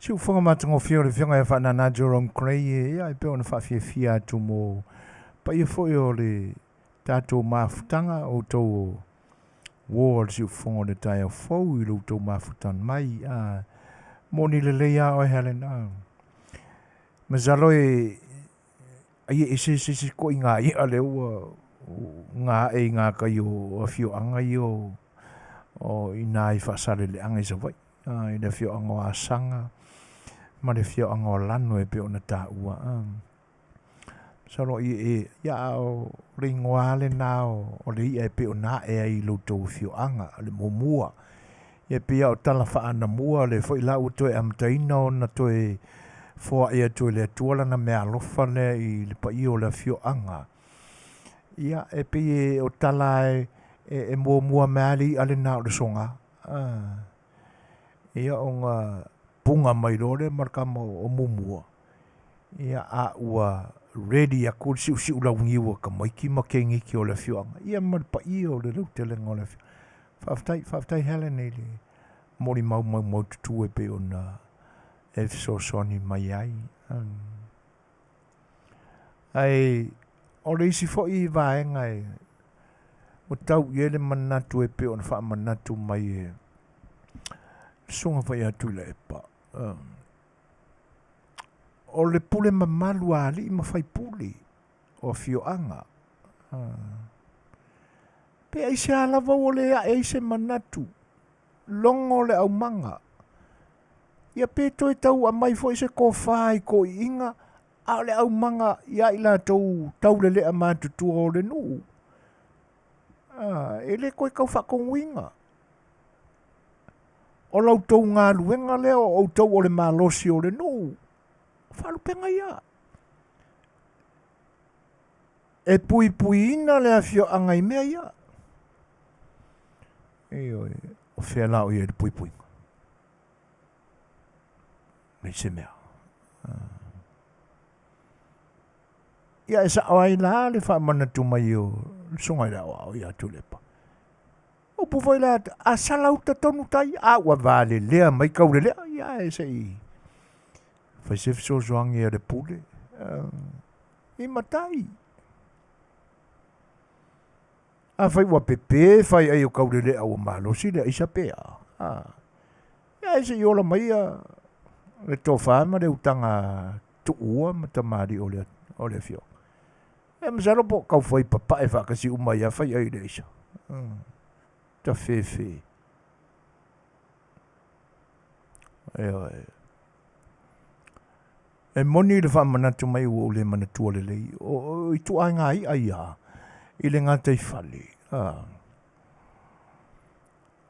Siufofoga matagofie o le Afioga ia Faanana Jerome Cray e ia e pei ona faafiafia atu mo paia foi o le. tatou mafutaga, outou o uo a le siufofoga o le taeao fou i lo outou mafutaga mai. A moni lelei lava oe Helen. A masalo e ai e ese se isi ituaiga i'a lea ua gaa'e i gatai o afioaga ia o i ina i Faasaleleaga i Savaii, i le afioaga o Asaga ma le afioaga o Alano e pei ona taua. Masalo ai e, ia a o le igoa lava lena o le i'a e pei ona a'e ai i lo outou afioaga, le muamua. Ia pei lava o tala faa-anamua lea foi la ua toe amataina ona toe foai atu e le Atua lana meaalofa lea i le paia o le afioaga. Ia, e pei e o tala e, e muamua mai lava le i'a lena o le soga. Ia, ona puga mai loa lea ma le tama o Mumua, ia, a ua ready atu le siusiu launiu a tamaiti ma teneiti o le afioaga, ia ma le paia o le lautelega o le afioaga. Faafetai, faafetai Helen i le molimau maumaututu e pei ona e fesoasoani mai ai. Ae o le isi foi vaega e ua tau i ai le manatu e pei ona faamanatu mai e le Susuga foi ia Tuilaepa, o le pule mamalu a alii ma faipule o afioaga. Pe aisea lava ua le ae ai se manatu, logo le aumaga, ia pe toe tau aumai foi se tofa i toeaiina, a o le aumaga ia i latou taulelea matutua o le nuu, e le toe tau faatonuina. O la outou galuega lea o outou o le malosi o le nuu, o faalupega ia. E puipuiina le afioaga i mea ia. Ioe, o fea la o i ai le puipuiga? Leai se mea. Ia e sao ai la le faamanatu mai o le Susuga i le Aoao ia Tuilaepa. Upu foi lea, a sala uta tonu tai, a ua valelea mai Kaulelea, ia e se i fai se fesoasoani a le pule i matai. Afai ua pepe fai ai o Kaulelea ua malosi le aisa pe a, ia e se i ola mai ia le tofa ma le utaga tuua ma tamalii o le afioaga. Ia masalo po o tau fai papae faatasi uma ai lava fai ai le aisa. Tafefe. Ioe. E moni le faamanatu mai ua ou le manatua lelei. O ituaiga i'a ia i le gataifale.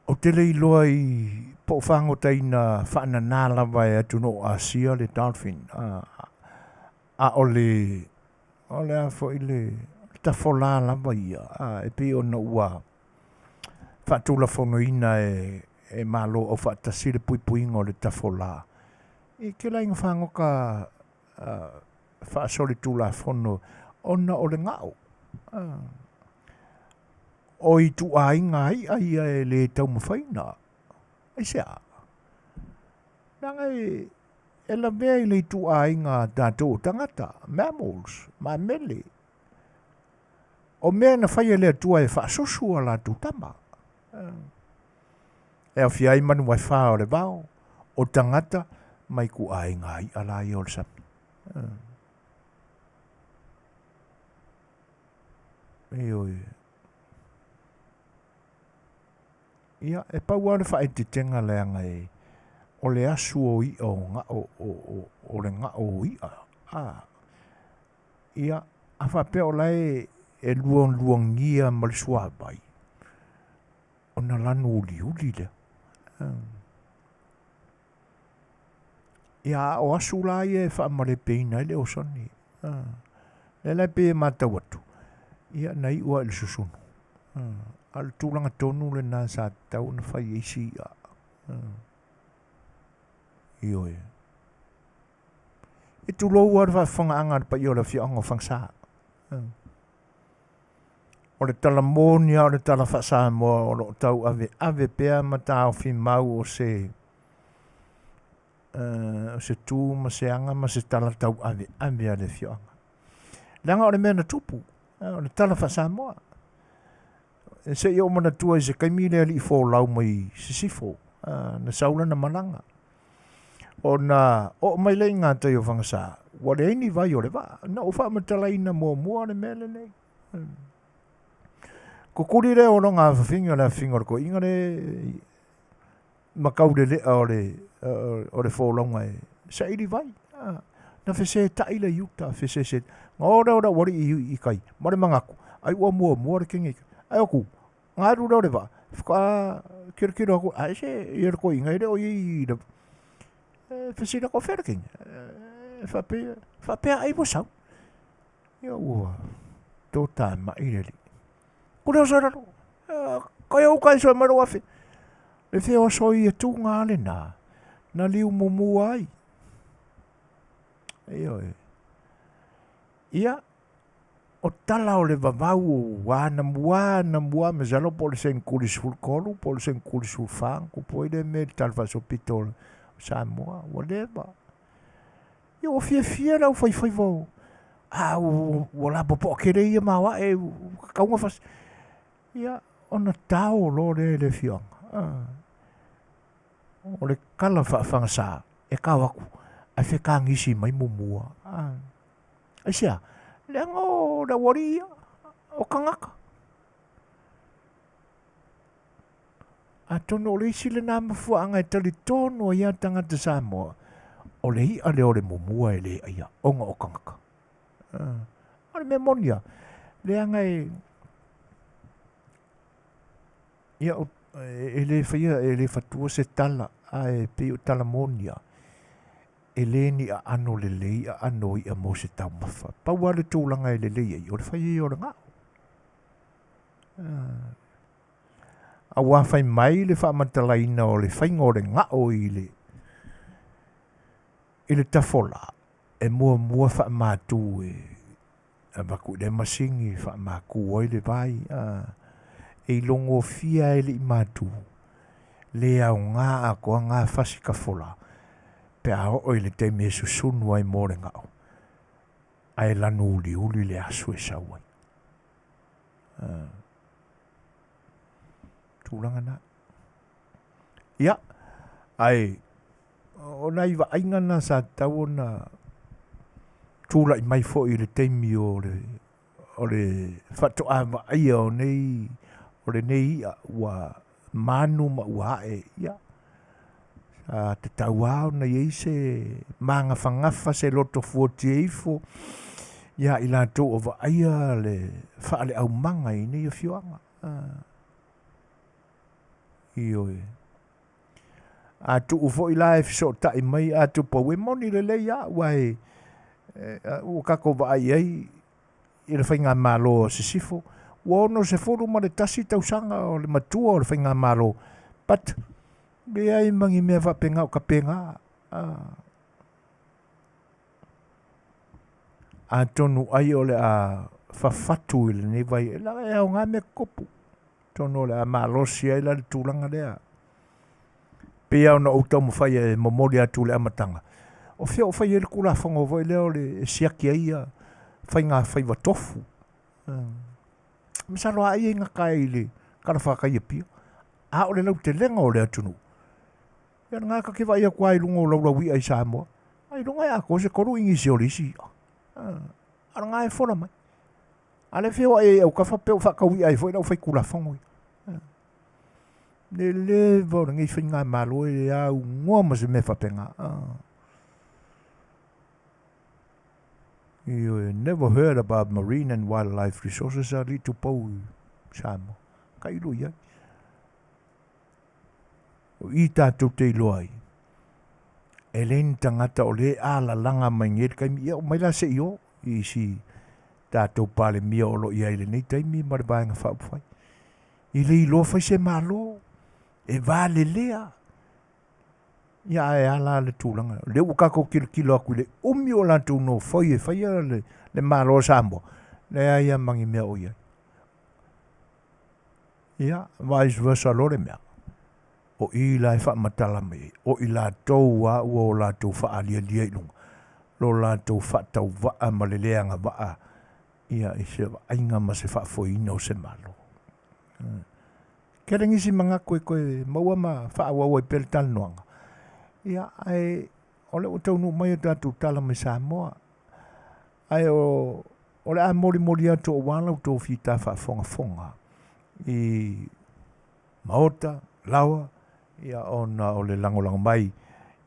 Ou te le iloa i po o fagotaina faanana lava e atunuu o Asia le dolphin. A o le O le a foi le tafolā lava ia, e pei ona ua faatulafonoina e Malo Aufaatasi le puipuiga o le tafolā i kela iga fagota faasolitulafono ona o le gao. O ituaiga i'a ia e le taumafaina. Aisea? Leaga e E lavea i le ituaiga a tatou o tagata, mammals, mamele. O mea na fai e le Atua e faasusu a latou tama. E aofia ai manu waefa o le vao, o tagata ma ituaiga i'a la ia o le sami. Ioe. Ia, e pau lava le faaeteetega leaga e, o le asu o i'a o ga'o, o, o, o le ga'o o i'a, a. Ia, a faapea o la e, e lualuagia ma le suavai, ona lanu uliuli lea. Ia, a o asu la ia e faamalepeina ai le osone. Lea la e pei e matau atu, ia na iu lava i le susunu. A o le tulaga tonu lena sa tatau ona fai ai isi i'a. Ioe. E tulou lava le faafofogaaga a le paia o le afioaga o Fagasa. O le tala moni lava o le tala faa-Samoa o lo o tauaveave pea ma taofi mau o se o se tu ma se aga ma se tala tauaveave a le afioaga. Leaga o le mea na tupu, o le tala faa-Samoa. Se i ou manatua i se taimi le alii folau mai sisifo, na sau lana malaga. Ona oo mai lea i gatai o Fagasa, ua leai ni vai o le vaa. Na ou faamatalaina muamua le mea lenei. Kukuli lea o lona afafine o le afafine o le toeaina le ma taulelea o le o le folauga e saili vai. Na fesetai le iuta, fesese. Na o lea o le aualii i tai, ma le manatu, ai ua muamua le teine i tai. Ae o tu, ona alu lea o le vaa, faatoa tilotilo atu, ae se ia le toeaina e le o i ai i le... Fesili atu, o fea le teine? Faapea, faapea ai ua sau. Ia ua totamai le alii. Kule oso i lalo. Kai o uka e soe mai lou afe. Le feoso i atuga lena, na liu mumu ai. Ioe. Ia, o tala o le vavau o anamua anamua masalo po o le seneturi 13 po o le seneturi 14 na tupu ai lea mea i le tala faasolopito o Samoa, ua leva. Ia ua fiafia le aufaifaiva o a ua lapopoa tele ia maoae ua tatau ona fasi. Ia ona tao loa lea i le afioaga. O le tala faafagasa e tao atu ae fetagisi mai muamua. Aisea? Leaga o le aualii ia, o tagata. Atonu o le isi lena mafuaaga e talitonu ai lava tagata Samoa, o le i'a lea o le mumua e le aia ona o tagata. A o le mea moni lava, leaga e ia e le faia e le fatua se tala, ae pei o tala moni lava, e le ni aano lelei aano o i'a mo se taumafa. Pau lava le tulaga e lelei ai, o le fai ai o le gao. Aua fai mai le faamatalaina o le faiga o le gao i le i le tafola, e muamua faamatu e avatu i lea masini e faamatu ai le vai, a e ilogofia ai le i matu, le aoga atoa na fasi tafola pe a oo i le taimi e susunu ai mo le gao, ae lanu uliuli le asu e sau ai. Tulaga na. Ia, ae o nai vaaiga na sa tatau ona tulai mai foi i le taimi o le o le faatoa vaaia o nei o lenei i'a ua manu ma ua ae, ia, sa tatau lava ona i ai se magafagafa, se loto fuatia ifo ia i latou o vaaia le faaleaumaga i nei afioaga. Ioe. A tuu foi la e fesootai mai a tupou, e moni lelei lava, aua e, ua tatou vaai ai i le faigamalo a Sisifo, ua 61 tausaga o le matua o le faigamalo, but leai ma ni mea faapena o tapena. Atonu ai o le a fafatu i lenei vai, e laga e aoga mea tutupu. Atonu o le a malosi ai la le tulaga lea. Pei lava ona ou taumafai e momoli atu i le amataga, o fea o fai ai le Tulafono foi lea o le e siaki ai ia faiga faiva tofu. Masalo a ai e gata ai i le talafatai i Apia, a o le lautelega o le atunuu. Ia lena ta te vaai atu lava i luga o laulaui'a i Samoa, ailoga e atoa se tolu inisi o le isi i'a. A o lena e fola mai. A le feoai ai i autafa pe o faataui'a ai foi le aufaitulafono ia. Le leva o lenei faigamalo e le aunoa ma se mea faapena. Ioe, never heard about marine and wildlife resources a alii tupou i Samoa. Tailo i ai. O i tatou te iloa ai, e leai ni tagata o lea e alalaga mai nei le taimi, ia omai la se i o i isi tatou Palemia o lo o i ai i lenei taimi ma le Vaega Faaupufai. E le iloa fai se Malo, e valelea. Ia ae a la le tulaga, o lea ua tatou tilotilo atu i le umi o latou nofoi e faia le, le Malo o Samoa, leai lava ma ni mea o i ai. Ia, vice versa loa le mea. O i la e faamatala mai ai, o i latou lava ua o latou faaalialia i luga, lo latou faatauvaa ma le le agavaa ia i se vaaiga ma se faafoeina o se Malo. Tele nisi manatu e toe maua ma faaauau ai pea le talanoaga, ia ae o lea ua taunuu mai a tatou tala mai Samoa. Ae o o le a molimoli atu aua la outou fita faafogafoga i maota, laoa, ia ona o le lagolago mai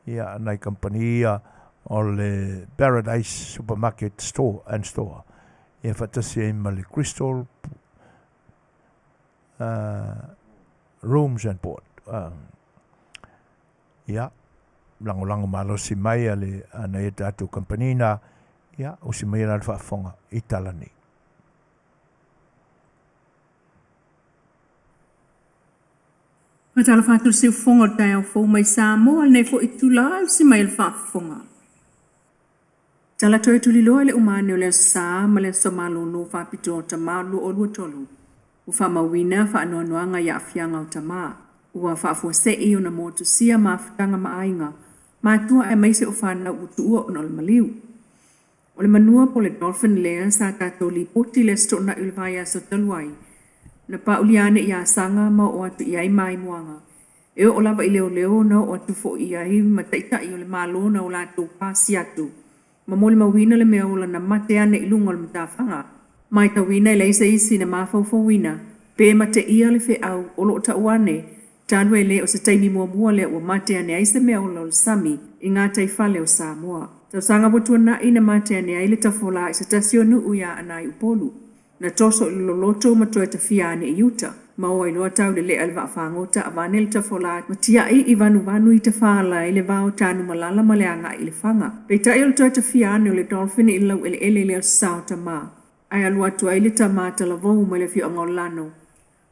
ia a nai kamupani ia o le Paradise Supermarket Store and Store ia faatasi ai ma le Crystal Rooms and Board. Ia, lagolago malosi mai a le a nai a tatou kamupani na, ia, usi mai la le faafofoga i tala nei. Faatalofa atu i le siufofoga o le taeao fou mai Samoa, lenei foi itula e usi mai ai le faafofoga. Tala toe tuliloa i le uma ane o le Aso Sa ma le Aso Malolo faapitoa o Tamā 2023, ua faamauina faanoanoaga i aafiaga o tamā. Ua faafuasei ona motusia mafutaga ma aiga, matua aemaise o fanau ua tuua ona o le maliu. O le manua po o le dolphin lea sa tatou lipoti i le Aso Toonai o le vaiaso talu ai, na paulia ane i Asaga ma oo atu i ai maimoaga, e oo lava i leoleo na oo atu foi i ai ma taitai o le Malo na o latou pasi atu ma molimauina le mea ola na mate ane i luga o le matafaga. Matauina e leai se isi na mafaufauina pe mateia le feau o lo o tau ane talu e le o se taimi muamua lea ua mate ane ai se mea ola o le sami i gataifale o Samoa. Tausaga ua tuanai na mate ane ai le tafolā i se tasi o nuu i Aana i Upolu. Na toso i le loloto ma toe tafia ane i uta. Ma o ai loa tau le lea i le vaafagota avane le tafolā ma tiai i vanuvanu i tafaala ai le va o Tanumalala ma le agai i Lefaga. Peitai o le toe tafia ane o le dolphin i le laueleele i le Aso Sa o Tamā, ae alu atu ai le tamā talavou mai le afioaga o Lano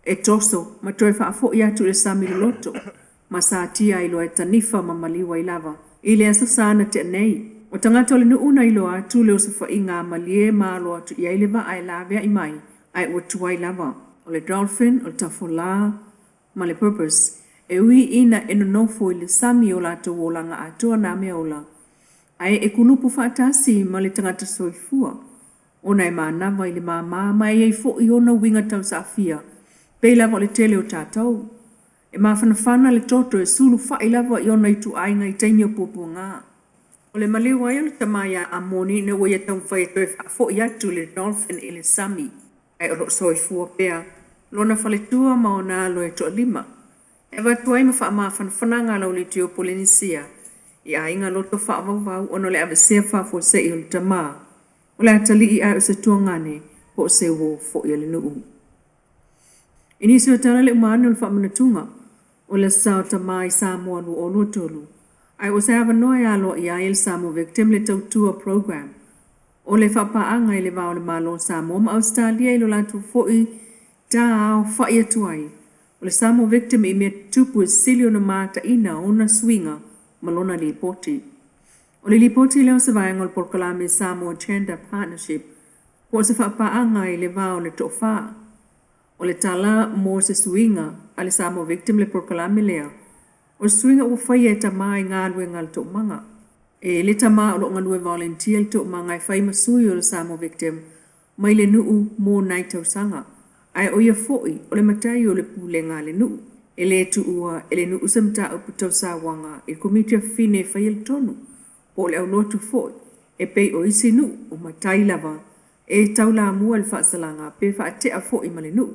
e toso ma toe faafoi atu i le sami loloto ma satia ai loa e tanifa ma maliu ai lava i le Aso Sa na tea nei. O tagata o le nuu na iloa atu le osofaiga a malie ma alo atu i ai le vaa e laveai mai ae ua tuai lava. O le dolphin, o le tafolā ma le porpoise e ui ina e nonofo i le sami o latou olaga atoa nā meaola ae e kulupu faatasi ma le tagata soifua ona e manava i le māmā ma e i ai foi ona uiga tausaafia pei lava o le tele o tatou. E mafanafana le toto e sulufai lava i ona ituaiga i taimi o puapuaga. O le maliu ai o le tama iā Amoni ina ua ia taumafai e toe faafoi atu le dolphin i le sami, ae o lo o soifua pea lona faletua ma ona alo e toalima. E avatu ai ma faamafanafanaga a Lauleitio Polenisia i aiga loto faavauvau ona o le aveesea faafuasei o le tama o le atalii ae o se tuagane po o se uo foi a le nuu. I nisi o tala le uma ane o le faamanatuga o le Aso Sa o Tamā i Samoa 2023, ae ua se avanoa e aloaia ai e le Samoa Victim le Tautua Program o le faapaaga i le va o le Malo o Samoa ma Ausetalia i lo latou foi taaofai atu ai o le Samoa Victim i mea tutupu e sili ona mataina ona suiga ma lona lipoti. O le lipoti lea o se vaega o le polokalame Samoa Gender Partnership po o se faapaaga i le va o le toafa. O le tala mo se suiga a le Samoa Victim le polokalame lea, o se suiga ua faia e tamā i galuega a le toomaga. E le tamā o lo o galue volunteer i le toomaga e fai ma sui o le Samoa Victim mai le nuu mo nai tausaga, ae o ia foi o le matai o le pulega a le nuu. E le tuua e le nuu se mataupu tau sauaga i le komiti a fafine e faia le tonu, po o le aulotu foi, e pei o isi nuu o matai lava e taulamua i le faasalaga pe faatea foi ma le nuu.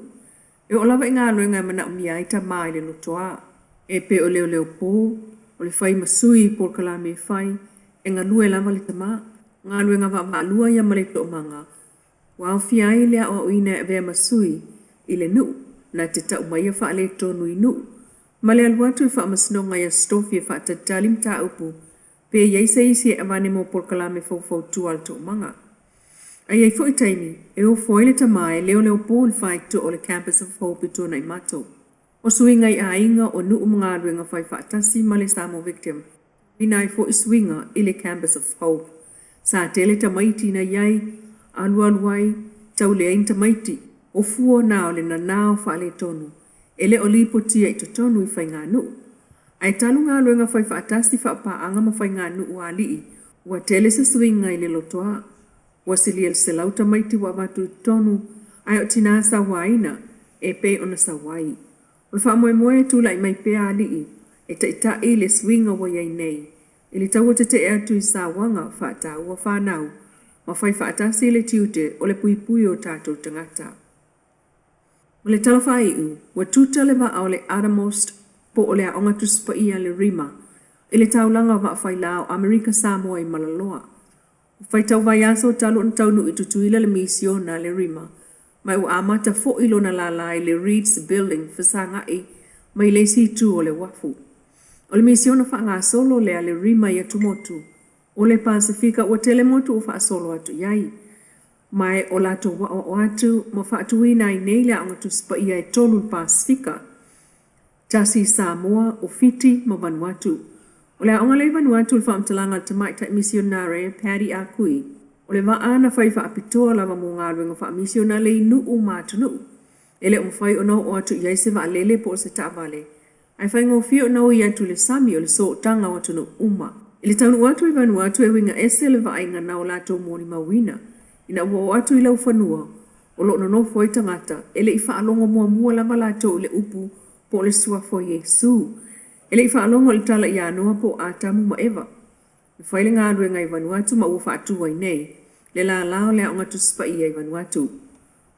E oo lava i galuega e manaomia ai tamā i le lotoa, e pei o leoleo po, o le fai ma sui i polokalame e fai, e galue lava le tamā. O galuega vaavaalua ia ma le toomaga, ua aofia ai le aoaoina e avea ma sui i le nuu na te tau maia faaletonu i nuu ma le alu atu i faamasinoga i aso tofi e faatalitali mataupu pe i ai se isi e avane mo polokalame faufautua a le toomaga. Ae i ai foi taimi e ofo ai le tamā e leoleo po i le faitotoa o le Campus of Hope i Tuanaimato. O suiga i aiga, o nuu ma galuega fai faatasi ma le Samoa Victim, tuuina ai foi suiga i le Campus of Hope. Sa tele tamaiti na i ai, alualu ai, tau leai ni tamaiti. O fua na o le nanao faaletonu e le o lipotia i totonu i faiganuu. Ae talu galuega fai faatasi faapaaga ma faiganuu a alii, ua tele se suiga i le lotoa. Ua silia i le 100 tamaiti ua avatu i totonu, ae o tinā sauaina. e pei ona sau ai. O le faamoemoe e tulai mai pea alii e taitai le suiga ua i ai nei i le taua tetee atu i sauaga faataua fanau ma fai faatasi le tiute o le puipui o tatou tagata. Ma le tala faaiu, ua tuta le vaa o le Adamost po o le Aoga Tusi Paia a le Rima i le taulaga o Vaafailā o Amerika Samoa i Malaloa. Ua faitau vaiaso talu ona taunuu i Tutuila le misiona a le Rima, ma ua amata foi lona lālā i le Reeds Building fesagai mai le isi itu o le uafu. O le misiona faagasolo lea a le Rima i atumotu o le Pasefika ua tele motu ua faasolo atu i ai. Ma o latou aoao atu ma faatuina ai nei le Aoga Tusi Paia e tolu i le Pasefika, tasi i Samoa, o Fiti ma Vanuatu. O le aoga lea i Vanuatu i le faamatalaga a le tamaitai misionare Paddy Ah Kui, o le vaa na fai faapitoa lava mo galuega faamisionale i nuu ma atunuu. E le o mafai ona oo atu i ai se vaalele po o se taavale, ae faigofie ona ui atu i le sami o le sootaga o atunuu uma. I le taunuu atu i Vanuatu e uiga ese le vaaiga na o latou molimauina ina ua oo atu i laufanua o lo o nonofo ai tagata e le i faalogo muamua lava latou i le upu po o le suafa o Iesu. E le i faalogo i le tala ia Noa po o Atamu ma Eva. Na fai le galuega i Vanuatu ma ua faatu ai nei le lālā o le Aoga Tusi Paia i Vanuatu.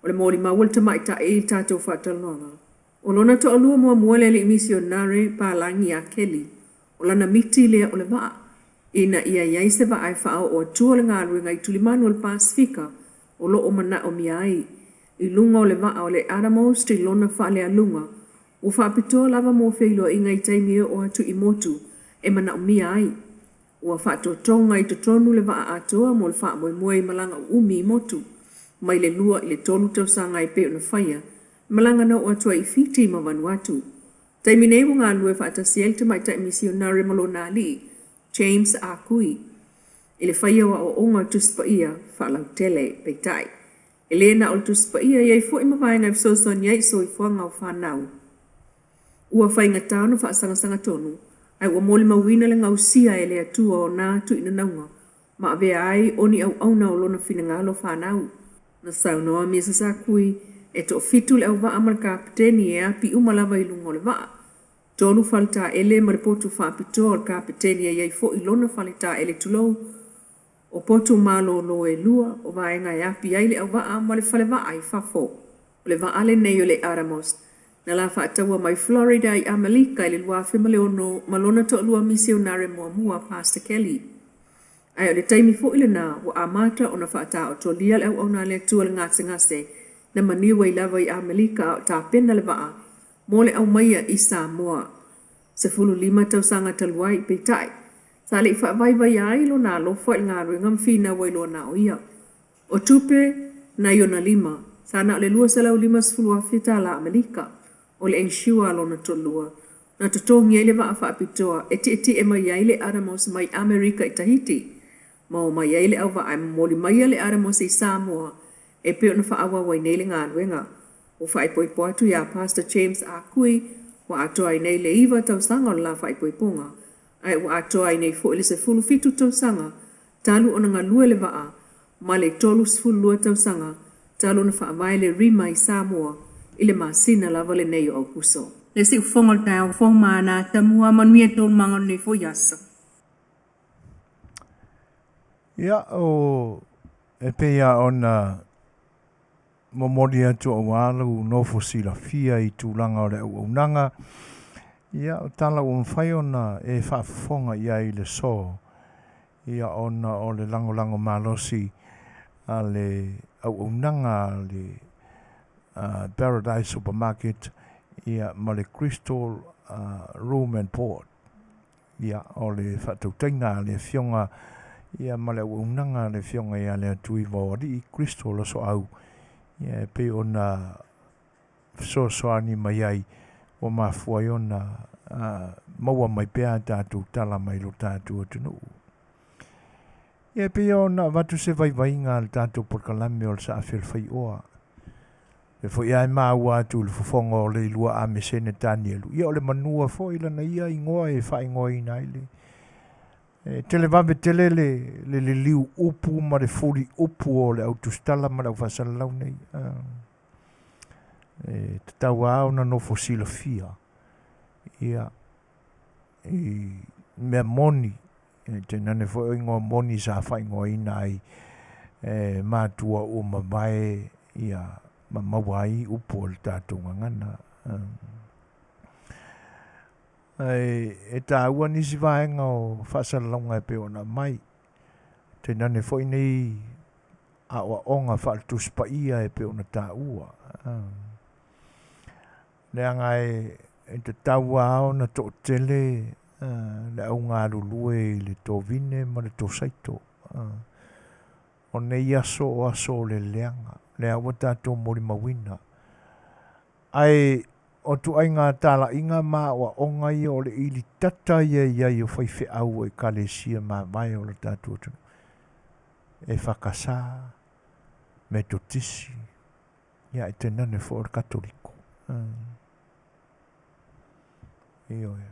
O le molimau a le tamaitai i le tatou faatalanoaga, o lona toalua muamua le alii misionare palagi ia Keli, o lana miti lea o le vaa, ina ia i ai se vaa e faaoo atua le galuega i tulimanu o le Pasefika o lo o manaomia ai. I luga o le vaa o le Adamost i lona faalealuga, ua faapitoa lava mo feiloaiga i taimi e oo atu i motu e manaomia ai. Ua faatotoga i totonu le vaa atoa mo le faamoemoe i malaga uumi i motu, mai le 2 i le 3 tausaga e pei ona faia, malaga na oo atu ai i Fiti ma Vanuatu. Taimi nei ua galulue faatasi ai le tamaitai misionare ma lona alii, James Ah Kui, i le faia o aoaoga o le Tusi Paia faalautele. Peitai, e le na o le Tusi Paia, e i ai foi ma vaega e fesoasoani ai i soifuaga o fanau. Ua faigata ona faasagasaga tonu, ae ua molimauina le gausia e le Atua o na tuuinanauga ma avea ai o ni auauna o lona finagalo fanau. Na saunoa Mrs. Ah Kui e toafitu le auvaa ma le kapeteni e api uma lava i luga o le vaa. Tolu faletaele ma le potu faapitoa o le kapeteni e i ai foi lona faletaele tulou, o potu malōlō e lua, o vaega e api ai le auvaa ma le falevaa i fafo. O le vaa lenei o le Adamost na la faataua mai Florida i Amelika i le 2006 ma lona toalua misionare muamua Pastor Kelly. Ae o le taimi foi lenā ua amata ona faataotolia le auauna a le Atua i le gasegase na maliu ai lava i Amelika a o tapena le vaa mo le aumaia i Samoa. 15 tausaga talu ai, peitai, sa le i faavaivaia ai lona alofa i le galuega ma finau ai loa na o ia. O tupe nai ona lima, sa na o le $250,000 tālā Amelika, o le insure a lona toalua, na totogi ai le vaa faapitoa e tietie mai ai le Adamos mai Amerika i Tahiti, ma o mai ai le auvaa e momoli maia le Adamos i Samoa e pei ona faaauau ai nei le galuega. Ua faaipoipo atu iā Pastor James Ah Kui, ua atoa ai nei le iva tausaga o le la faaipoipoga, ae ua atoa ai nei foi le 17 tausaga talu ona galue le vaa ma le 32 tausaga talu ona faavae le Rima i Samoa i le masina lava lenei o Aokuso. Le siufofoga o le taeao fou ma ana atamua, manuia taualumaga o lenei foi aso. Ia, o, e pei lava ona momoli atu aua lou nofo silafia i tulaga o le auaunaga, ia, o tala ua mafai ona e faafofoga i ai i le so, ia, ona o le lagolago malosi a le auaunaga a le Paradise Supermarket, ia, ma le Crystal Room and Board. Ia, o le faatautaiga a le Afioga ia ma le auaunaga a le Afioga ia Leatuivaoalii Kristo Losoau, ia e pei ona fesoasoani mai ai ua mafua ai ona maua mai pea a tatou tala mai lo tatou atunuu. Ia e pei ona avatu se vaivaiga a le tatou polokalame o le Saafialefaioa. E foi lava e maua atu i le fofoga o Leilua Amesene Tanielu, ia o le manua foi lana ia igoa e faaigoaina ai le E televave tele le, le liliu upu ma le fuli upu o le au tusitala ma le au faasalalau nei. E tatau lava ona nofo silafia ia i mea moni, e tainane foi o igoa moni sa faaigoaina ai e matua ua mavae ia ma maua ai upu o le tatou gagana. Ae e taua nisi vaega o faasalalauga e pei ona aumai, tainane foi nei aoaoga faale-Tusi Paia e pei ona taua. Leaga e tatau lava ona toatele le au galulue i le tovine ma le tosaito. O nei aso o aso o le leaga, lea ua tatou molimauina. Ae o ituaiga talaiga ma aoaoga ia o le ilitata ia i ai o faifeau o ekalesia mavae o le tatou atunuu, EFKS, Metotisi, ia ae tainane foi o le Katoliko. Ioe.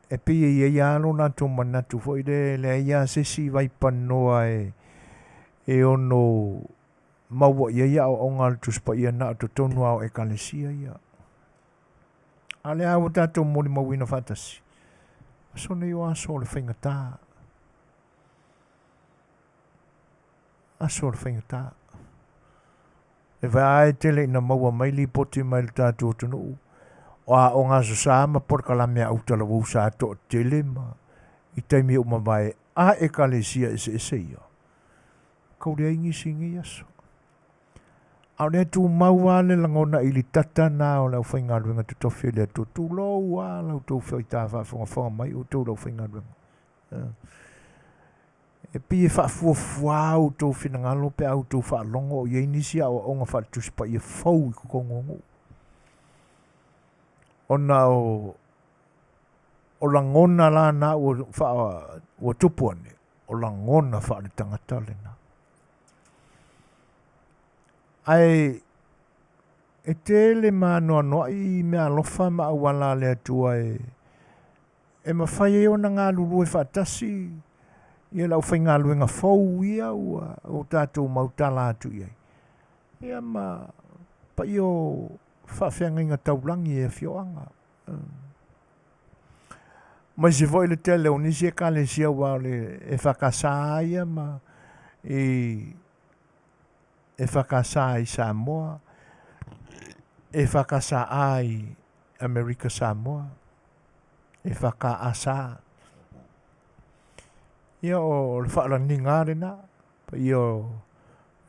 E pei e i ai lava lo latou manatu foi lea e leai lava se isi vaipanoa e ono maua i ai aoaoga a le Tusi Paia na o totonu lava o Ekalesia ia. A o lea lava ua tatou molimauina faatasi, aso nei o aso o le faigata. Aso o le faigata. E vaai e tele ina maua mai lipoti mai le tatou atunuu, o aoga Aso Sa ma polokalame a autalavou sa toatele ma i taimi ua mavae a Ekalesia eseese ia. Kau leai nisi i nei aso. A o lea tumau lava le lagona ilitata na o le aufaigaluega totofi a le Atua. Tulou lava la outou faita faafogafoga mai outou le aufaigaluega. E pei e faafuafua outou finagalo pe a outou faalogo o i ai nisi aoaoga faale-Tusi Paia fou i totonu o nuu. Ona o o lagona la na ua faa, ua tupu ane, o lagona faaletagata lena. Ae e tele ma anoanoai meaalofa ma auala a le Atua e e mafai ai ona galulue faatasi ia le aufaigaluega fou ia ua o tatou mautala atu i ai, ia ma paia o faafeagaiga taulagi e afioaga. Aemaise foi le tele o nisi ekalesia aua o le EFKS ia ma i EFKS i Samoa, EFKSA i Amerika Samoa, EFKASA. Ia o le faalaniga lava lena, paia o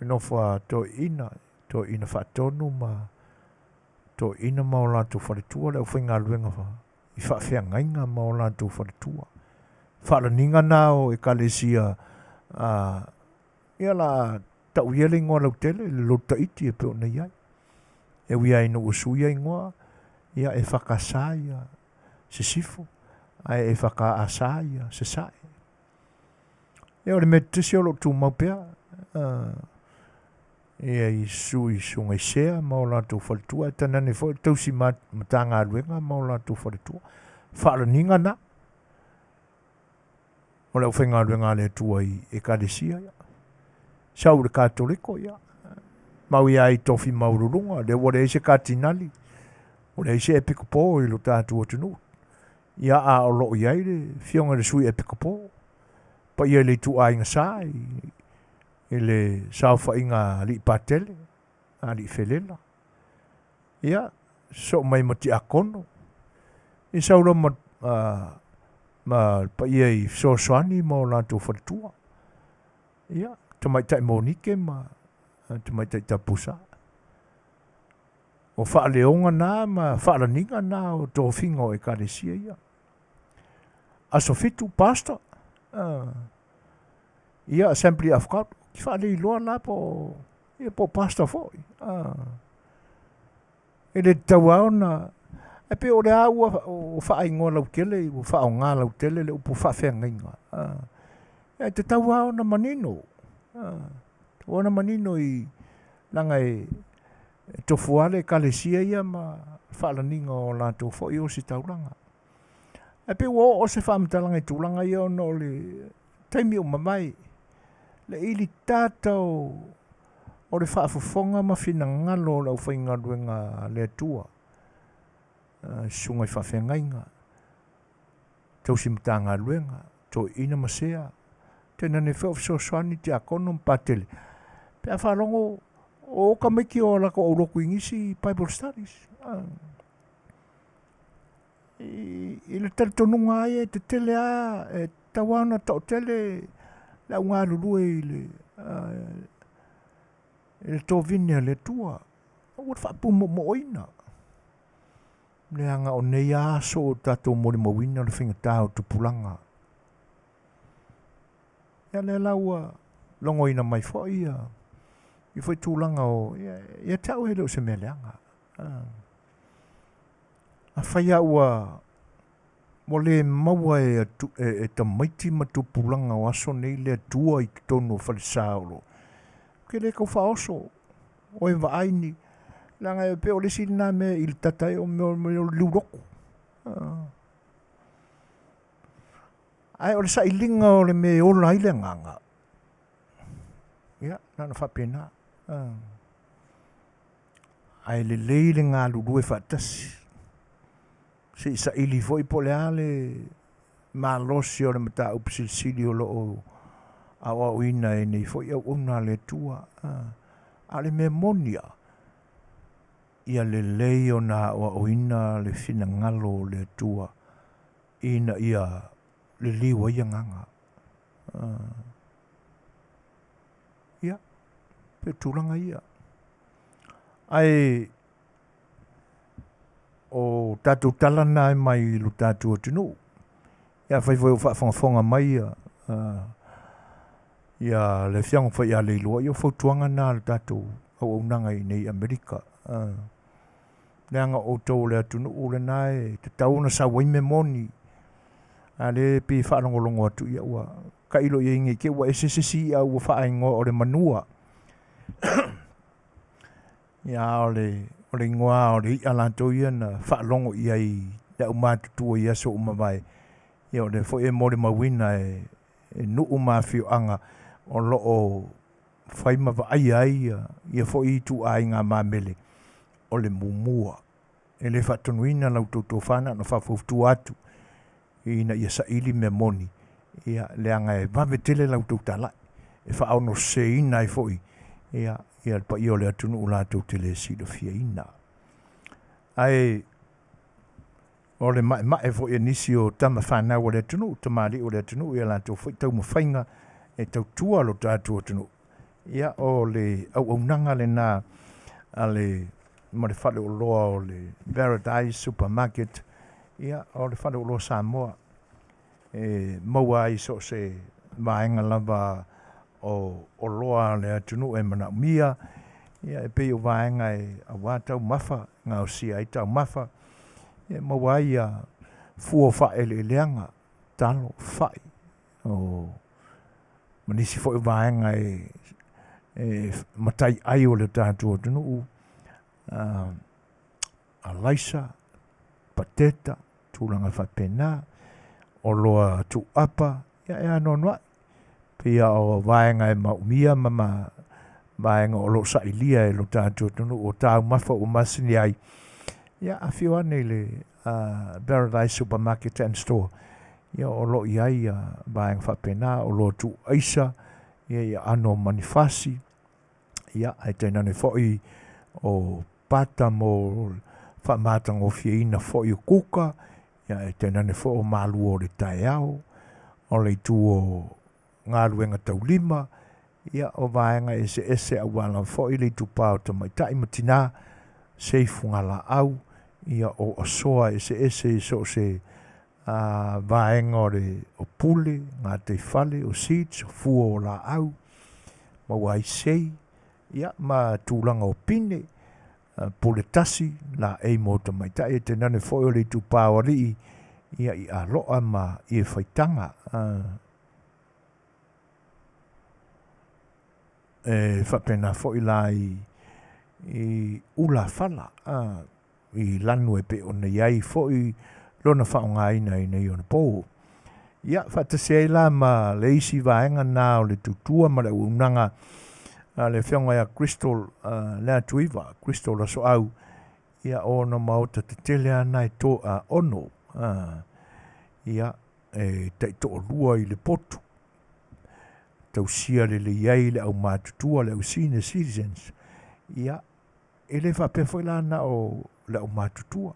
le nofo a toeaiina, toeaiina faatonu ma toeaiina ma o latou faletua, le aufaigaluega i faafeagaiga ma o latou faletua. Faalaniga na o ekalesia a ia la tau ia le igoa lautele, le lotu Tahiti e pei ona i ai. E ui lava ina ua suia igoa, ia e whakasa ia sisifo, ae e whakaasa ia sasae. Ia o le Metotisi o lo o tumau pea, ia i sui sugaisea ma o latou faletua, e tainane foi le tausi Matagaluega ma o latou faletua. Faalaniga na o le aufaigaluega a le Atua i ekalesia ia. Sau i le Katoliko ia, mau ia i tofi maualuluga, lea ua leai se katinali, ua leai se epikopo i lo tatou atunuu. Ia a o lo o i ai le afioga i le sui epikopo, paia i le ituaiga sa i, i le saofaiga a alii patele, alii felela. Ia, sosoo mai ma tiakono, ia sau loa ma, ma le paia i fesoasoani ma o latou faletua. Ia, tamaitai Monike ma tamaitai Tapusa. O faaleoga na ma faalaniga na o tofiga o ekalesia ia. Aso fitu, pastor. Ia, Assembly of God. Ki faaleiloa la po o, ia po o pastor foi. E le tatau lava ona, ae pei o lea ua faaigoa lautele, ua faaaoga lautele le upu faafeagaiga. Ae tatau lava ona manino, tatau ona manino i, leaga e tofu lava le ekalesia ia ma faalaniga o latou foi ositaulaga. Ae pei ua oo se faamatalaga i tulaga ia ona o le taimi ua mavae, le ili tata o. O le faafofoga ma finagalo o le aufaigaluega a le Atua, susuga i faafeagaiga, tausi matagaluega, toeaiina ma sea, tainane foi o fesoasoani tiakono ma patele, pe a faalogo o tamaiti o latou aulotu i nisi Bible studies. I le talitonuga lava ia e tetele lava, e tatau lava ona toatele le au galulue i le i le tovine a le Atua. Aua le faapumoomoina, leaga o nei lava aso ua tatou molimauina le faigata o tupulaga. Ia lea la ua logoina mai foi ia ia foi tulaga o ia, ia te au e le o se mea leaga. Afai lava ua ua le maua e, e, e tamaiti ma tupulaga o aso nei le Atua i totonu o falesa o lo o, ou te le tau faaoso o e vaai ni, leaga e pei o le isi lena mea i le tata ai o mea o le liulotu. Ae o le sailiga o le mea e ola ai le agaga, ia, na ona faapena. Ae lelei le galulue faatasi, se i saili foi po o le a le malosi o le mataupu silisili o lo o aoaoina e nei foi auauna a le Atua. A o le mea moni lava, ia lelei ona aoaoina le finagalo o le Atua ina ia liliu ai agaga. Ia, pei o tulaga ia. Ae o tatou tala na e mai i lo tatou atunuu. Ia afai foi o faafogafoga mai ia, ia le Afioga foi ia Leiloa, ia o fautuaga na a le tatou auaunaga i inei i Amerika. Leaga o outou o le atunuu lena e tatau ona sau ai mea moni. A lea e pei e faalogologo atu, ia ua tailo i ai nei te i ua ese se isi i'a ua faaigoa o le manua. Ia a o le, o le igoa o le i'a latou ia na faalogo i ai le aumatutua i aso ua mavae, ia o lea foi e molimauina e, e nuu ma afioaga o lo o fai ma vaaia ai ia, ia foi ituaiga mamele o le mumua. E le faatonuina la outou tofa na ona faufautua atu ina ia saili mea moni, ia, leaga e vave tele la outou talai, e faaonoseseina ai foi ia, ia le paia o le atunuu latou te le silafiaina. Ae o le maemae foi e nisi o tama fanau a le atunuu, tamalii o le atunuu i a latou foi taumafaiga e tautua lo tatou atunuu. Ia, o le auaunaga lena a le ma le faleoloa o le Paradise Supermarket, ia, o le faleoloa Samoa e maua ai so o se vaega lava o oloa a le atunuu e manaomia, ia, e pei o vaega e aua taumafa, gaosia ai taumafa, ia, e maua ai ia fua o faaeleeleaga, talo, fai, o ma nisi foi o vaega e, e matai ai o le tatou atunuu, alaisa, pateta, tulaga faapena, oloa tuuapa, ia e anoanoai. Pei lava o vaega e maumia ma ma vaega o lo o sailia e lo tatou atunuu o taumafa ua masani ai, ia afio ane i le Paradise Supermarket and Store, ia o lo o i ai ia vaega faapena, oloa tuuaisa, ia i aano o manifasi, ia ae tainane foi o pata mo faamatagofieina foi o kuka, ia ae tainane foi o malua o le taeao, o le itu o galuega taulima, ia o vaega eseese aua lava foi le itupa o tamaitai ma tinā, seifugalaau, ia o asoa eseese i so o se vaega o le o pule, gataifale, o seeds, o fua o laau, maua ai sei, ia ma tulaga o pine, pule tasi, laei mo tamaitai, e tainane foi o le itupa o alii, ia i aloa ma ie faitaga. E faapena foi la i, i ulafala, i lanu e pei ona i ai foi lona faaaogaina i nei ona pou. Ia, faatasi ai la ma le isi vaega na o le tautua ma le auaunaga le Afioga ia Crystal Leatuiva, Crystal Asoau, ia o ona maota tetele lava na e toaono, ia e taitoalua i le potu, tausia lelei ai le aumatutua, le au senior citizens, ia e le faapea foi la na o le aumatutua,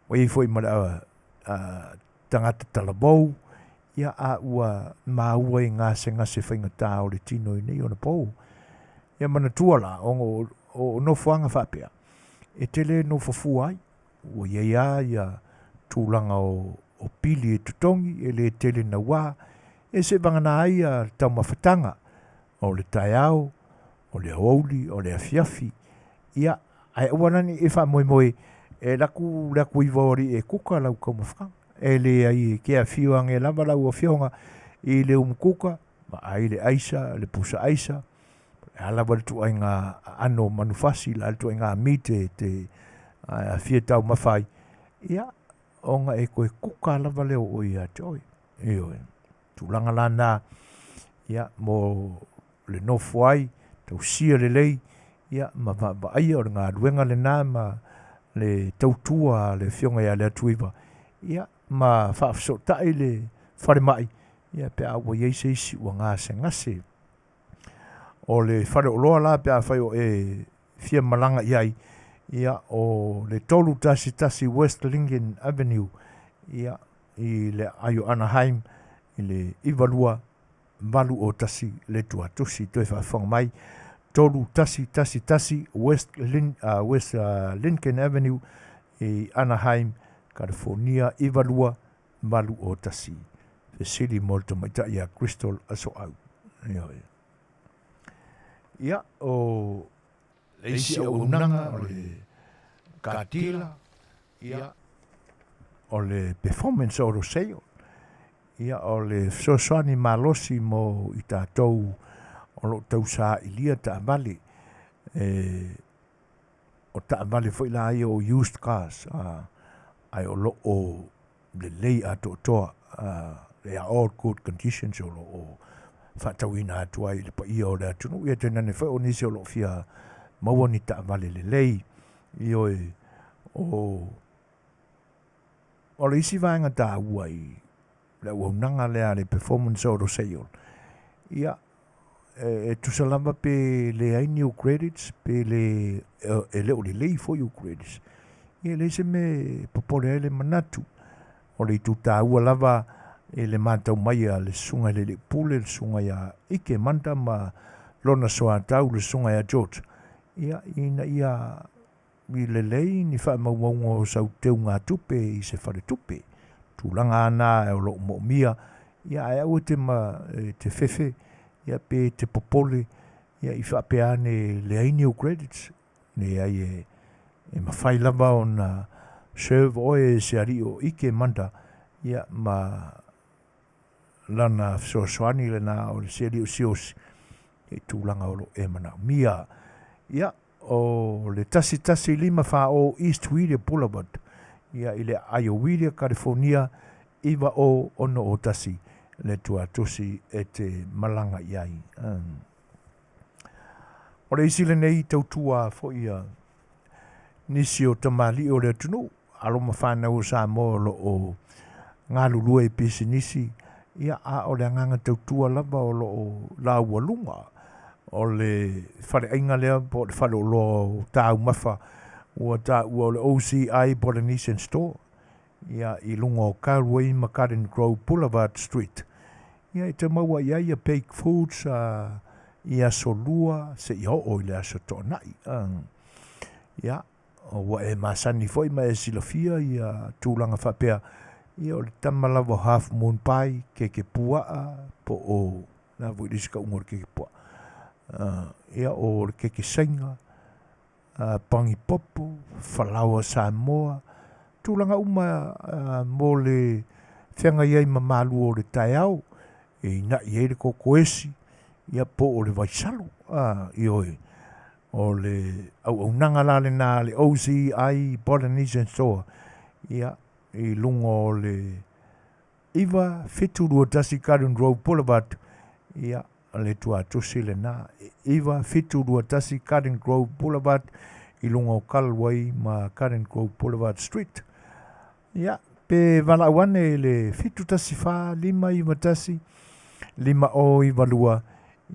ua i ai foi ma le tagata talavou, ia a ua maua i gasegase faigata o le tino i nei ona po. Ia manatua la, ona o nofoaga faapea, e te le nofo fua ai, ua i ai lava ia tulaga o pili e totogi, e le tele naua, e seivagana ai ia le taumafataga o le taeao, o le aoauli, o le afiafi, ia, ae aua la ne i e faamoemoe e alu atu le atu iva o alii e kuka lau taumafataga. E leai, e te afio ane lava lau afioga i le umukuka, vaai le aisa, le pusa aisa, po o le a lava le ituaiga aano o manufasi, o le a le ituaiga meat e te fia taumafa ai, ia, ona e toe kuka lava lea o oe ia te oe. Ioe. Tulaga la na, ia, mo le nofo ai, tausia lelei, ia, ma vaavaaia o le galuega lena ma le tautua a le Afioga ia Leatuiva, ia, ma faafesootai le falemai, ia, pe a ua i ai se isi ua gasegase. O le faleoloa la pe afai o e fia malaga i ai, ia, o le 311 West Lincoln Avenue, ia, i le aai o Anaheim, i le 92 801 le tuatusi toe faafofoga mai 3111 West, Lin, West Lincoln Avenue i Anaheim, California 92801. Fesili mo le tamaitai ia Crystal Asoau. Ioe. Ia, o le isi auaunaga o le katila, ia, o le performance auto sale, ia, o le fesoasoani malosi mo i tatou o lo o tausailia taavale, e, o taavale foi la ia o used cars, ae o lo o lelei atoatoa, they are all good conditions o lo o faatauina atu ai i le paia o le atunuu. Ia tainane foi o nisi o lo o fia maua ni taavale lelei. Ioe, o, o le isi vaega taua i le auaunaga lea a le Performance Auto Sale, ia, e tusa lava pe leai ni ou credits, pe le, e le o lelei foi ou credits, ia e leai se mea e popole ai le manatu. O le itu taua lava i le matau mai a le susuga i le alii pule, le susuga ia Ike Manta ma lona soatau le susuga ia George, ia ina ia i lelei ni faamaumauga o sau teugatupe i se faletupe. Tulaga ana o lo o moomia, ia ae aua te ma, e te fefe, ia pe te popole, ia i faapea ane leai ni ou credits, leai e, e mafai lava ona serve oe e se alii o ike manta, ia ma lana fesoasoani lena o le se alii o siosi i tulaga o lo o e manaomia. Ia, o le 1154 East Whittier Boulevard, ia i le aai o Whittier, California 90601, le tuatusi e te malaga i ai. O le isi lenei tautua foi a nisi o tamalii o le atunuu, alo ma fanau o Samoa o lo o galulue i pisinisi, ia a o le agaga tautua lava o lo o laualuga o le faleaiga lea po o le faleoloa o taumafa ua taua o le OCI Polynesian Store, ia i luga o Galway ma Garden Grove Boulevard Street. Ia e te maua i ai ia baked foods i aso lua seia oo i le aso toanai. Ia, ua e masani foi ma e silafia ia tulaga faapea, ia o le tama lava o Half Moon Pie, keke puaa, po o le a foi le isi tauga o le keke puaa, ia o le keke saina, pangi popo, falaoa Samoa, tulaga uma mo le feagai ai ma malu o le taeao, e ina'i ai le kokoesi, ia po o le vaisalo, ioe. O le auaunaga la lena a le OCI Polynesian Store, ia, i luga o le 9721 Garden Grove Boulevard, ia, le tuatusi lena, 9721 Garden Grove Boulevard i luga o Galway ma Garden Grove Boulevard Street. Ia, pe valaau ane i le 714 591 5092,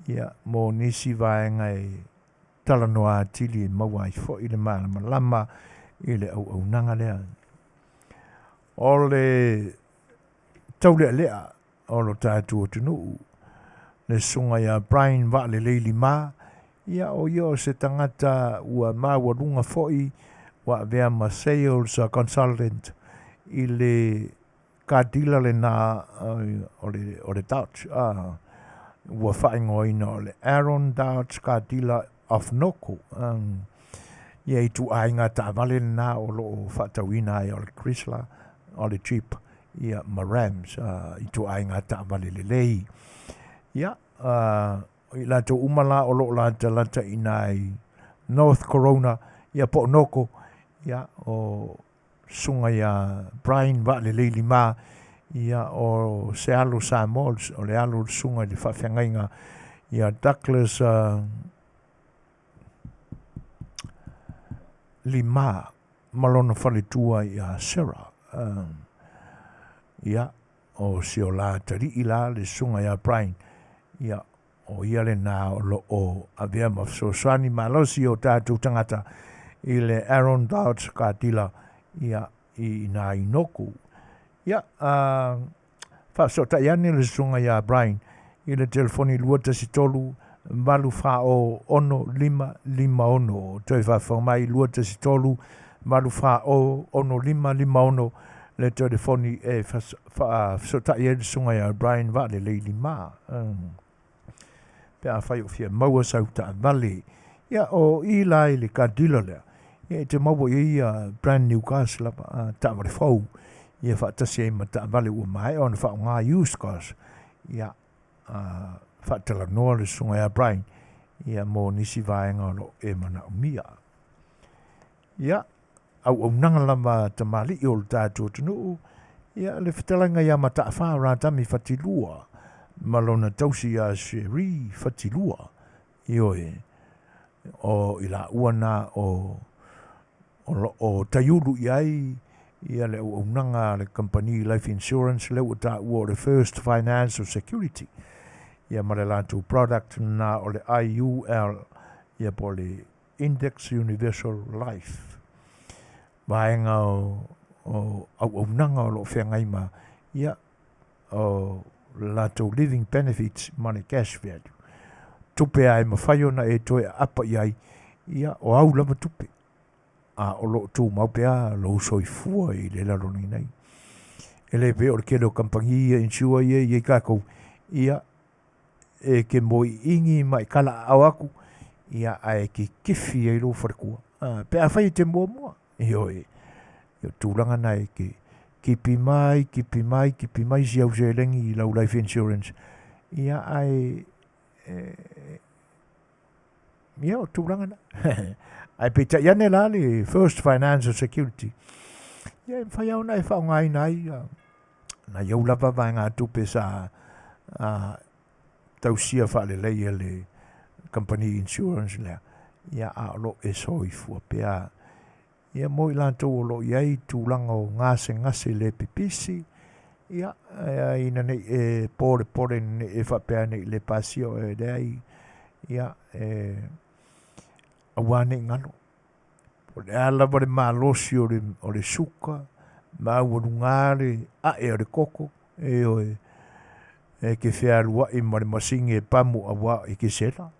ia, mo nisi vaega e talanoa atili e maua ai foi le malamalama i le auaunaga lea. O le taulealea o lo tatou atunuu, le susuga ia Brian Vaalelei Lima, ia o ia o se tagata ua maualuga foi ua avea ma sales consultant i le car dealer lena o le, o le Dodge, ua faaigoaina o le Aaron Dodge Car Dealer of Noko. Ia ituaiga taavale lena o lo o faatauina ai o le Chrysler, o le Jeep, ia ma Rams, ituaiga taavale lelei. Ia, i latou uma la o lo o latalata i ina i North Corona, ia po o Noko, ia, o susuga ia Brian Vaalelei Lima, ia o se alo Samoa, o le alo o le susuga i le faafeagaiga ia Douglas Lima ma lona faletua ia Sarah. Ia, o si o la atalii la le susuga ia Brian, ia, o ia lena o lo o avea ma fesoasoani malosi o tatou tagata i le Aaron Dodge Katila, ia, i ina i Noku. Ia, faafesootai ane le susuga ia Brian i le telefoni 213 840 6556. Toe faafofoga mai 213 840 6556 le telefoni e faafesootai ai le susuga ia Brian Vaalelei Lima. Pe afai o fia maua sau taavale. Ia, o i la i le car dealer lea, ia e te maua i ai ia brand new cars lava, taavale fou, ia faatasi ai ma taavale ua maea ona faaaoga used cars. Ia, faatalanoa le susuga ia Brian, ia mo nisi vaega o lo o e manaomia. Ia, auaunaga lava a tamalii o le tatou atunuu, ia le fetalaiga ia Mataafa Ratami Fatilua ma lona tausi ia Cherie Fatilua, ioe, o i laua na o o lo o taiulu i ai ia le auaunaga a le kamupani Life Insurance lea ua taua o le First Financial Security, ia ma le latou product na o le IUL, ia po o le Index Universal Life, vaega o, o auaunaga o lo o feagai ma ia o latou living benefits ma le cash value. Tupe a e mafai ona e toe aapa i ai, ia o au lava tupe, a o lo o tumau pea lou soifua i le lalolagi nei. E le pei o le tele o kamupani ia insure ia i ai tatou, ia e ke moiiigi ma e kalaaao aku, ia ae kikiffi ai lou faletua. Pe afai e te muamua, ioe, o tulaga na e ke kipi mai, kipi mai, kipi mai si au seleni i lau life insurance, ia ae ia o tulaga na. Ae peitai ane la le First Financial Security, ia e mafai lava ona e faaaogaina ai nai ou lava vaegatupe sa tausia faalelei e le company insurance lea, ia a o lo o e soifua pea. Ia mo i latou o lo o i ai tulaga o gasegase le pipisi, ia ina nei e polepole ina nei e faapea nei le pasia oe, leai, ia e aua nei galo. Po o le a lava le malosi o le, o le suka, maualuga le ae o le koko, ioe, e te fealuai ma le masini e pamu auā e te sela.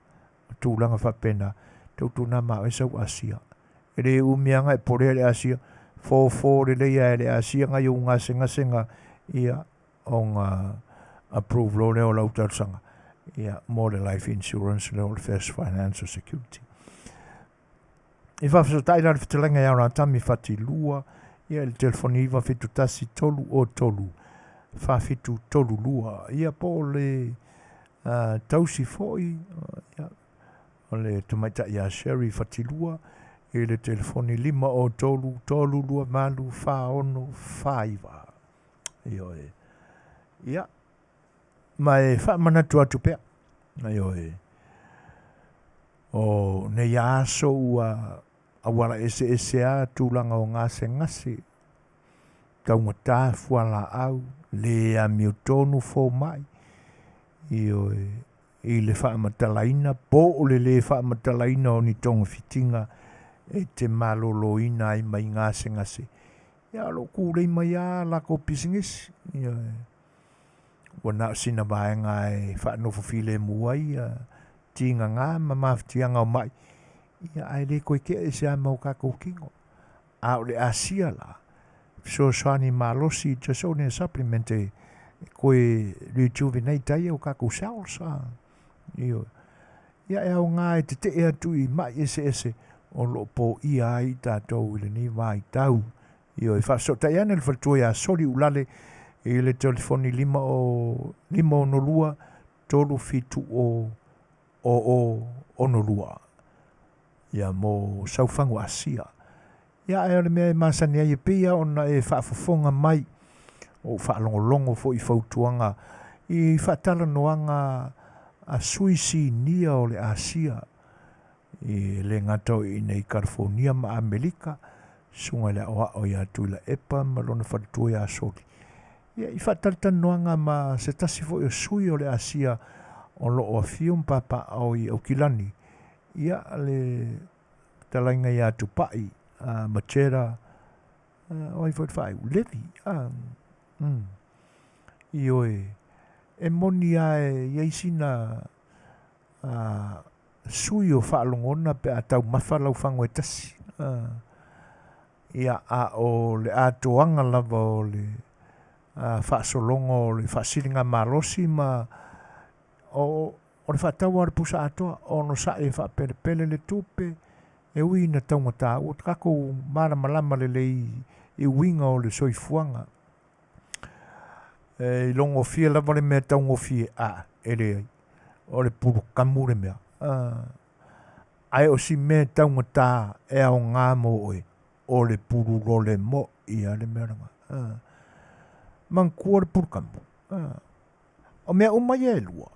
O tulaga faapena, tautuana ma oe sau asia. E le umi lava e polea le asia, fofo lelei lava e le asia nai ou gasegasega, ia, ona approve loa lea o lau talosaga, ia, mo le life insurance lea o le First Financial Security. I faafesootai la le fetalaiga ia Ratami Fatilua, ia i le telefoni 971 303 4732. Ia po o le tausi foi, ia, o le tamaitai ia Sherry Fatilua i le telefoni 503 328 4649. Ioe. Ia, ma e faamanatu atu pea. Ioe. O nei aso ua auala eseese a tulaga o gasegase, taugata fualaau, le amiotonu fomai, ioe, i le faamatalaina po o le lē faamatalaina o ni togafitiga e te malōlōina ai mai gasegase, ia o loo tulei mai a lakou pisinisi, ioe. Ua na o sina vaega e faanofo filemu ai ia tigagā ma mafatiaga o ma'i, ia ae lē toe tea ese a ma o tatou tino. A o le Asia la, fesoasoani malosi, just only a supplement e toe rejuvenate ai o tatou cells, a. Ioe. Ia e aogā e tete'e atu i ma'i eseese o loo po'ia ai i tatou i lenei vaitau. Ioe, faafesootai ane le faletua iā Soli Ulale i le telefoni 5 o 562 370 0062. Ia mo Saufagu Asia. Ia ae o le mea e masani ai e pei lava ona e faafofoga mai, o ou faalogologo foi i fautuaga i faatalanoaga a sui sinia o le Asia, e le gata o i inei i Kalifonia ma Amerika, susuga i le aoao ia Tuilaepa ma lona faletua ia Soli. Ia, i faatalatalanoaga ma se tasi foi o sui o le Asia o lo o afio ma papaaao i Aukilani, ia, le fetalaiga ia Tupai Machera, o ai foi le faaiu? Levi, a, mm. Ioe, e moni lava e i ai sina a, sui o faalogona pe a taumafa lau fago e tasi. A, ia, a o le atoaga lava o le a, faasologa o le faasiligamalosi ma o, o le faatau o le pusa atoa, onosai e faapelepele le tupe, e ui ina taugata, ua tatou malamalama lelei i uiga o le soifuaga. E ilogofie lava le mea taugofie, a, e leai, o le pulukamu le mea. Ae o si mea taugata e aogā mo oe, o le pululole mo'i a le mea lena. Manatua le pulukamu. O mea uma ia e lua,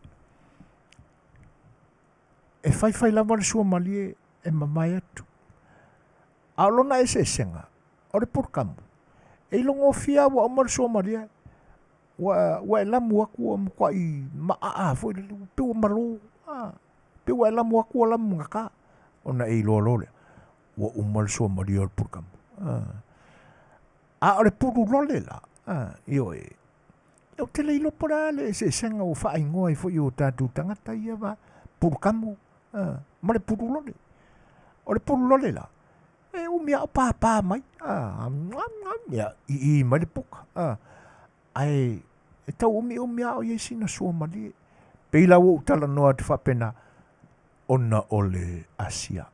e faifai lava le suamalie e mamae atu. A o lona eseesega, o le pulukamu, e ilogofie lava ua uma le suamalie, ua, ua e lamu atu ua matuai maaa foi lele, ua pei ua malo, a, pei ua e lamu atu ua lamu gata, ona e iloa loa lea, ua uma le suamalie o le pulukamu. A, a o le pululole la, a, ioe, Ou te le iloa po o le a le eseesega ua faaigoa ai foi e o tatou tagata ia va pulukamu ma le pululole. O le pululole la, e umi lava o pāpā mai, ia, ii mai le puka, ae e tau umiumi lava o i ai sina sua malie. Pei la ua ou talanoa atu faapena, ona o le Asia,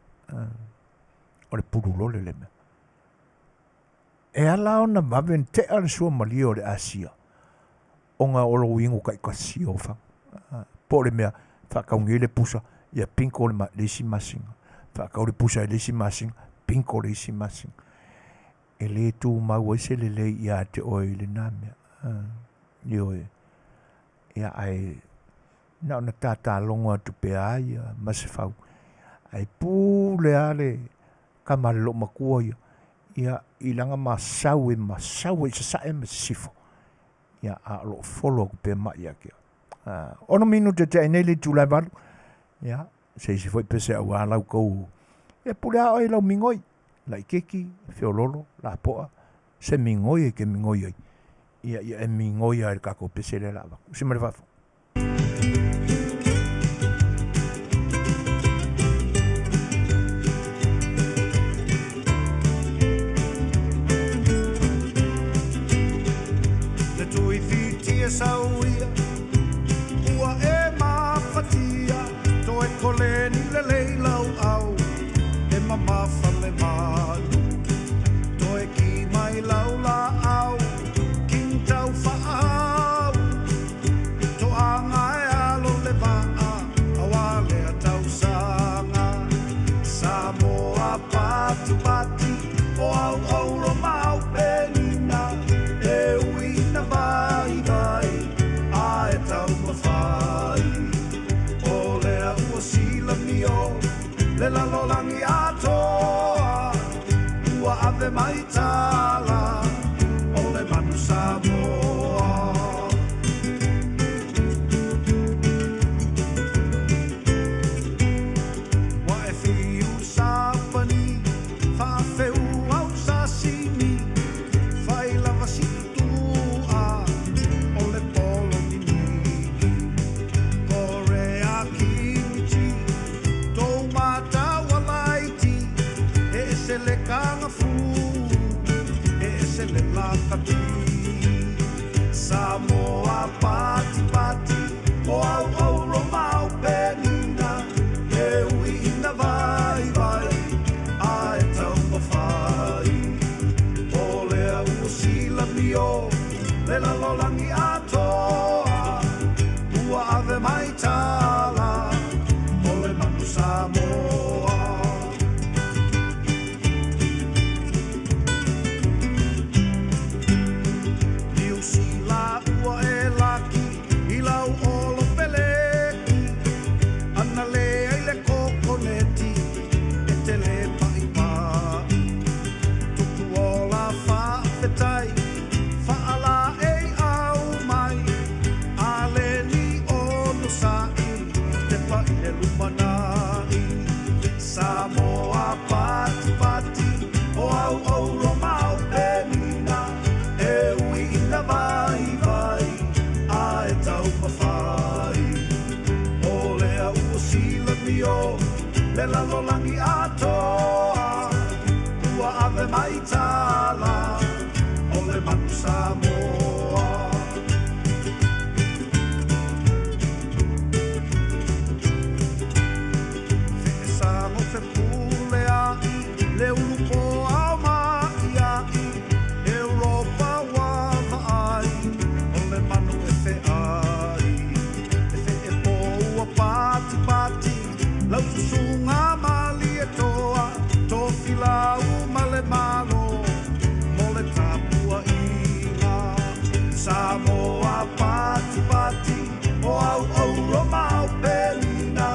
o le pululole le mea. E ala ona vave ona tea le suamalie o le Asia ona o lou inu taitasi o fagu. Po o le mea, faatau nei le pusa, ia pinko le, le isi masina. Faatau le pusa i le isi masina, pinko le isi masina. E le tumau ai se lelei ia te oe i lena mea. Ioe. Ia ae na ona tatalogo atu pea ia Masefau. Ae pule lava le tama a le loomatua ia, ia i lana masau e masau ai i sasae ma sisifo, ia a o loo folo atu pea mai ia te oe. 6 minute tea ai nei le itula e 8, ia se isi foi pese auā lau tou, ia pule a oe i lau migoi, laitiiti, feololo, lapoa, se migoi e te migoi ai, ia ia e migoi lava i le tatou pese lea o le a avatu. Se ma le faafofoga. Le tuifitia sauia ua e mafatia toe koleni lelei lau au e mamafa le malu toe ki mai lau laau king tau faahau Toaga e alo le vaa auā lea tausaga Samoa patupati o au auro ma au penina E ui na vaivai a e taumafai O ave mai tala o le manu Samoa. Ua e fiu sapani, faafeu au sasimi, fai lava si tutua o le polo ninii. Korea kimchi, tou matau alaiti, e ese le kagafu, e ese le lakapi. Samoa pati pati, o au auro mau penina, e ui ina vai vai, a e taumafai. O lea ua silamio, le lalolagi atoa, ua ave mai tala, o le manu Samoa. Niu Sila ua e laki, i lau olo peleki, ana le ai le kokoneti, e te le pai pai. Tupu ola whaafetai, whaala e au mai, a le ni ono sa'i, te pai le lumanai. Samoa pati pati, o au auro mau penina, e ui ina vai vai, a e taumafai. O lea ua silamio, le lalolagi atoa, ua ave mai tala, o le manu Samoa. Feesago fepule ai, le ulupo ao mai ai, Europa wa vaai, o le manu e feai. E feepo ua pati pati, lau susuga malietoa, tofilau ma le malo, mo le tapuaiga. Samoa pati pati, o au auro mau penina,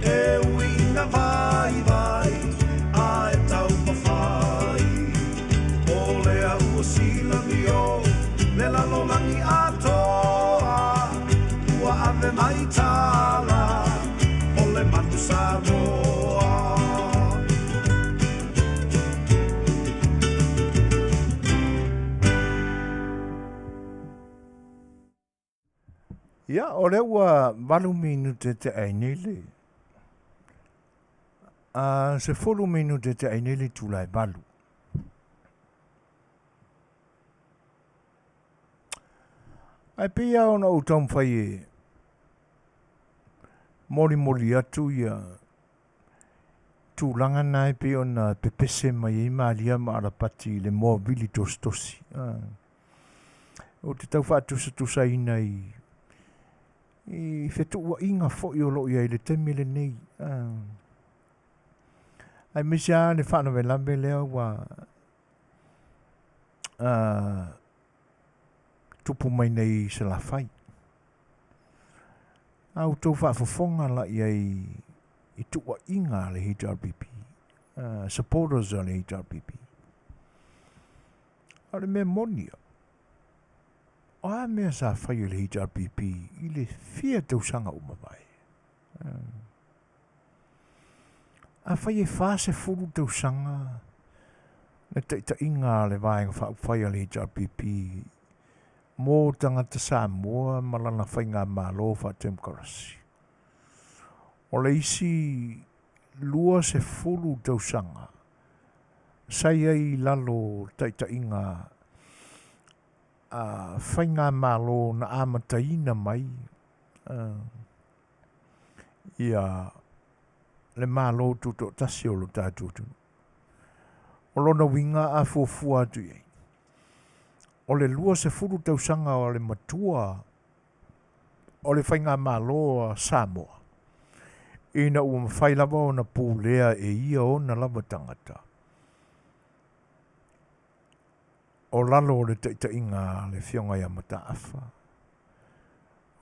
e ui ina vai vai, a e taumafai. O lea ua silamio, le lalolagi atoa, ua ave mai tala, o le manu Samoa. Ia, o lea ua 8 minute te ai nei le. A, 10 minute te ai nei le itula e 8. Ae pei lava ona ou taumafai e molimoli atu ia tulaga na e pei ona pepese mai ai malia ma alapati i le moa vili tositosi. Ou te tau faatusatusaina i i fetuuaiga foi o loo i ai i le taimi lenei. Aemaise lava le faalavelave lea ua tupu mai nei i Salafai. A outou faafofoga la i ai i tuuaiga a le HRPP, supporters a le HRPP. A o le mea moni ia, o a mea sa fai e le HRPP i le fia tausaga ua mavae? Afai e 40 tausaga le taitaiga a le Vaega Faaupufai a le HRPP mō tagata Samoa ma lana faigamalo faatemokarasi, o le isi 20 tausaga sa i ai i lalo o le taitaiga a faigamalo na amataina mai ia le Malo Tutoatasi o lo tatou atunuu. O lona uiga a fuafua atu i ai, o le 20 tausaga o le matua o le faigamalo a Samoa, ina ua mafai lava ona pulea e ia ona lava tagata, o lalo o le taitaiga a le Afioga ia Mataafa,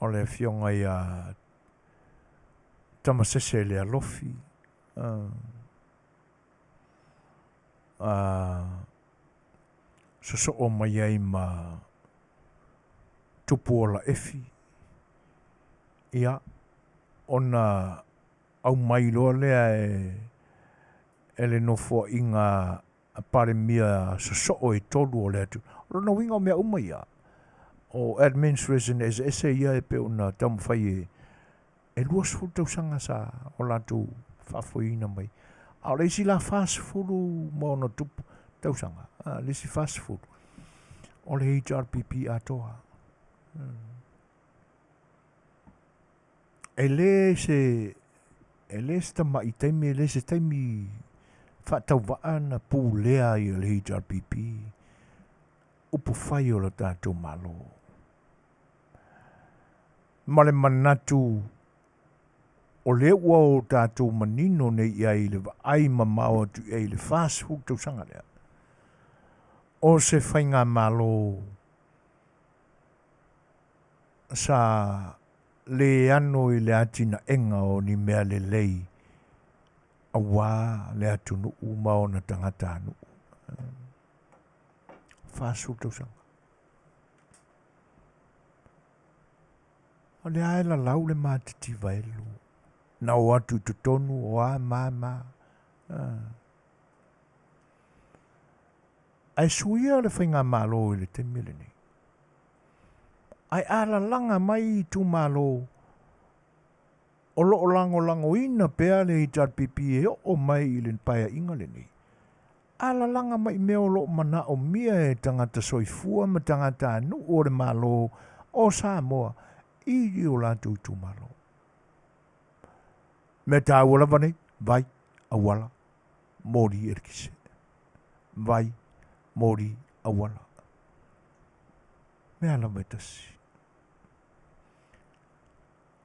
o le Afioga ia Tamasese Lealofi, Sosoo mai ai ma Tupuola Efi, ia, ona aumai loa lea e le nofoaiga a Palemia sosoo e tolu o le atunuu. O lona uiga o mea uma ia, o administration eseese ia e pei ona taumafai e e 20 tausaga sa o latou faafoeina mai. A o le isi la 40 ma ona tupu tausaga, a, le isi 40, o le HRPP atoa. E le se e le se tama'i taimi, e le se taimi faatauvaa na pulea ai e le HRPP upufai o le tatou Malo. Ma le manatu o lea ua o tatou manino nei i ai i le vaai mamao atu i ai i le 40 tausaga lea, o se faigamalo sa le ano i le atinaega o ni mea lelei auā le atunuu ma ona tagatanuu. 40 tausaga. O lea e lalau le matitiva elu. Na o atu i totonu o a ma ma. Ae suia le faigamalo i le taimi lenei. Ae a lalaga mai itumalo o lo o lagolagoina pea le HRPP e oo mai i le paeaiga lenei, a lalaga mai mea o lo o manaomia e tagata soifua ma tagatanuu o le Malo o Samoa i o latou itumalo. Mea taua lava nei, vai, auala, moli elekise. Vai, moli, auala. Mea lava e tasi.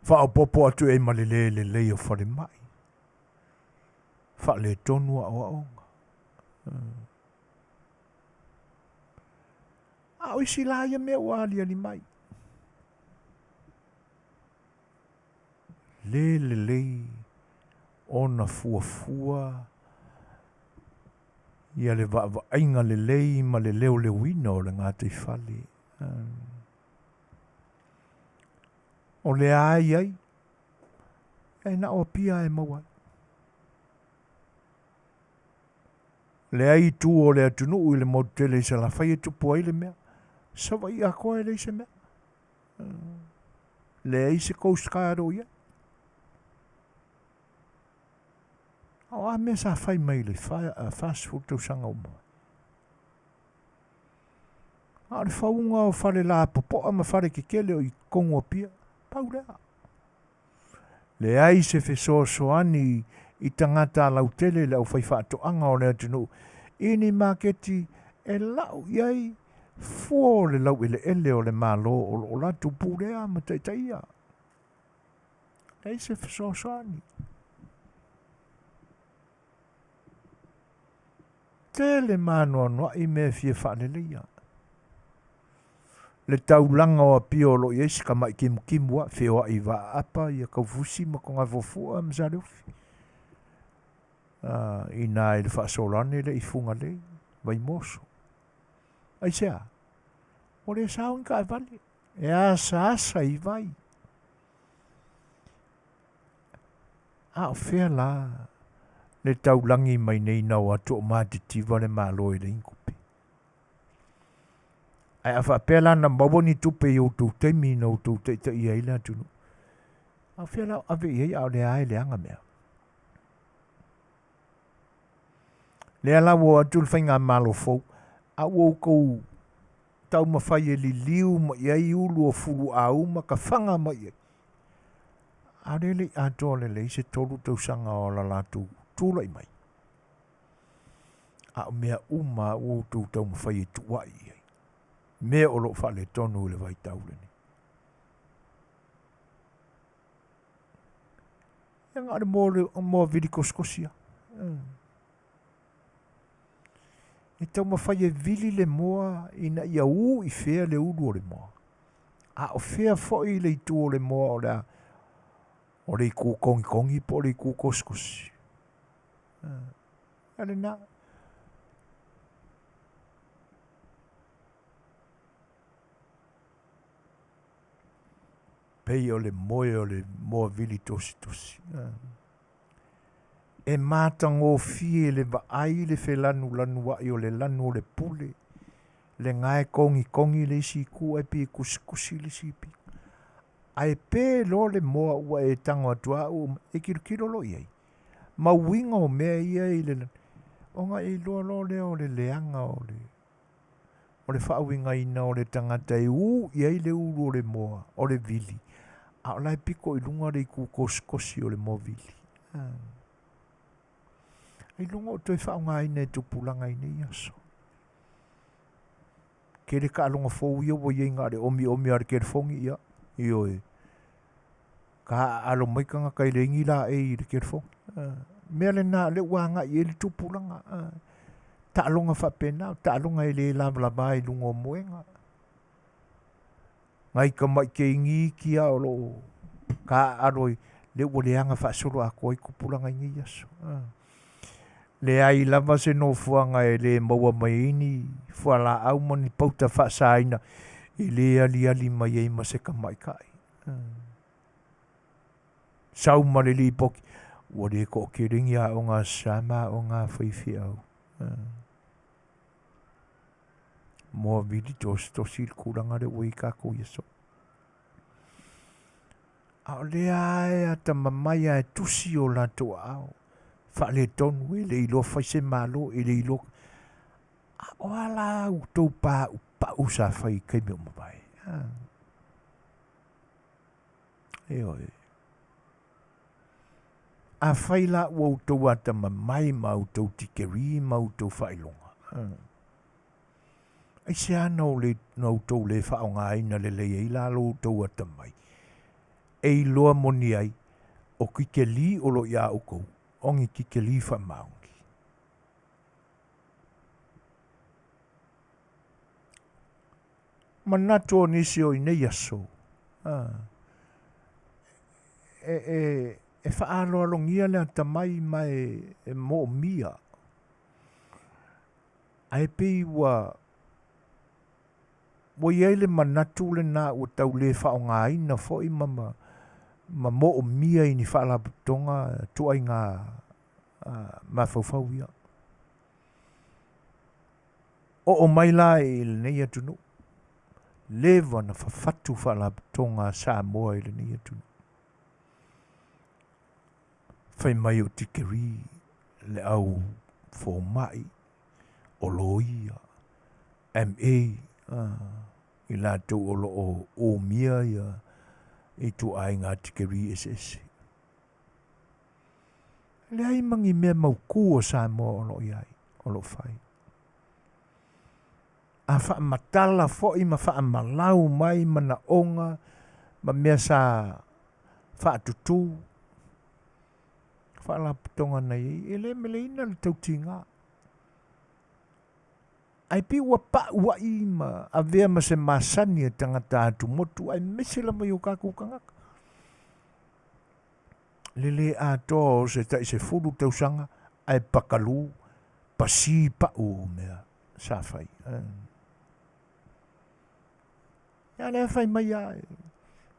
Faaopoopo atu i ai ma le le lelei o falemai. Faaletonu aoaoga. A o isi la ia mea ua aliali mai. Le lelei ona fuafua ia le vaavaaiga lelei ma le leoleoina o le gataifale. O lea a i ai, e na o Apia e maua ai. Leai itu o le atunuu i le motu tele i Salafai e tupu ai le mea. Savaii atoa e leai se mea. Leai se Coast Guard o i ai. A o a mea sa fai mai i le 40 tausaga ua mavae? A o le fauga o fale lapopoa ma fale tetele o i totonu o Apia, pau lea. Leai se fesoasoani i tagata lautele le aufaifaatoaga o le atunuu i ni maketi e lau i ai fua o le laueleele o le Malo o lo o latou pulea ma taitaia. Leai se fesoasoani. Tele ma anoanoai mea e fia faaleleia. Le taulaga o Apia o lo o i ai si tamai kimutimu a, feoai i Vaaapa, ia Taufusi ma Togafuafua ma Saleofi. Ina i le faasolo ane lea i Fugalei, Vaimoso. Aisea? Ua le sao ni taavale, e asaasa i vai. A o fea la le taulagi mai nei na o atu o matitiva le Malo e leai ni tupe? Ae a faapea la na maua ni tupe i outou taimi na outou taitaia ai le atunuu, a o fea la o ave i ai a o lea lava e leaga mea? Lea la ua o atu le faigamalo fou, a ua outou taumafai e liliu mai i ai ulu o fuluau ma tafaga mai i ai. A o lea e le i atoa lelei se tolu tausaga o la latou tulai mai. A o mea uma ua outou taumafai e tuuai i ai, mea o lo o faaletonu i le vaitau lenei. Ia na o le moa vili kosikosi lava. E taumafai e vili le moa ina ia u i fea le ulu o le moa. A o fea foi le itu o le moa o le a, o le itu togitogi po o le itu kosikosi. Ia lena. Pei o le moe o le moavili tositosi. E matagofie le vaai le felanulanuai o le lanu o le pule, le gae kogikogi le isi itu ae pei e kusikusi le isi pito. Ae pe loa le moa ua e tago atu lava ua e tilotilo loa i ai, ma uiga o mea ia i le ona e iloa loa lea o le leaga o le o le faauigaina o le tagata e ū i ai le ulu o le moa o le vili, a o la e pito i luga le itu kosikosi o le moa vili. Ailoga o toe faaaogaina e tupulaga i nei aso. Tele taaloga fou ia ua i ai na o le omiomi lava o le telefoni, ia, ioe. Ka aalo mai tagata e leai ni laei i le telefoni. Mea lena o lea ua agai i ai le tupulaga. Taaloga faapena, o taaloga e le lavalava i luga o moega. Nai tamai teini iti lava o lo o taaalo i lea ua leaga faasoloatoa ai tupulaga i nei aso. Leai lava se nofoaga e le maua mai ai ni fualaau ma ni pauta faasaina e le aliali mai ai ma se tamaitai. Sau ma le lipoti, ua le toatele ni aoga a Sa ma aoga a faifeau. Moa vili tositosi le tulaga lea ua i ai tatou i aso. A o lea lava e atamamai lava e tusi o latou aao, faaletonu, e le iloa fai se Malo, e le iloa. A o a la outou paupau sa fai i taimi ua mavae? Ioe. Afai la ua outou atamamai ma outou tikeri ma outou faailoga, aisea na outou le faaaogaina lelei ai la lo outou atamai, e iloa moni ai o tikeri o lo o iā outou, o ni tikeri faamaoni. Manatu o nisi o i nei aso, e, e, e faaaloalogia le atamai ma e, e moomia. Ae pei ua, ua i ai le manatu lena ua tau le faaaogaina foi ma, ma, ma moomia i ni faalapotopotoga ituaiga mafaufau ia. Oo mai la i lenei atunuu, leva na fafatu faalapotopotoga a Samoa i lenei atunuu. Fai mai o tikeri le au fomai, o loia, MA, i latou o lo o umia ia ituaiga tikeri eseese. Leai ma ni mea mautu o Samoa o lo o i ai, o lo o fai. A faamatala foi ma faamalau mai manaoga ma mea sa faatutū, faalapotopotoga na i ai, e le meleina le tautiga. Ae pei ua pa'ua'i ma avea ma se masani e tagata atumotu aemaise lava i o tatou tagata. Le lē atoa o se tai 10 tausaga ae pakalū pasī pa'u o mea sa fai. Ia lea fai mai a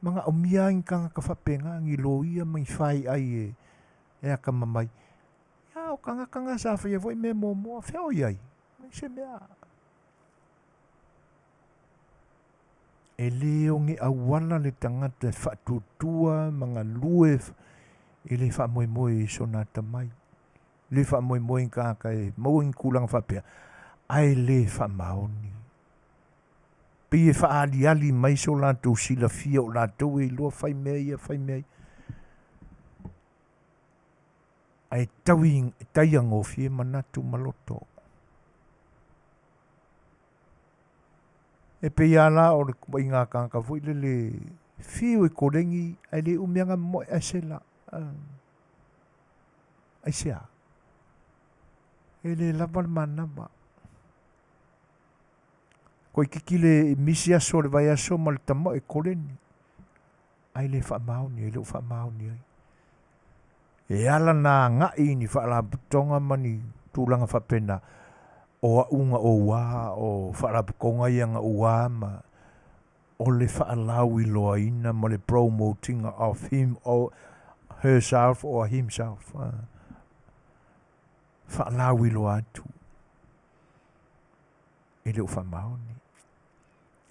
manaomia ai ni tagata faapena, ni loia ma ni fai'ai e e atamamai. Ia o tagata na sa faia foi mea muamua, fea o i ai? Leai se mea. E lē o ni auala le tagata e faatuatua ma galue e le faamoemoe i sona atamai. Le faamoemoe i ni tagata e maua ni tulaga faapea, ae le faamaoni. Pei e faaaliali mai so latou silafia o latou e iloa fai mea ia, fai mea ia. Ae taui, taiagofie manatu ma loto. E pei lava la o le ituaiga tagata foi lele fiu e koleni ae le umi lava ona momoe ae sela. Aisea? E le lava le manava. Toeitiiti le misi aso o le vaiaso ma le tama e koleni ae le faamaoni, e le o faamaoni ai. E ala na agai i ni faalapotopotoga ma ni tulaga faapena, o au na ou a, o faalapotopotoga ia na ou a ma. O le faalauiloaina ma le promoting of him or herself or himself. Faalauiloa atu e le o faamaoni.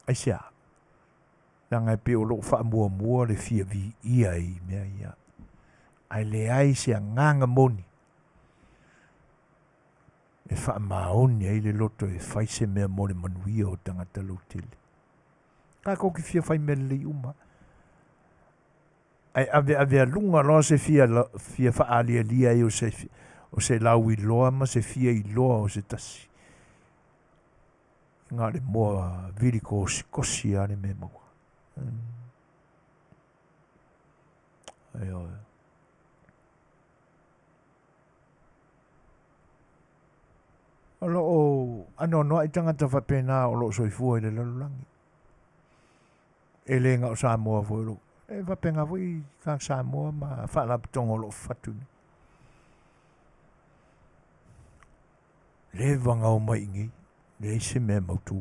Aisea? Leaga e pei o loo faamuamua le fia viia i mea ia. Ae leai se agaga moni e faamaoni ai le loto e fai se mea mo le manuia o tagata lautele. Tatou te fia fai mea lelei uma. Ae aveavealuga loa se fia, fia faaalialia ai o se, o se lauiloa ma se fia iloa o se tasi. Na o le moa vili kosikosi lava le mea maua. Ioe. O lo o anoanoai tagata faapena o lo o soifua i le lalolagi. E le na o Samoa foi o lo e faapena foi tagata Samoa ma faalapotopotoga o lo o fafatu nei. Leva ona omai i inei, leai se mea mautu.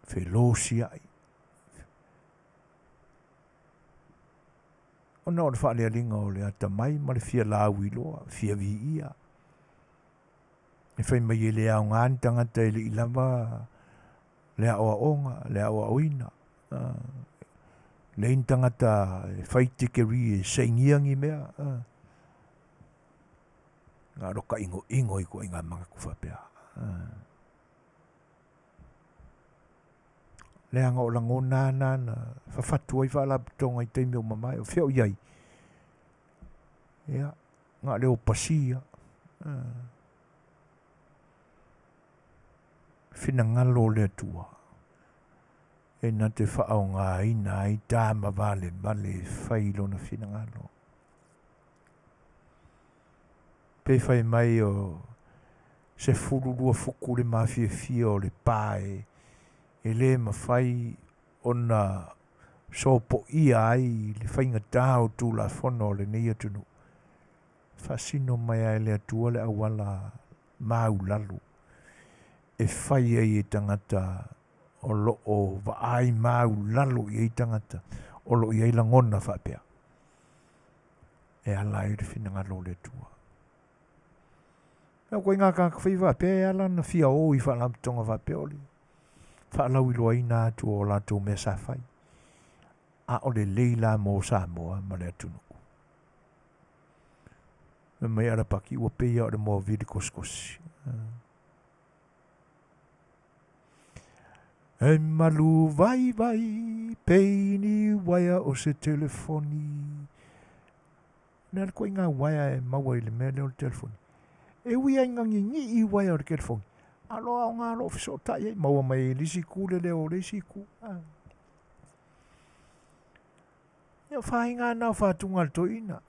Felosiai. Ona o le faalealiga o le atamai ma le fia lauiloa, fia viia. E fai mai e le aoga ni tagata e le i lava le aoaoga, le aoaoina. Leai ni tagata e fai tikeri e sainia ni mea. Na o ka inoino i ituaiga manatu faapea. Leaga o lagona na na fafatu ai faalapotopotoga i taimi ua mavae. O fea o i ai? Ia, na o le opasia. Finagalo o le Atua e na te faaaogaina ai tama valevale e fai lona finagalo. Pe fai mai o 12 futu le mafiafia o le pa e le mafai ona sopoia ai le faigata o Tulafono o lenei atunuu. Faasino mai ai le Atua le auala maulalo e fai ai e tagata o lo o vaai maulalo i ai tagata o lo o i ai lagona faapea. E ala ai le finagalo o le Atua. E koe ngā kāka whai faapea e ala na fia o i faalapotopotoga faapea o le faalauiloaina atu o latou mea sa fai. A o lelei la mo Samoa ma le atunuu. Fai mai Alapaki ua pei lava o le moa vili kosikosi. E malu vaivai pei ni uaea o se telefoni. Le a le ituaiga uaea e maua i le mea lea o le telefoni. E ui lava ina ninii uaea o le telefoni, a o lo o aoga o lo o fesootai ai, maua mai ai i le isi itu le leo o le isi itu. Ia o faiga na o fatuga a le toeaina,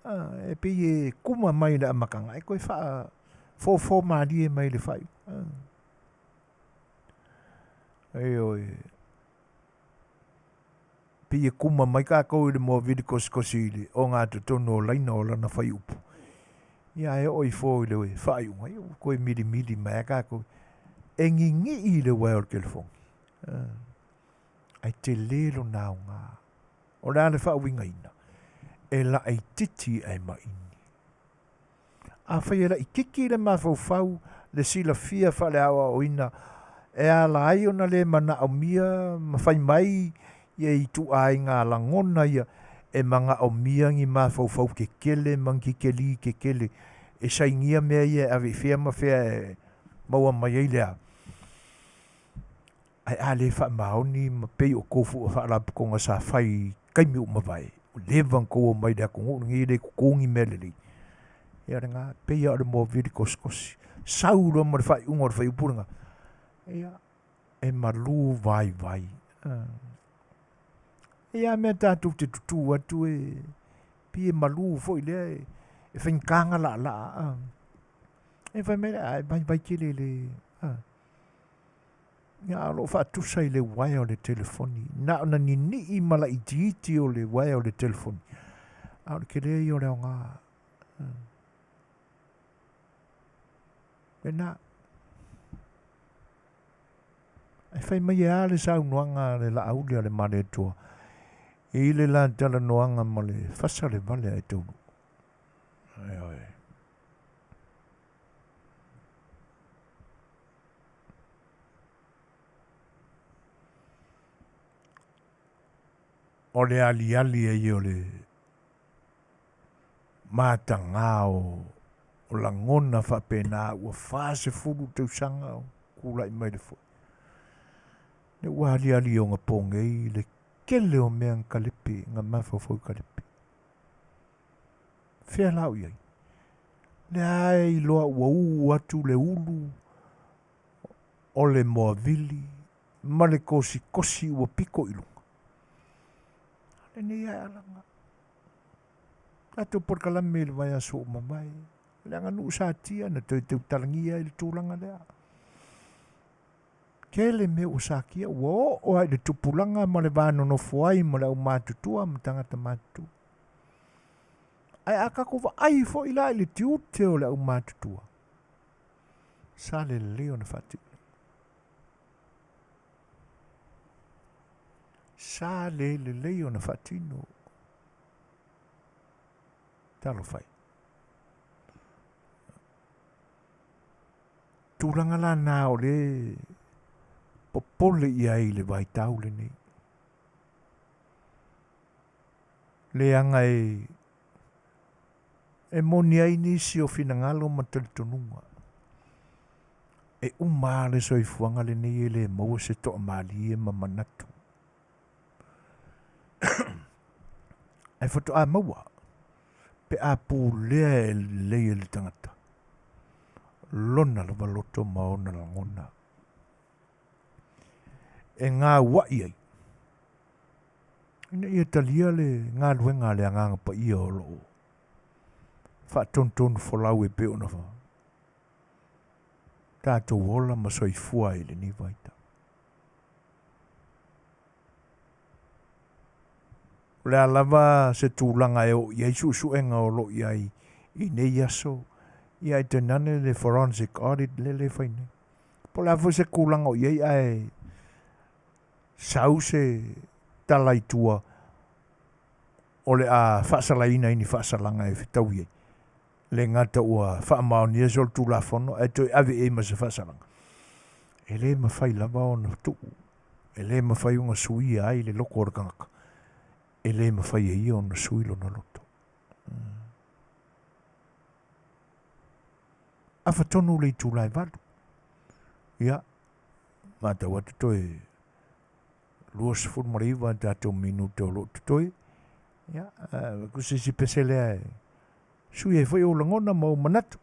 e pei e kuma mai i le amataga, e toe faafoofo malie mai i le faaiuga. Ioe. Pei e kuma mai tatou i le moa vili kosikosi i le ogatotonu o laina o lana fuaiupu. Ia ae oo ifo i le faaiuga, ia ua toe milimili mai lava tatou. E ninii le uaea o le telefoni, ae tele lona aoga. O le a le faauigaina? E laitiiti ae maini. Afai e laitiiti le mafaufau, le silafia faaleaoaoina e ala ai ona le manaomia ma fai mai ia ituaiga lagona ia e manaomia ni mafaufau kekele ma ni kikeli kekele e sainia mea ia e ave i fea ma fea e maua mai ai le a. Ae a le faamaoni ma pei o tou faalapotopotoga sa fai i taimi ua mavae, ua leva ona tou omai i le atunuu lenei e le toto ni mea lelei. Ia lena, pei lava o le moa vili kosikosi. Sau loa ma le faaiuga o le fuaiupu lena, ia, e malu vaivai. E i ai lava mea tatou te tutū atu e pei e malu foi lea e faigata ona laalaa. E fai mai, a e vaivai tele le... Ia, a o lo o faatusa i le uaea o le telefoni. Na ona ninii ma laitiiti o le uaea o le telefoni. A o le tele ia o le aoga. Lena. Ae fai mai e a le saunoaga a le Laauli a le Malietoa i le la talanoaga ma le fasa le vale ae taunuu. Ioe. O le aliali ai o le matagā o lagona faapena ua 40 tausaga o tulai mai le foe. Le ua aliali i ona pogei le tele o mea na kalepe, na mafaufau i kalepe. Fea la o i ai? Lea e iloa ua u atu le ulu o le moavili ma le kosikosi ua piko i luga. Lenei ae alaga. Tatou polokalame i le vaiaso ua mavae, le aganuu satia na toe tautalagia ai le tulaga lea. Tele mea ua satia, ua oo lava i le tupulaga ma le va nonofo ai ma le aumatutua ma tagata matutua. Ae a tatou vaai foi la i le tiute o le aumatutua, sa lelei ona faatino. Sa le lelei ona faatino. Talofa e. Tulaga la na o le popole i ai i le vaitau lenei. Leaga e e moni ai nisi o finagalo ma talitonuga. E uma lava le soifuaga lenei e le maua se toamalie ma manatu. Ae faatoa maua pe a pulea e lelei e le tagata lona lava loto ma ona lagona e gaua'i ai ina ia talia le galuega a le Agaga Paia o lo o faatonutonu folau e pei ona tatou ola ma soifua ai i lenei vaitau. O le a lava se tulaga e oo i ai suesuega o lo o i ai i nei aso, ia ae tainane le forensic audit lea e fai nei. Po o le a foi se tulaga o i ai ae sau se tala i tua o le a faasalaina i ni faasalaga e fetaui ai. Le gata ua faamaonia solitulafono ae toe ave i ai ma se faasalaga. E le mafai lava ona tuu, e le mafai ona suia ai le loto o le tagata, e le mafai e ia ona sui lona loto. Afa tonu le itula e 8. Ia, matau atu toe 29 tatou minute o lo o totoe. Ia, ku se isi pese lea e sui ai foi ou lagona ma ou manatu.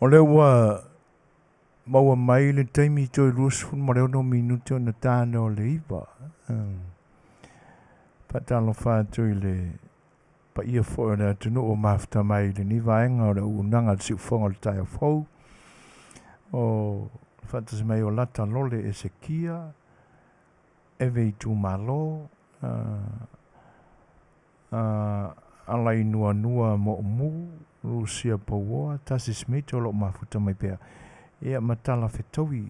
O lea ua maua mai le taimi toe 26 minute ona tane o le 9. Faatalofa atu i le paia foi o le atunuu o mafuta mai i lenei vaega o le auaunaga a le siufofoga o le taeao fou. O le faatasi mai o Lata Lole Esekia, Eve Itumalo, Alainuanua Moomu, Lucia Pauoa, Tasi Smith o loo mafuta mai pea. Ia ma tala fetaui.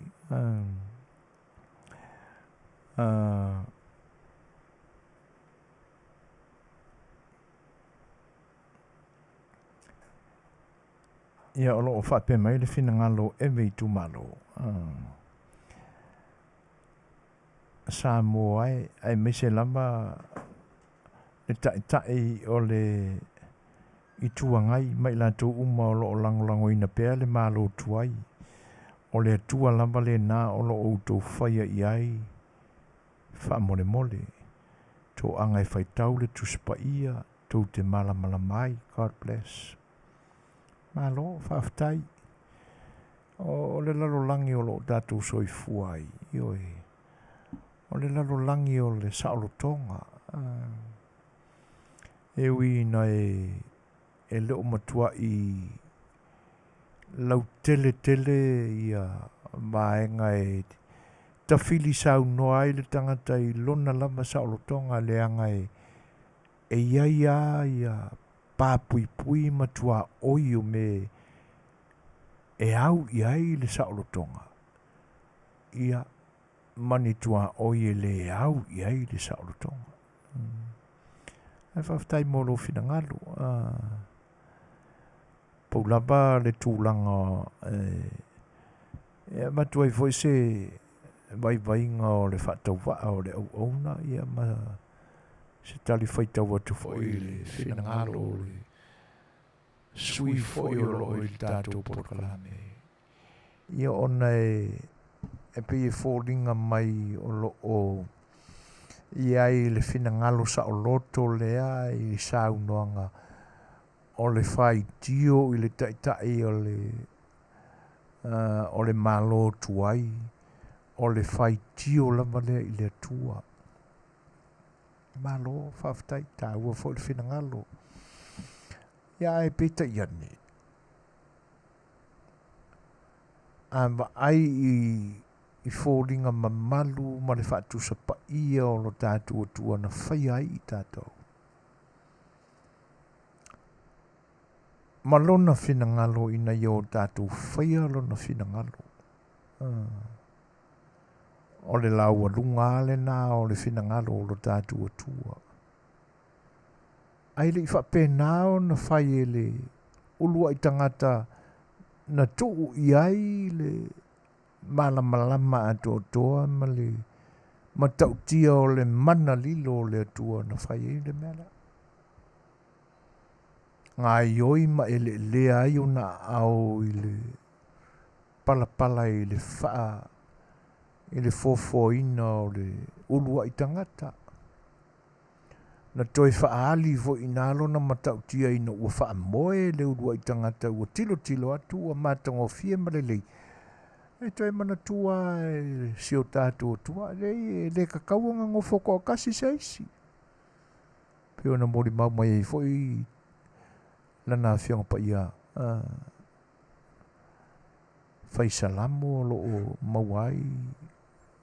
Ia o loo faapea mai le finagalo Eve Itumalo. Samoa e aemaise lava le taitai o le Itu Agai ma i latou uma o loo lagolagoina pea le Malo tuai. O le Atua lava lena o loo outou faia i ai faamolemole. Toaga e faitau le Tusi Paia tou te malamalama ai. God bless. Malo, faafetai. O le lalolagi o loo tatou soifua ai, ioe. O le lalolagi o le saolotoga. E ui ina e le o matuai lautele tele ia vaega e tafili saunoa ai le tagata i lona lava saolotoga leaga e i ai lava ia papuipui ma tuaoi o mea e au i ai le saolotoga, ia ma ni tuaoi e le au i ai le saolotoga. Ae faafetai mo lou finagalo. Pau lava le tulaga e avatu ai foi se vaivaiga o le faatauvaa o le auauna, ia ma se tali faitau atu foi i le finagalo o le sui foi o loo i le tatou polokalame. Ia ona e pei e foliga mai o loo i ai le finagalo saoloto lea i saunoaga o le faitio i le taitai o le Malo tuai, o le faitio lava lea i le Atua. Malo, faafetai, taua foi le finagalo. Ia ae peitai ane, a vaai i foliga mamalu ma le faatusa paia o lo tatou Atua na faia ai i tatou. Ma lona finagalo ina ia o tatou faia lona finagalo. O le laualuga lena o le finagalo o lo tatou Atua. Ai le i faapena ona fai e le uluai tagata na tuu i ai le malamalama atoatoa ma le matautia o le mana lilo o le Atua na fai ai le mea lea. Gaoioi ma eleelea ai ona aao i le palapala i le faa i le foafoaina o le uluai tagata. Na toe faaali foi i ina lona matautia ina ua faamoe le uluai tagata ua tilotilo atu ua matagofie ma lelei. E toe manatua e si o tatou Atua, leai e le tatau ona nofo toatasi se isi. Pei ona molimau mai ai foi lana Afioga Paia fai Salamo o lo o maua ai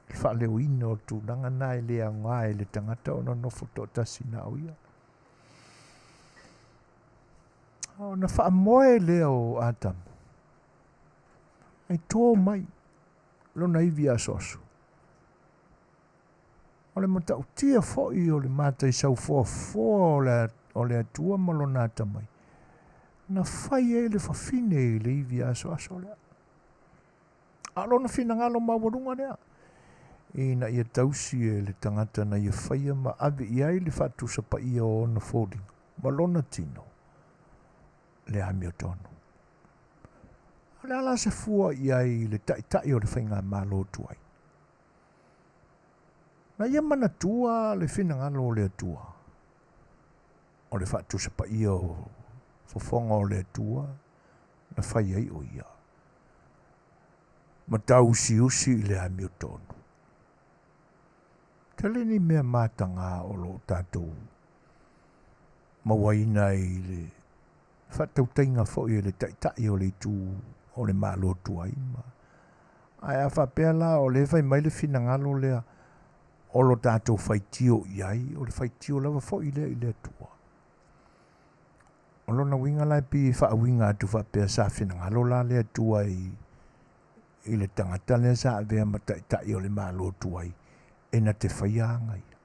le faaleoina o le tulaga na e le aoga i le tagata ona nofo toatasi na o ia. Ona faamoe lea o Atamu, e tō mai lona ivi asoaso. O le matautia foi o le mataisaufōafōa o le Atua ma lona atamai, na fai ai le fafine i le ivi asoaso lea. A o lona finagalo maualuga lea, ina ia tausi e le tagata na ia faia ma ave i ai le faatusapaia o ona foliga ma lona tino le amiotonu. O le a la se fua i ai i le taitai o le faigamalo tuai? Na ia manatua le finagalo o le Atua, o le faatusapaia o fofoga o le Atua na fai ai o ia, ma tauusiusi i le amiotonu. Tele ni mea mataga o lo o tatou mauaina i le faatautaiga foi e le taitai o le itu o le Malo tuai ma ae a faapea la o lea e fai mai le finagalo lea o lo tatou faitio i ai, o le faitio lava foi lea i le Atua. O lona uiga la e pei e faauiga atu faapea sa finagalo la le Atua i le tagata lea sa avea ma taitai o le Malo tuai e na te faia aga ia.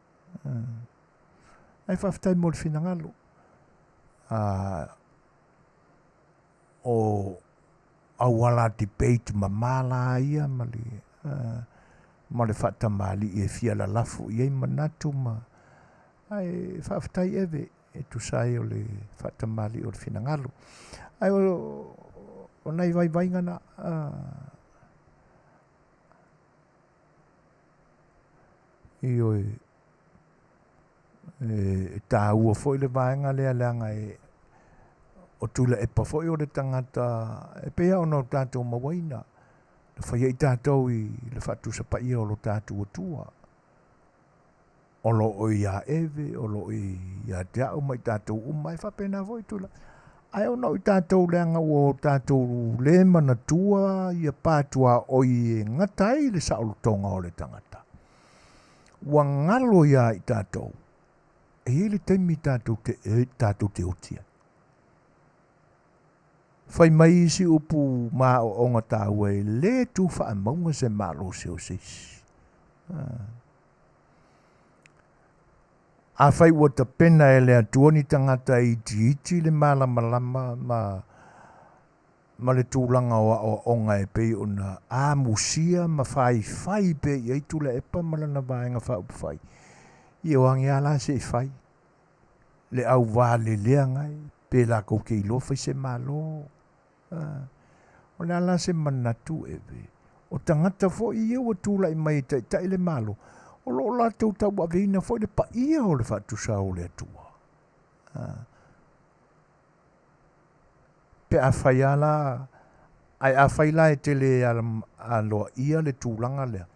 Ae faafetai mo le finagalo. O auala debate mamā la ia ma le ma le faatamalii e fia lalafo i ai manatu ma ae faafetai Eve e tusa ai o le faatamalii o le finagalo. Ae o nai vaivaiga na ioe e taua foi le vaega lea leaga e o Tuilaepa foi o le tagata e pei lava ona o tatou mauaina na fai ai tatou i le faatusapaia o lo tatou Atua. O lo o ia Eve, o lo o ia te au ma i tatou uma, e faapena foi Tuilaepa. Ae ona o i tatou leaga ua o tatou le manatua ia patuaoi e gata ai le saolotoga o le tagata. Ua galo ia i tatou, e i ai le taimi tatou te oti ai. Fai mai isi upu ma aoaoga taua e le tu faamauga se malosi o se isi. Afai ua tapena e le Atua ni tagata e itiiti le malamalama ma le tulaga o aoaoga e pei ona amusia ma faifai pea i ai Tuilaepa ma lana vaega faaupufai, ia o age lava la se i fai le auvalelea gai pe latou te iloa fai se Malo. O le a la se manatu Eve? O tagata foi ia ua tulai mai e taitai le Malo, o lo o latou tauaveina foi le paia o le faatusa o le Atua. Pe afai lava la, ae afai la e te le aloaia le tulaga lea,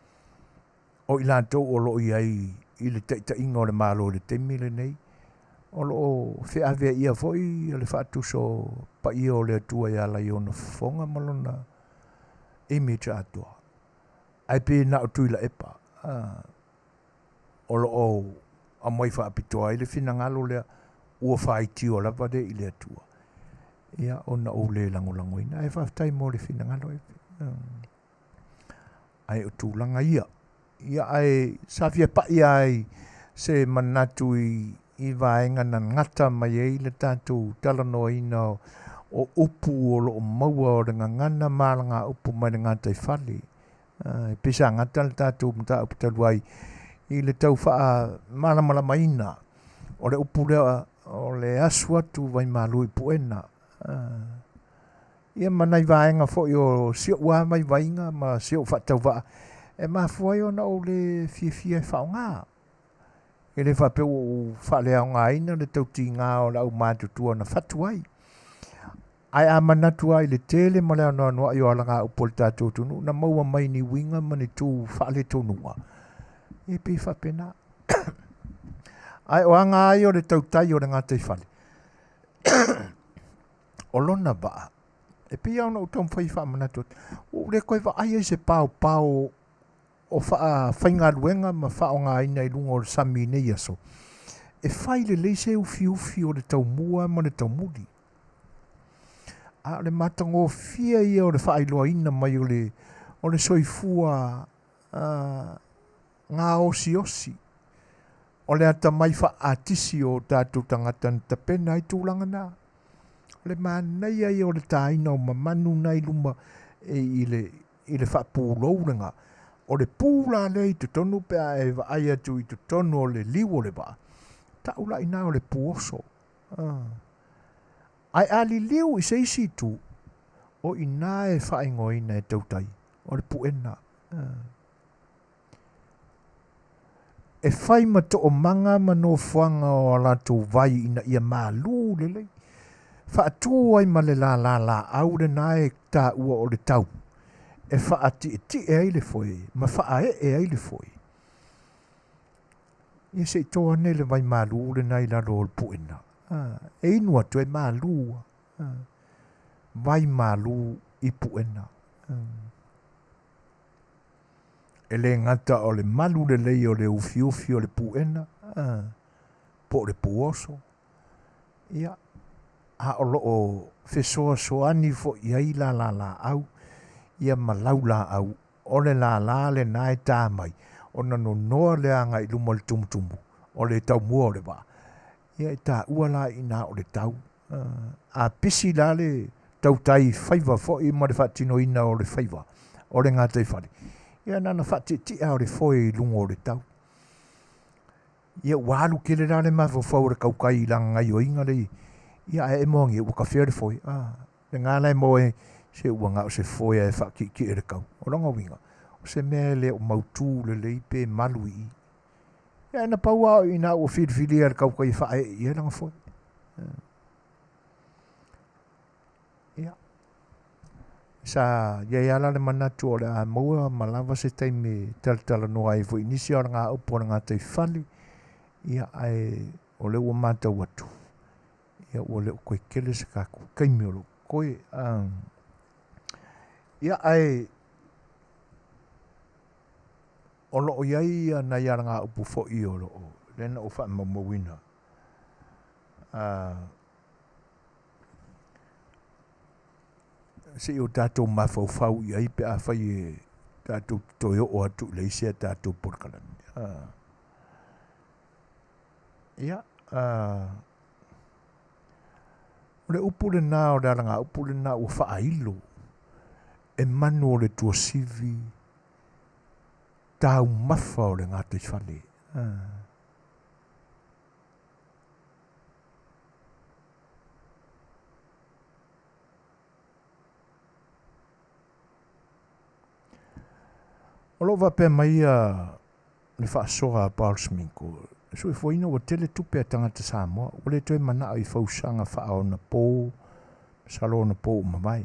o i latou o lo o i ai i le taitaiga o le Malo i le taimi lenei, o lo o feaveaia foi le faatusa o paia o le Atua e ala i ona fofoga ma lona image atoa. Ae pei na o Tuilaepa o lo o aumai faapitoa ai le finagalo lea ua faitio lava lea i le Atua. Ia, ona ou le lagolagoina. Ae faafetai mo le finagalo Eve. Ae o tulaga ia. Ia, ae sa fia pai ai se manatu i vaega na gata mai ai le tatou talanoaina o upu o lo o maua o le gagana ma alagaupu mai le gataifale. E pei sa gata le tatou mataupu talu ai i le tau faamalamalamaina o le upu lea o le asu atu vaimalu i puena. Ia ma nai vaega foi o si ou lava vaivaiga ma si ou faatauvaa e mafua ai ona ou le fiafia e faaaoga. E le faapea ua ou faaleaogaina le tautiga o le aumatutua na fatu ai. Ae a manatu lava i le tele ma le anoanoai o alagaupu a le tatou atunuu na maua mai ni uiga ma ni tu faaletonuga, e pei e faapena. Ae o aga lava ia o le tautai o le gataifale, o lona vaa, e pei lava ona ou taumafai e faamanatu atu, ua ou le toe vaai ai i se paopao o faafaigaluega ma faaaogaina i luga o le sami i nei aso, e fai lelei se ufiufi o le taumua ma le taumuli. A o le matagofie ia o le faailoaina mai o le, o le soifua gaosiosi, o le atamai faa-atisi o tatou tagata na tapena ai tulaga na. O le manaia ia o le taina o mamanu na i luma i le, i le faapulou lena. O le pu la lea i totonu pe a e vaai atu i totonu o le liu o le vaa, tau la i ina o le pu oso. Ae a liliu i se isi itu, o i ina e faaigoaina e tautai, o le puena. E fai ma toomaga ma nofoaga o a latou vai ina ia malū lelei. Faatu ai ma le lālā lāʻau lena e taua o le tau, e faatietie ai le foe ma faaee ai le foe. Ia se i to ane le vai malū lena i lalo o le puena. E inu atu e malū. Vai malū i puena. E le gata o le malu lelei o le ufiufi o le puena, po o le puoso, ia, a o lo o fesoasoani foi i ai lālā lāʻau, ia ma laulāʻau, o le lālā lena e tā mai, ona nonoa lea agai i luma o le tumutumu, o le taumua o le vaa, ia e taua la i ina o le tau. A pisi la le tautai faiva foi ma le faatinoina o le faiva o le gataifale, ia na ona faatietie lava o le foe i luga o le tau. Ia ua alu tele la le mafaufau o le tautai i lana gaioiga lea, ia ae emo agi ua tafea le foe. A, lena la e maua ai se ua na o se foe lava e faatietie i le tau. O lona uiga, o se mea e le o mautu lelei pe malu i i. Ia ae na pau lava o i ina ua filifilia e le tautai e faaee i ai lana foe. Ia, sa i ai lava la le manatu o le a maua ma lava se taimi e talatalanoa ai foi i nisi o alagaupu o le gataifale, ia ae o lea ua matau atu, ia ua le o toe tele se tatou taimi o lo o totoe. Ia ae o lo o i ai nai alagaupu foi o lo o lea na ou faamaumauina. Se i o tatou mafaufau i ai pe afai e tatou te toe oo atu i le isi a tatou polokalame. Ia, o le upu lena o le alagaupu lena ua faailo e manu o le tuasivi taumafa o le gataifale. O lo o faapea mai le faasoa a Paul Sminko, soifuaina ua tele tupe a tagata Samoa, ua le toe manao i fausaga faaonapo, masalo onapo ua mavae.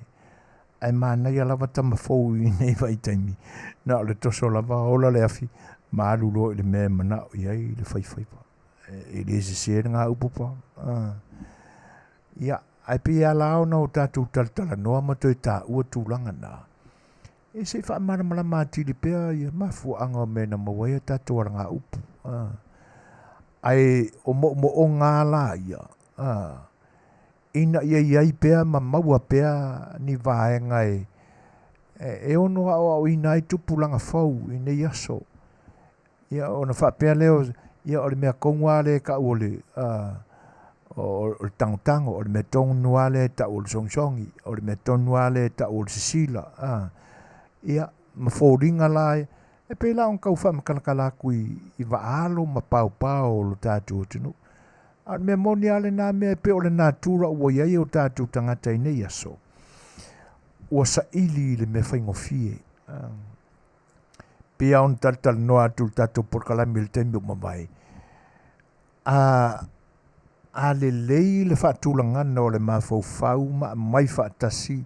Ae manaia lava tama fou i nei vaitaimi, na o le toso lava, ola le afi, ma alu loa i le mea e manao i ai le faifaiva. E le sese lena upu Paul. Ia, ae pei e ala ona o tatou talatalanoa ma toe taua tulaga na, e se i faamalamalama atili pea ia mafuaaga o mea na maua ai a tatou alagaupu. Ae o moomooga lava la ia, ina ia i ai pea ma maua pea ni vaega e ono aoaoina ai tupulaga fou i nei aso. Ia ona faapea lea, ia o le mea tonu lava lea e tau o le, o le tagotago, o le mea tonu lava lea e tau o le sogisogi, o le mea tonu lava lea e tau o le sisila. Ia, ma foliga la E pei la ona tau faamatalakala atu i, i vaaalo ma paopao o lo tatou atunuu. A o le mea moni lava lena mea e pei o le natura ua i ai o tatou tagata i nei aso, ua saili i le mea faigofie. Pei lava ona talatalanoa atu i le tatou polokalame i le taimi ua mavae, a, a lelei le faatulagana o le mafaufau ma aumai faatasi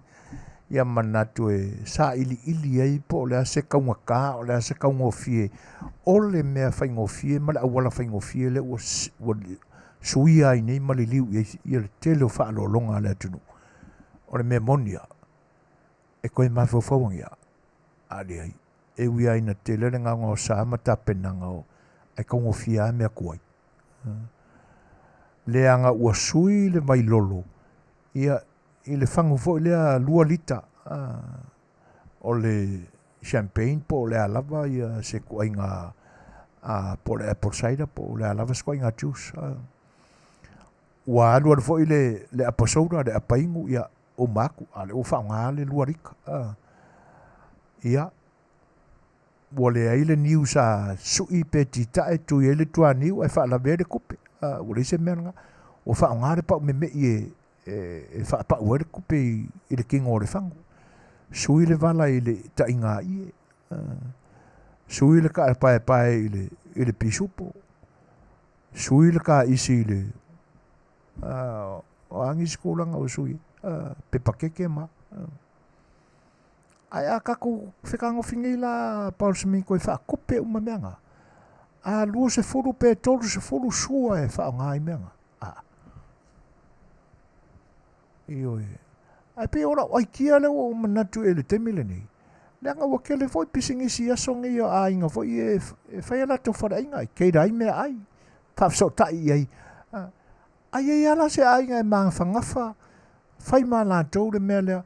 ia manatu e sailiili ai po o le a se taugata, o le a se taugofie o le mea faigofie ma le auala faigofie lea ua, ua suia ai nei ma liliu i ai ia le tele o faaaloaloga a le atunuu. O le mea moni lava, e toe mafaufau ane lava, a leai, e ui lava ina tele le gaogaosa ma tapenaga o, ae taugofie lava mea tuai. Leaga ua sui le vailolo ia i le fagu foi lea 2 lita o le champagne po o le a lava ia se ituaiga po o le apple cider po o le a lava se ituaiga juice. Ua alu alu foi le, le apa soda, le apa inu, ia uma atu, a o lea ua faaaoga le 2 lita. Ia, ua leai le niu sa sui pe titae tui ai le tuaniu ae faalave ai le tupe. Ua leai se mea lena. Ua faaaoga le pau memei e, e, e faapau ai le tupe i, i le tino o le fagu. Sui le vala i le taʻiga ie. Sui le taapaepae i le, i le pisupo. Sui le kaisi i le, o a nisi tulaga ua sui ai, pepa keke ma. Ae a tatou fetagofi nei la Paul Seminko e faatupe uma mea na, a 20 pe 30 sua e faaaoga ai mea na. A. Ioe. Ae pei o lau aikia lea ua ou manatu i le taimi lenei, leaga ua tele foi pisinisi i aso nei o aiga foi e, e fai a latou faleaiga, e cater ai meaai, faafesootai i ai. A i ai lava la se aiga e magafagafa, fai ma latou le mea lea,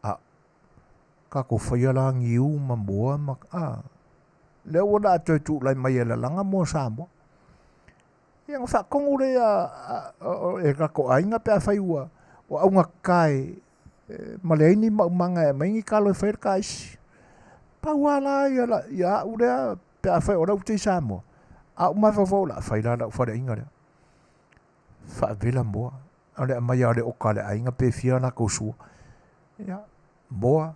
a tatou faia la niu ma moa ma, a, lea ua la toe tulai mai e lalaga moa Samoa. Ia ona faatonu lea e tatou aiga pe afai ua, ua augatata e, ma leai ni maumaga e aumai ni talo e fai ai le kaisi. Pau lava la ia, ia au lea pe afai o lea ou te i Samoa, a ou mafaufau o le a fai la lau faleaiga lea. Faavela moa, o le aumai lava o le oka a le aiga pe fia latou sua. Ia, moa,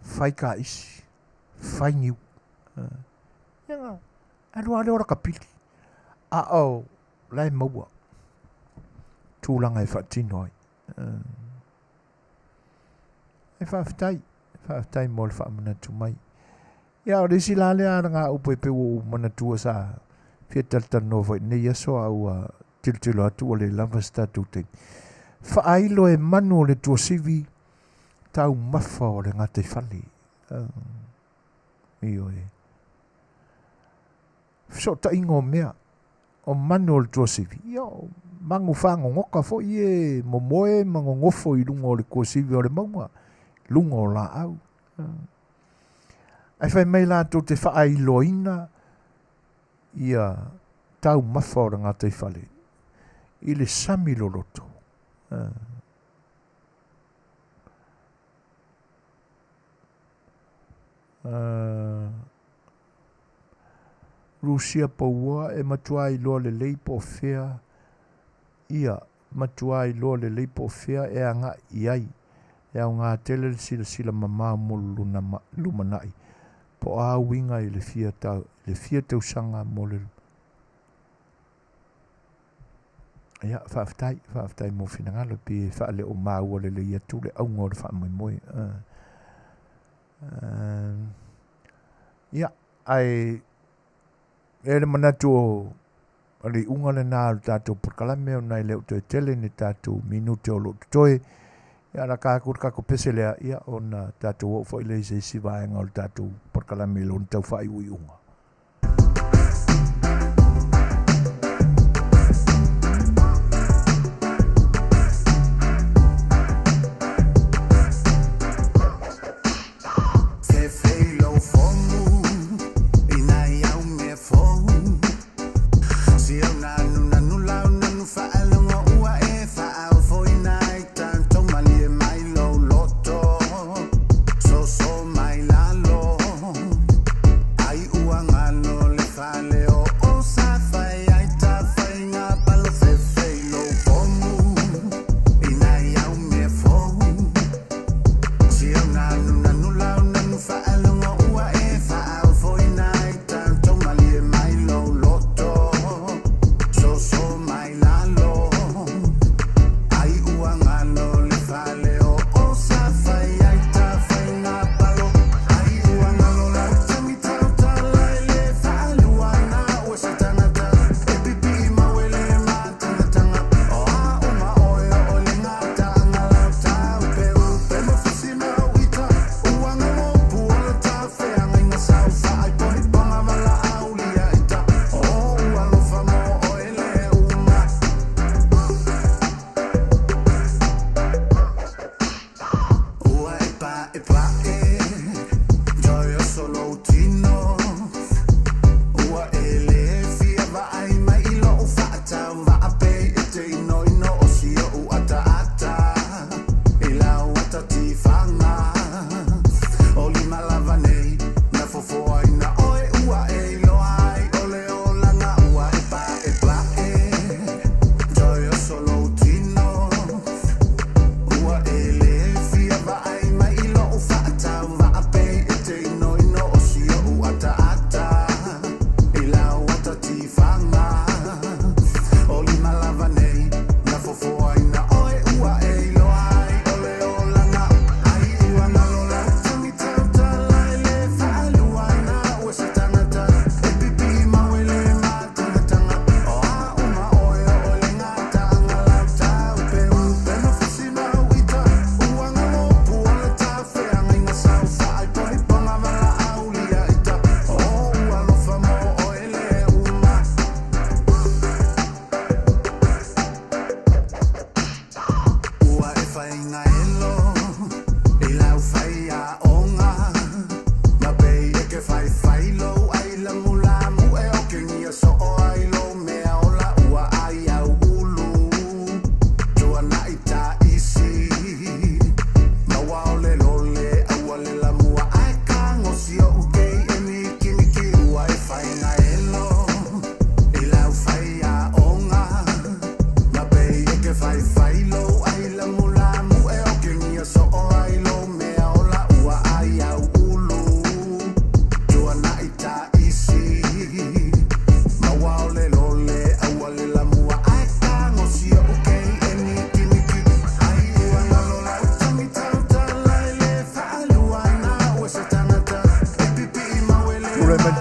fai kaisi, fai niu. Ia na alu lava lea o lata pili. A o la e maua tulaga e faatino ai. E faafetai, faafetai mo le faamanatu mai. Ia, o le isi la lea alagaupu e pei ua ou manatua sa fia talatalanoa foi i lenei aso a ua tilotilo atu ua le lava se tatou taimi. Faailo e manu o le tuasivi taumafa o le gataifale. Ioe. Fesootaiga o mea, o manu o le tuasivi, ia o manu fagogota foi e momoe ma nonofo i luga o le tuasivi o le mauga, luga o laau. Ae fai mai latou te faailoaina ia taumafa o le gataifale i le sami loloto. Rusia Paua e matua iloa lelei po o fea ia matua iloa lelei po o fea e agai i ai. E aoga tele le silasila mamao mo le lumanai po o a uiga i le fia, tau, le fia tausaga mo le Ia, faafetai, faafetai mo finagalo, pei e faaleo maua lelei atu le auga o le faamoemoe. Ia, ae e le manatu o le iuga lena o le tatou polokalame ona e le o toe tele ni tatou minute o lo o totoe. Ia, laka atu le tatou pese lea, ia, ona tatou oo foi lea i se isi vaega o le tatou polokalame i lona tau faaiuiuga.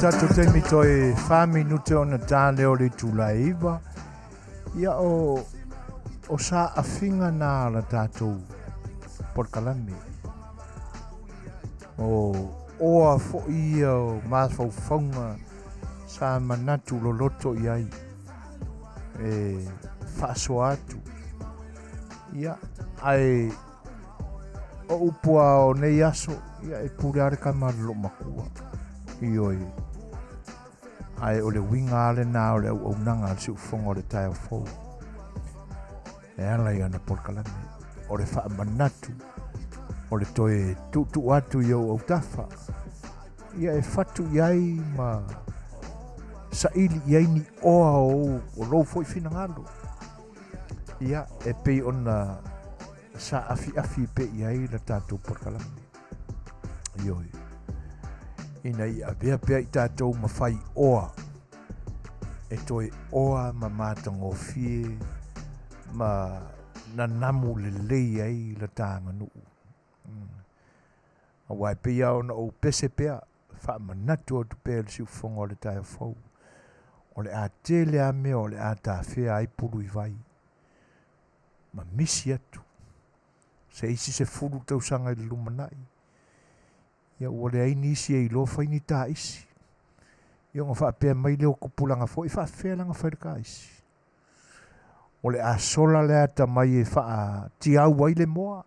tatou taimi toe 4 minute ona ta lea o le itula e 9. Ia o o saafiga na la tatou polokalame. O oa foi ia o mafaufauga sa manatu loloto i ai e faasoa atu. Ia, ae o upu lava o nei aso, ia e pule lava le tama i le loomatua. Ioe. Ae o le uiga lava lena o le auaunaga a le siufofoga o le taeao fou e ala i ana polokalame. O le faamanatu, o le toe tuutuu atu i ou autafa, ia e fatu i ai ma saili i ai ni oa o, o lou foi finagalo. Ia, e pei ona saafiafi pea i ai le tatou polokalame. Ioe. Ina ia avea pea i tatou ma fai oa, e toe oa ma matagofie ma nanamu lelei ai le ta aganuu. Aua e pei lava ona ou pese pea, faamanatu atu pea i le siufofoga o le taeao fou, o le a tele lava mea o le a tafea ai pulu i vai, ma misi atu se isi 10 tausaga i le lumanai, ia ua leai nisi e iloa fai ni taisi. Ia ona faapea mai lea o tupulaga foi, e faafefea la ona fai le taisi? O le a sola le atamai e faatiau ai le moa,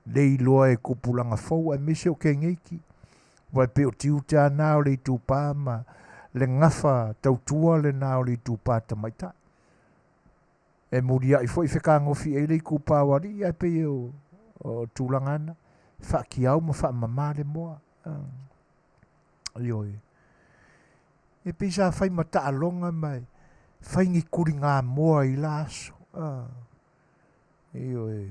le iloa e tupulaga fou aemaise o keneiti. Aua e pei o tiute lava na o le itupa ma le gafa tautua lena o le itupa tamaitai. E muliai foi fekāgofi i ai le itupa o alii, ae pei o tulaga lava na, faatiau ma faamama le moa. Ioe. E pei sa fai ma taaloga ma e fai ni tuligamoa i la aso. Ioe.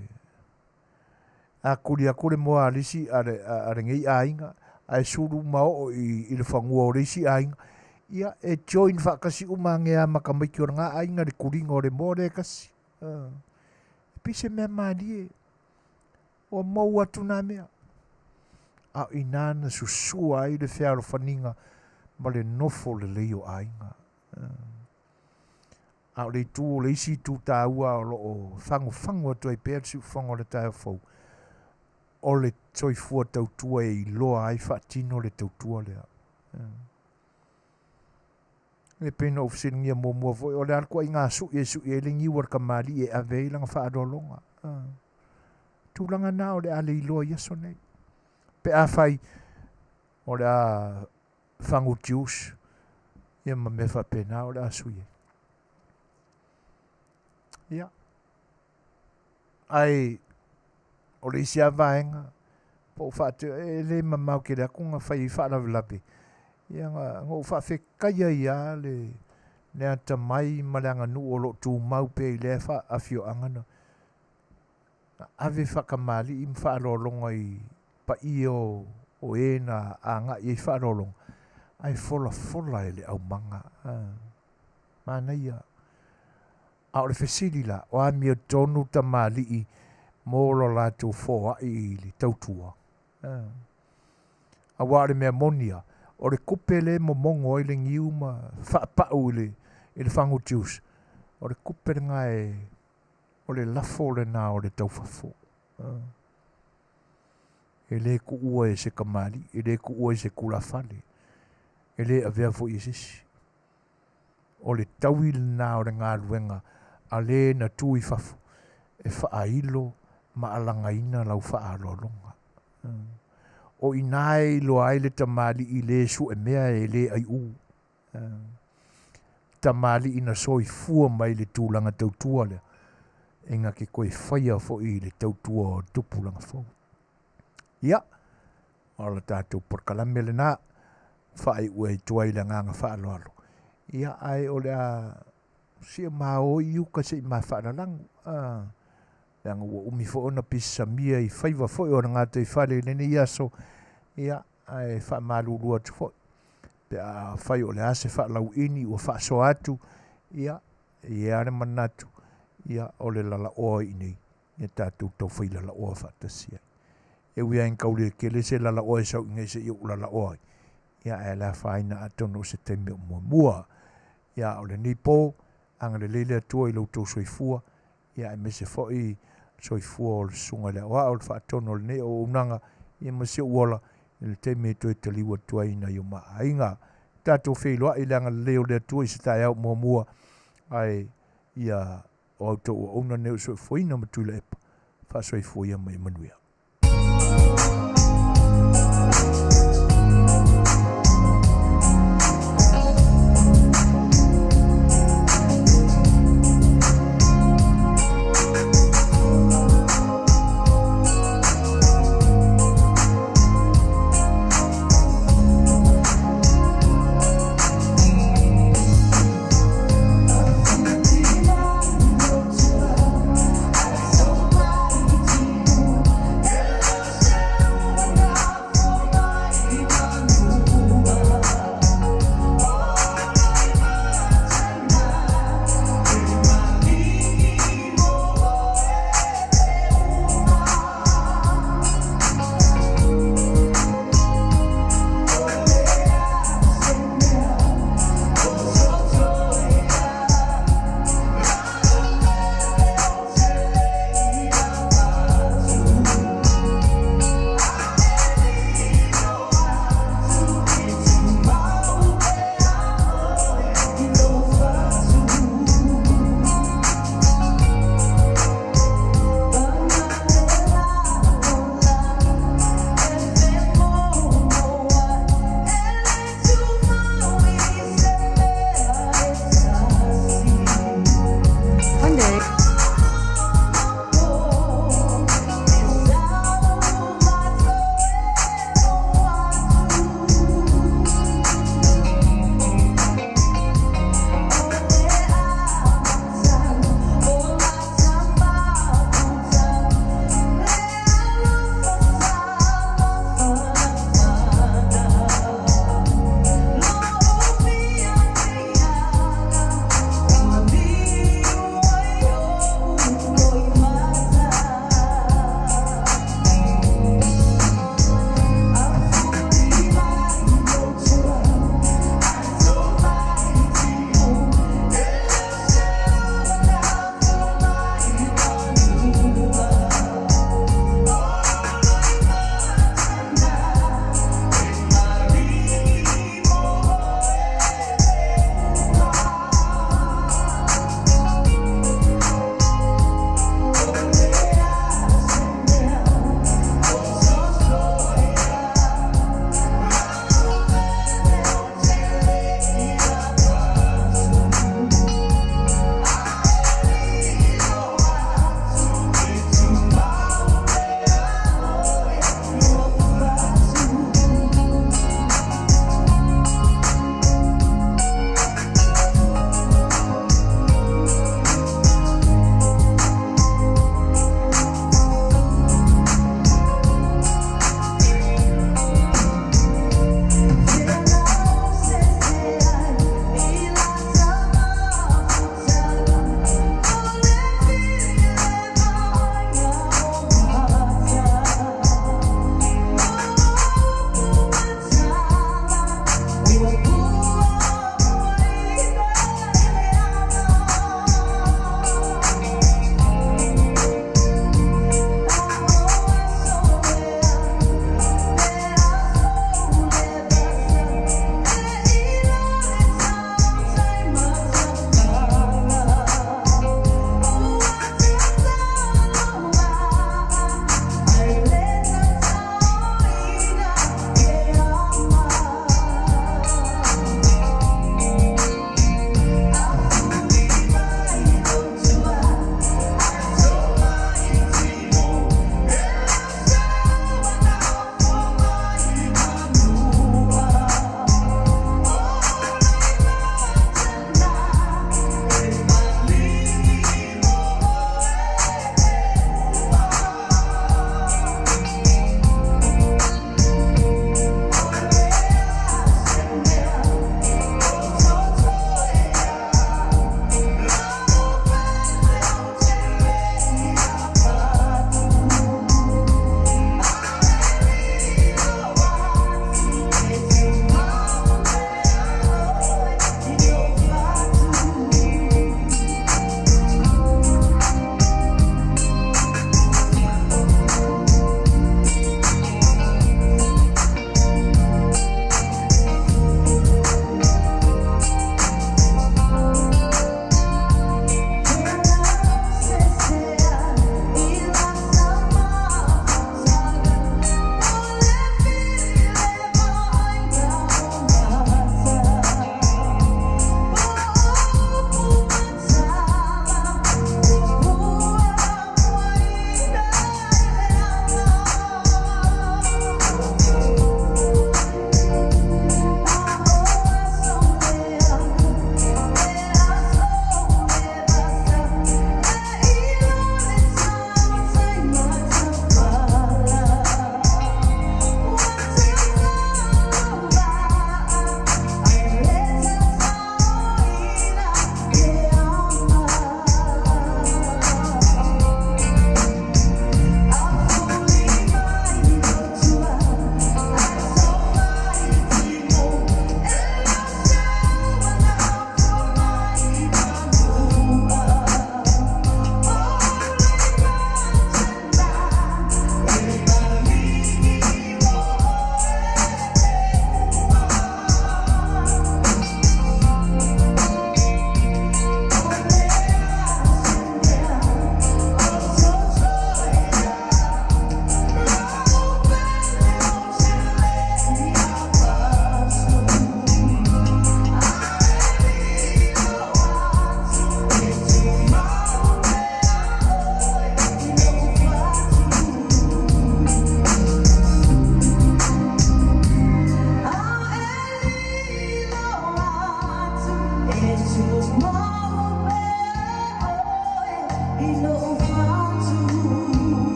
A tuli atu le moa a le isi a lenei aiga ae sulu ma oo i le fanua o le isi aiga, ia e join faatasi uma ane lava ma tamaiti o lena aiga i le tuliga o le moa lea e tasi. E pei se mea malie. Ua mou atu nā mea. A o inā na susua ai le fealofaniga ma le nofo lelei o aiga. A o le itu o le isi itu taua o lo o fagufagu atu ai pea le siufofoga o le taeao fou, o le soifua tautua e iloa ai faatino le tautua lea. E pei ona ou fesiligia muamua foi, o le a le ituaiga sui e sui ai le niu a le kamali'i e ave ai lana faaaloaloga. Tulaga na o le a le iloa i aso nei. Pe afai o le a fagu juice ia ma mea faapena o le a sui ai. Ia. Ae o le isi lava vaega po o faate, e le mamao tele atu na fai ai faalavelave, ia na ou faafetai ai lava le, le atamai ma le aganuu o lo o tumau pea i lea afioaga na, na ave faatamalii ma faaaloaloga i paia o, o e na agai ai faaaloaloga, ae folafola e le aumaga. Manaia. A o le fesili la, o amiotonu tamalii mo lo latou foai i le tautua? Aua o le mea moni lava, o le tupe lea e momono ai le niu ma faapau i le, i le fagu juice, o le tupe lena e, o le lafo lena o le taufafo. E le tuua e se tamalii, e le tuua e se tulafale, e le avea foi e se isi. O le taui lena o le galuega a le na tu i fafo e faailo ma alagaina lau faaaloaloga. O i ina e iloa ai le tamalii le suemea e le aiu. Tamalii na soifua mai i le tulaga tautua lea, e na te toe faia foi i le tautua o tupulaga fou. Ia, O le tatou polokalame lena, faaiu ai atu ai le agaga faaaloalo. Ia, ae o le a sia ma o i uka se i ma faalalagu. Ah, leaga ua umi foi ona pisisamia i faiva foi o le gataifale i lenei aso. Ia, ae faamalulu atu foi. Pe afai o le a se faalauini ua faasoa atu, ia, e i ai lava le manatu, ia, o le lalaoa i inei, ia tatou taufai lalaoa faatasi ai. E ui lava ina tau le tele se lalaoa e sau i inei seia ou lalaoa ai, Ia, ae le afaina atonu o se taimi o muamua. Ia, o lenei po, agalelei le Atua i lo outou soifua, ia aemaise foi soifua o le susuga i le aoao, le faatonu o lenei auaunaga, ia ma si ou ola i le taimi e toe taliu atu ai i nai o ma aiga. Tatou feiloai i le agalelei o le Atua i se taeao muamua, ae ia o a outou auauna nei o soifuaina ma Tuilaepa, faasoifua ia ma ia manuia.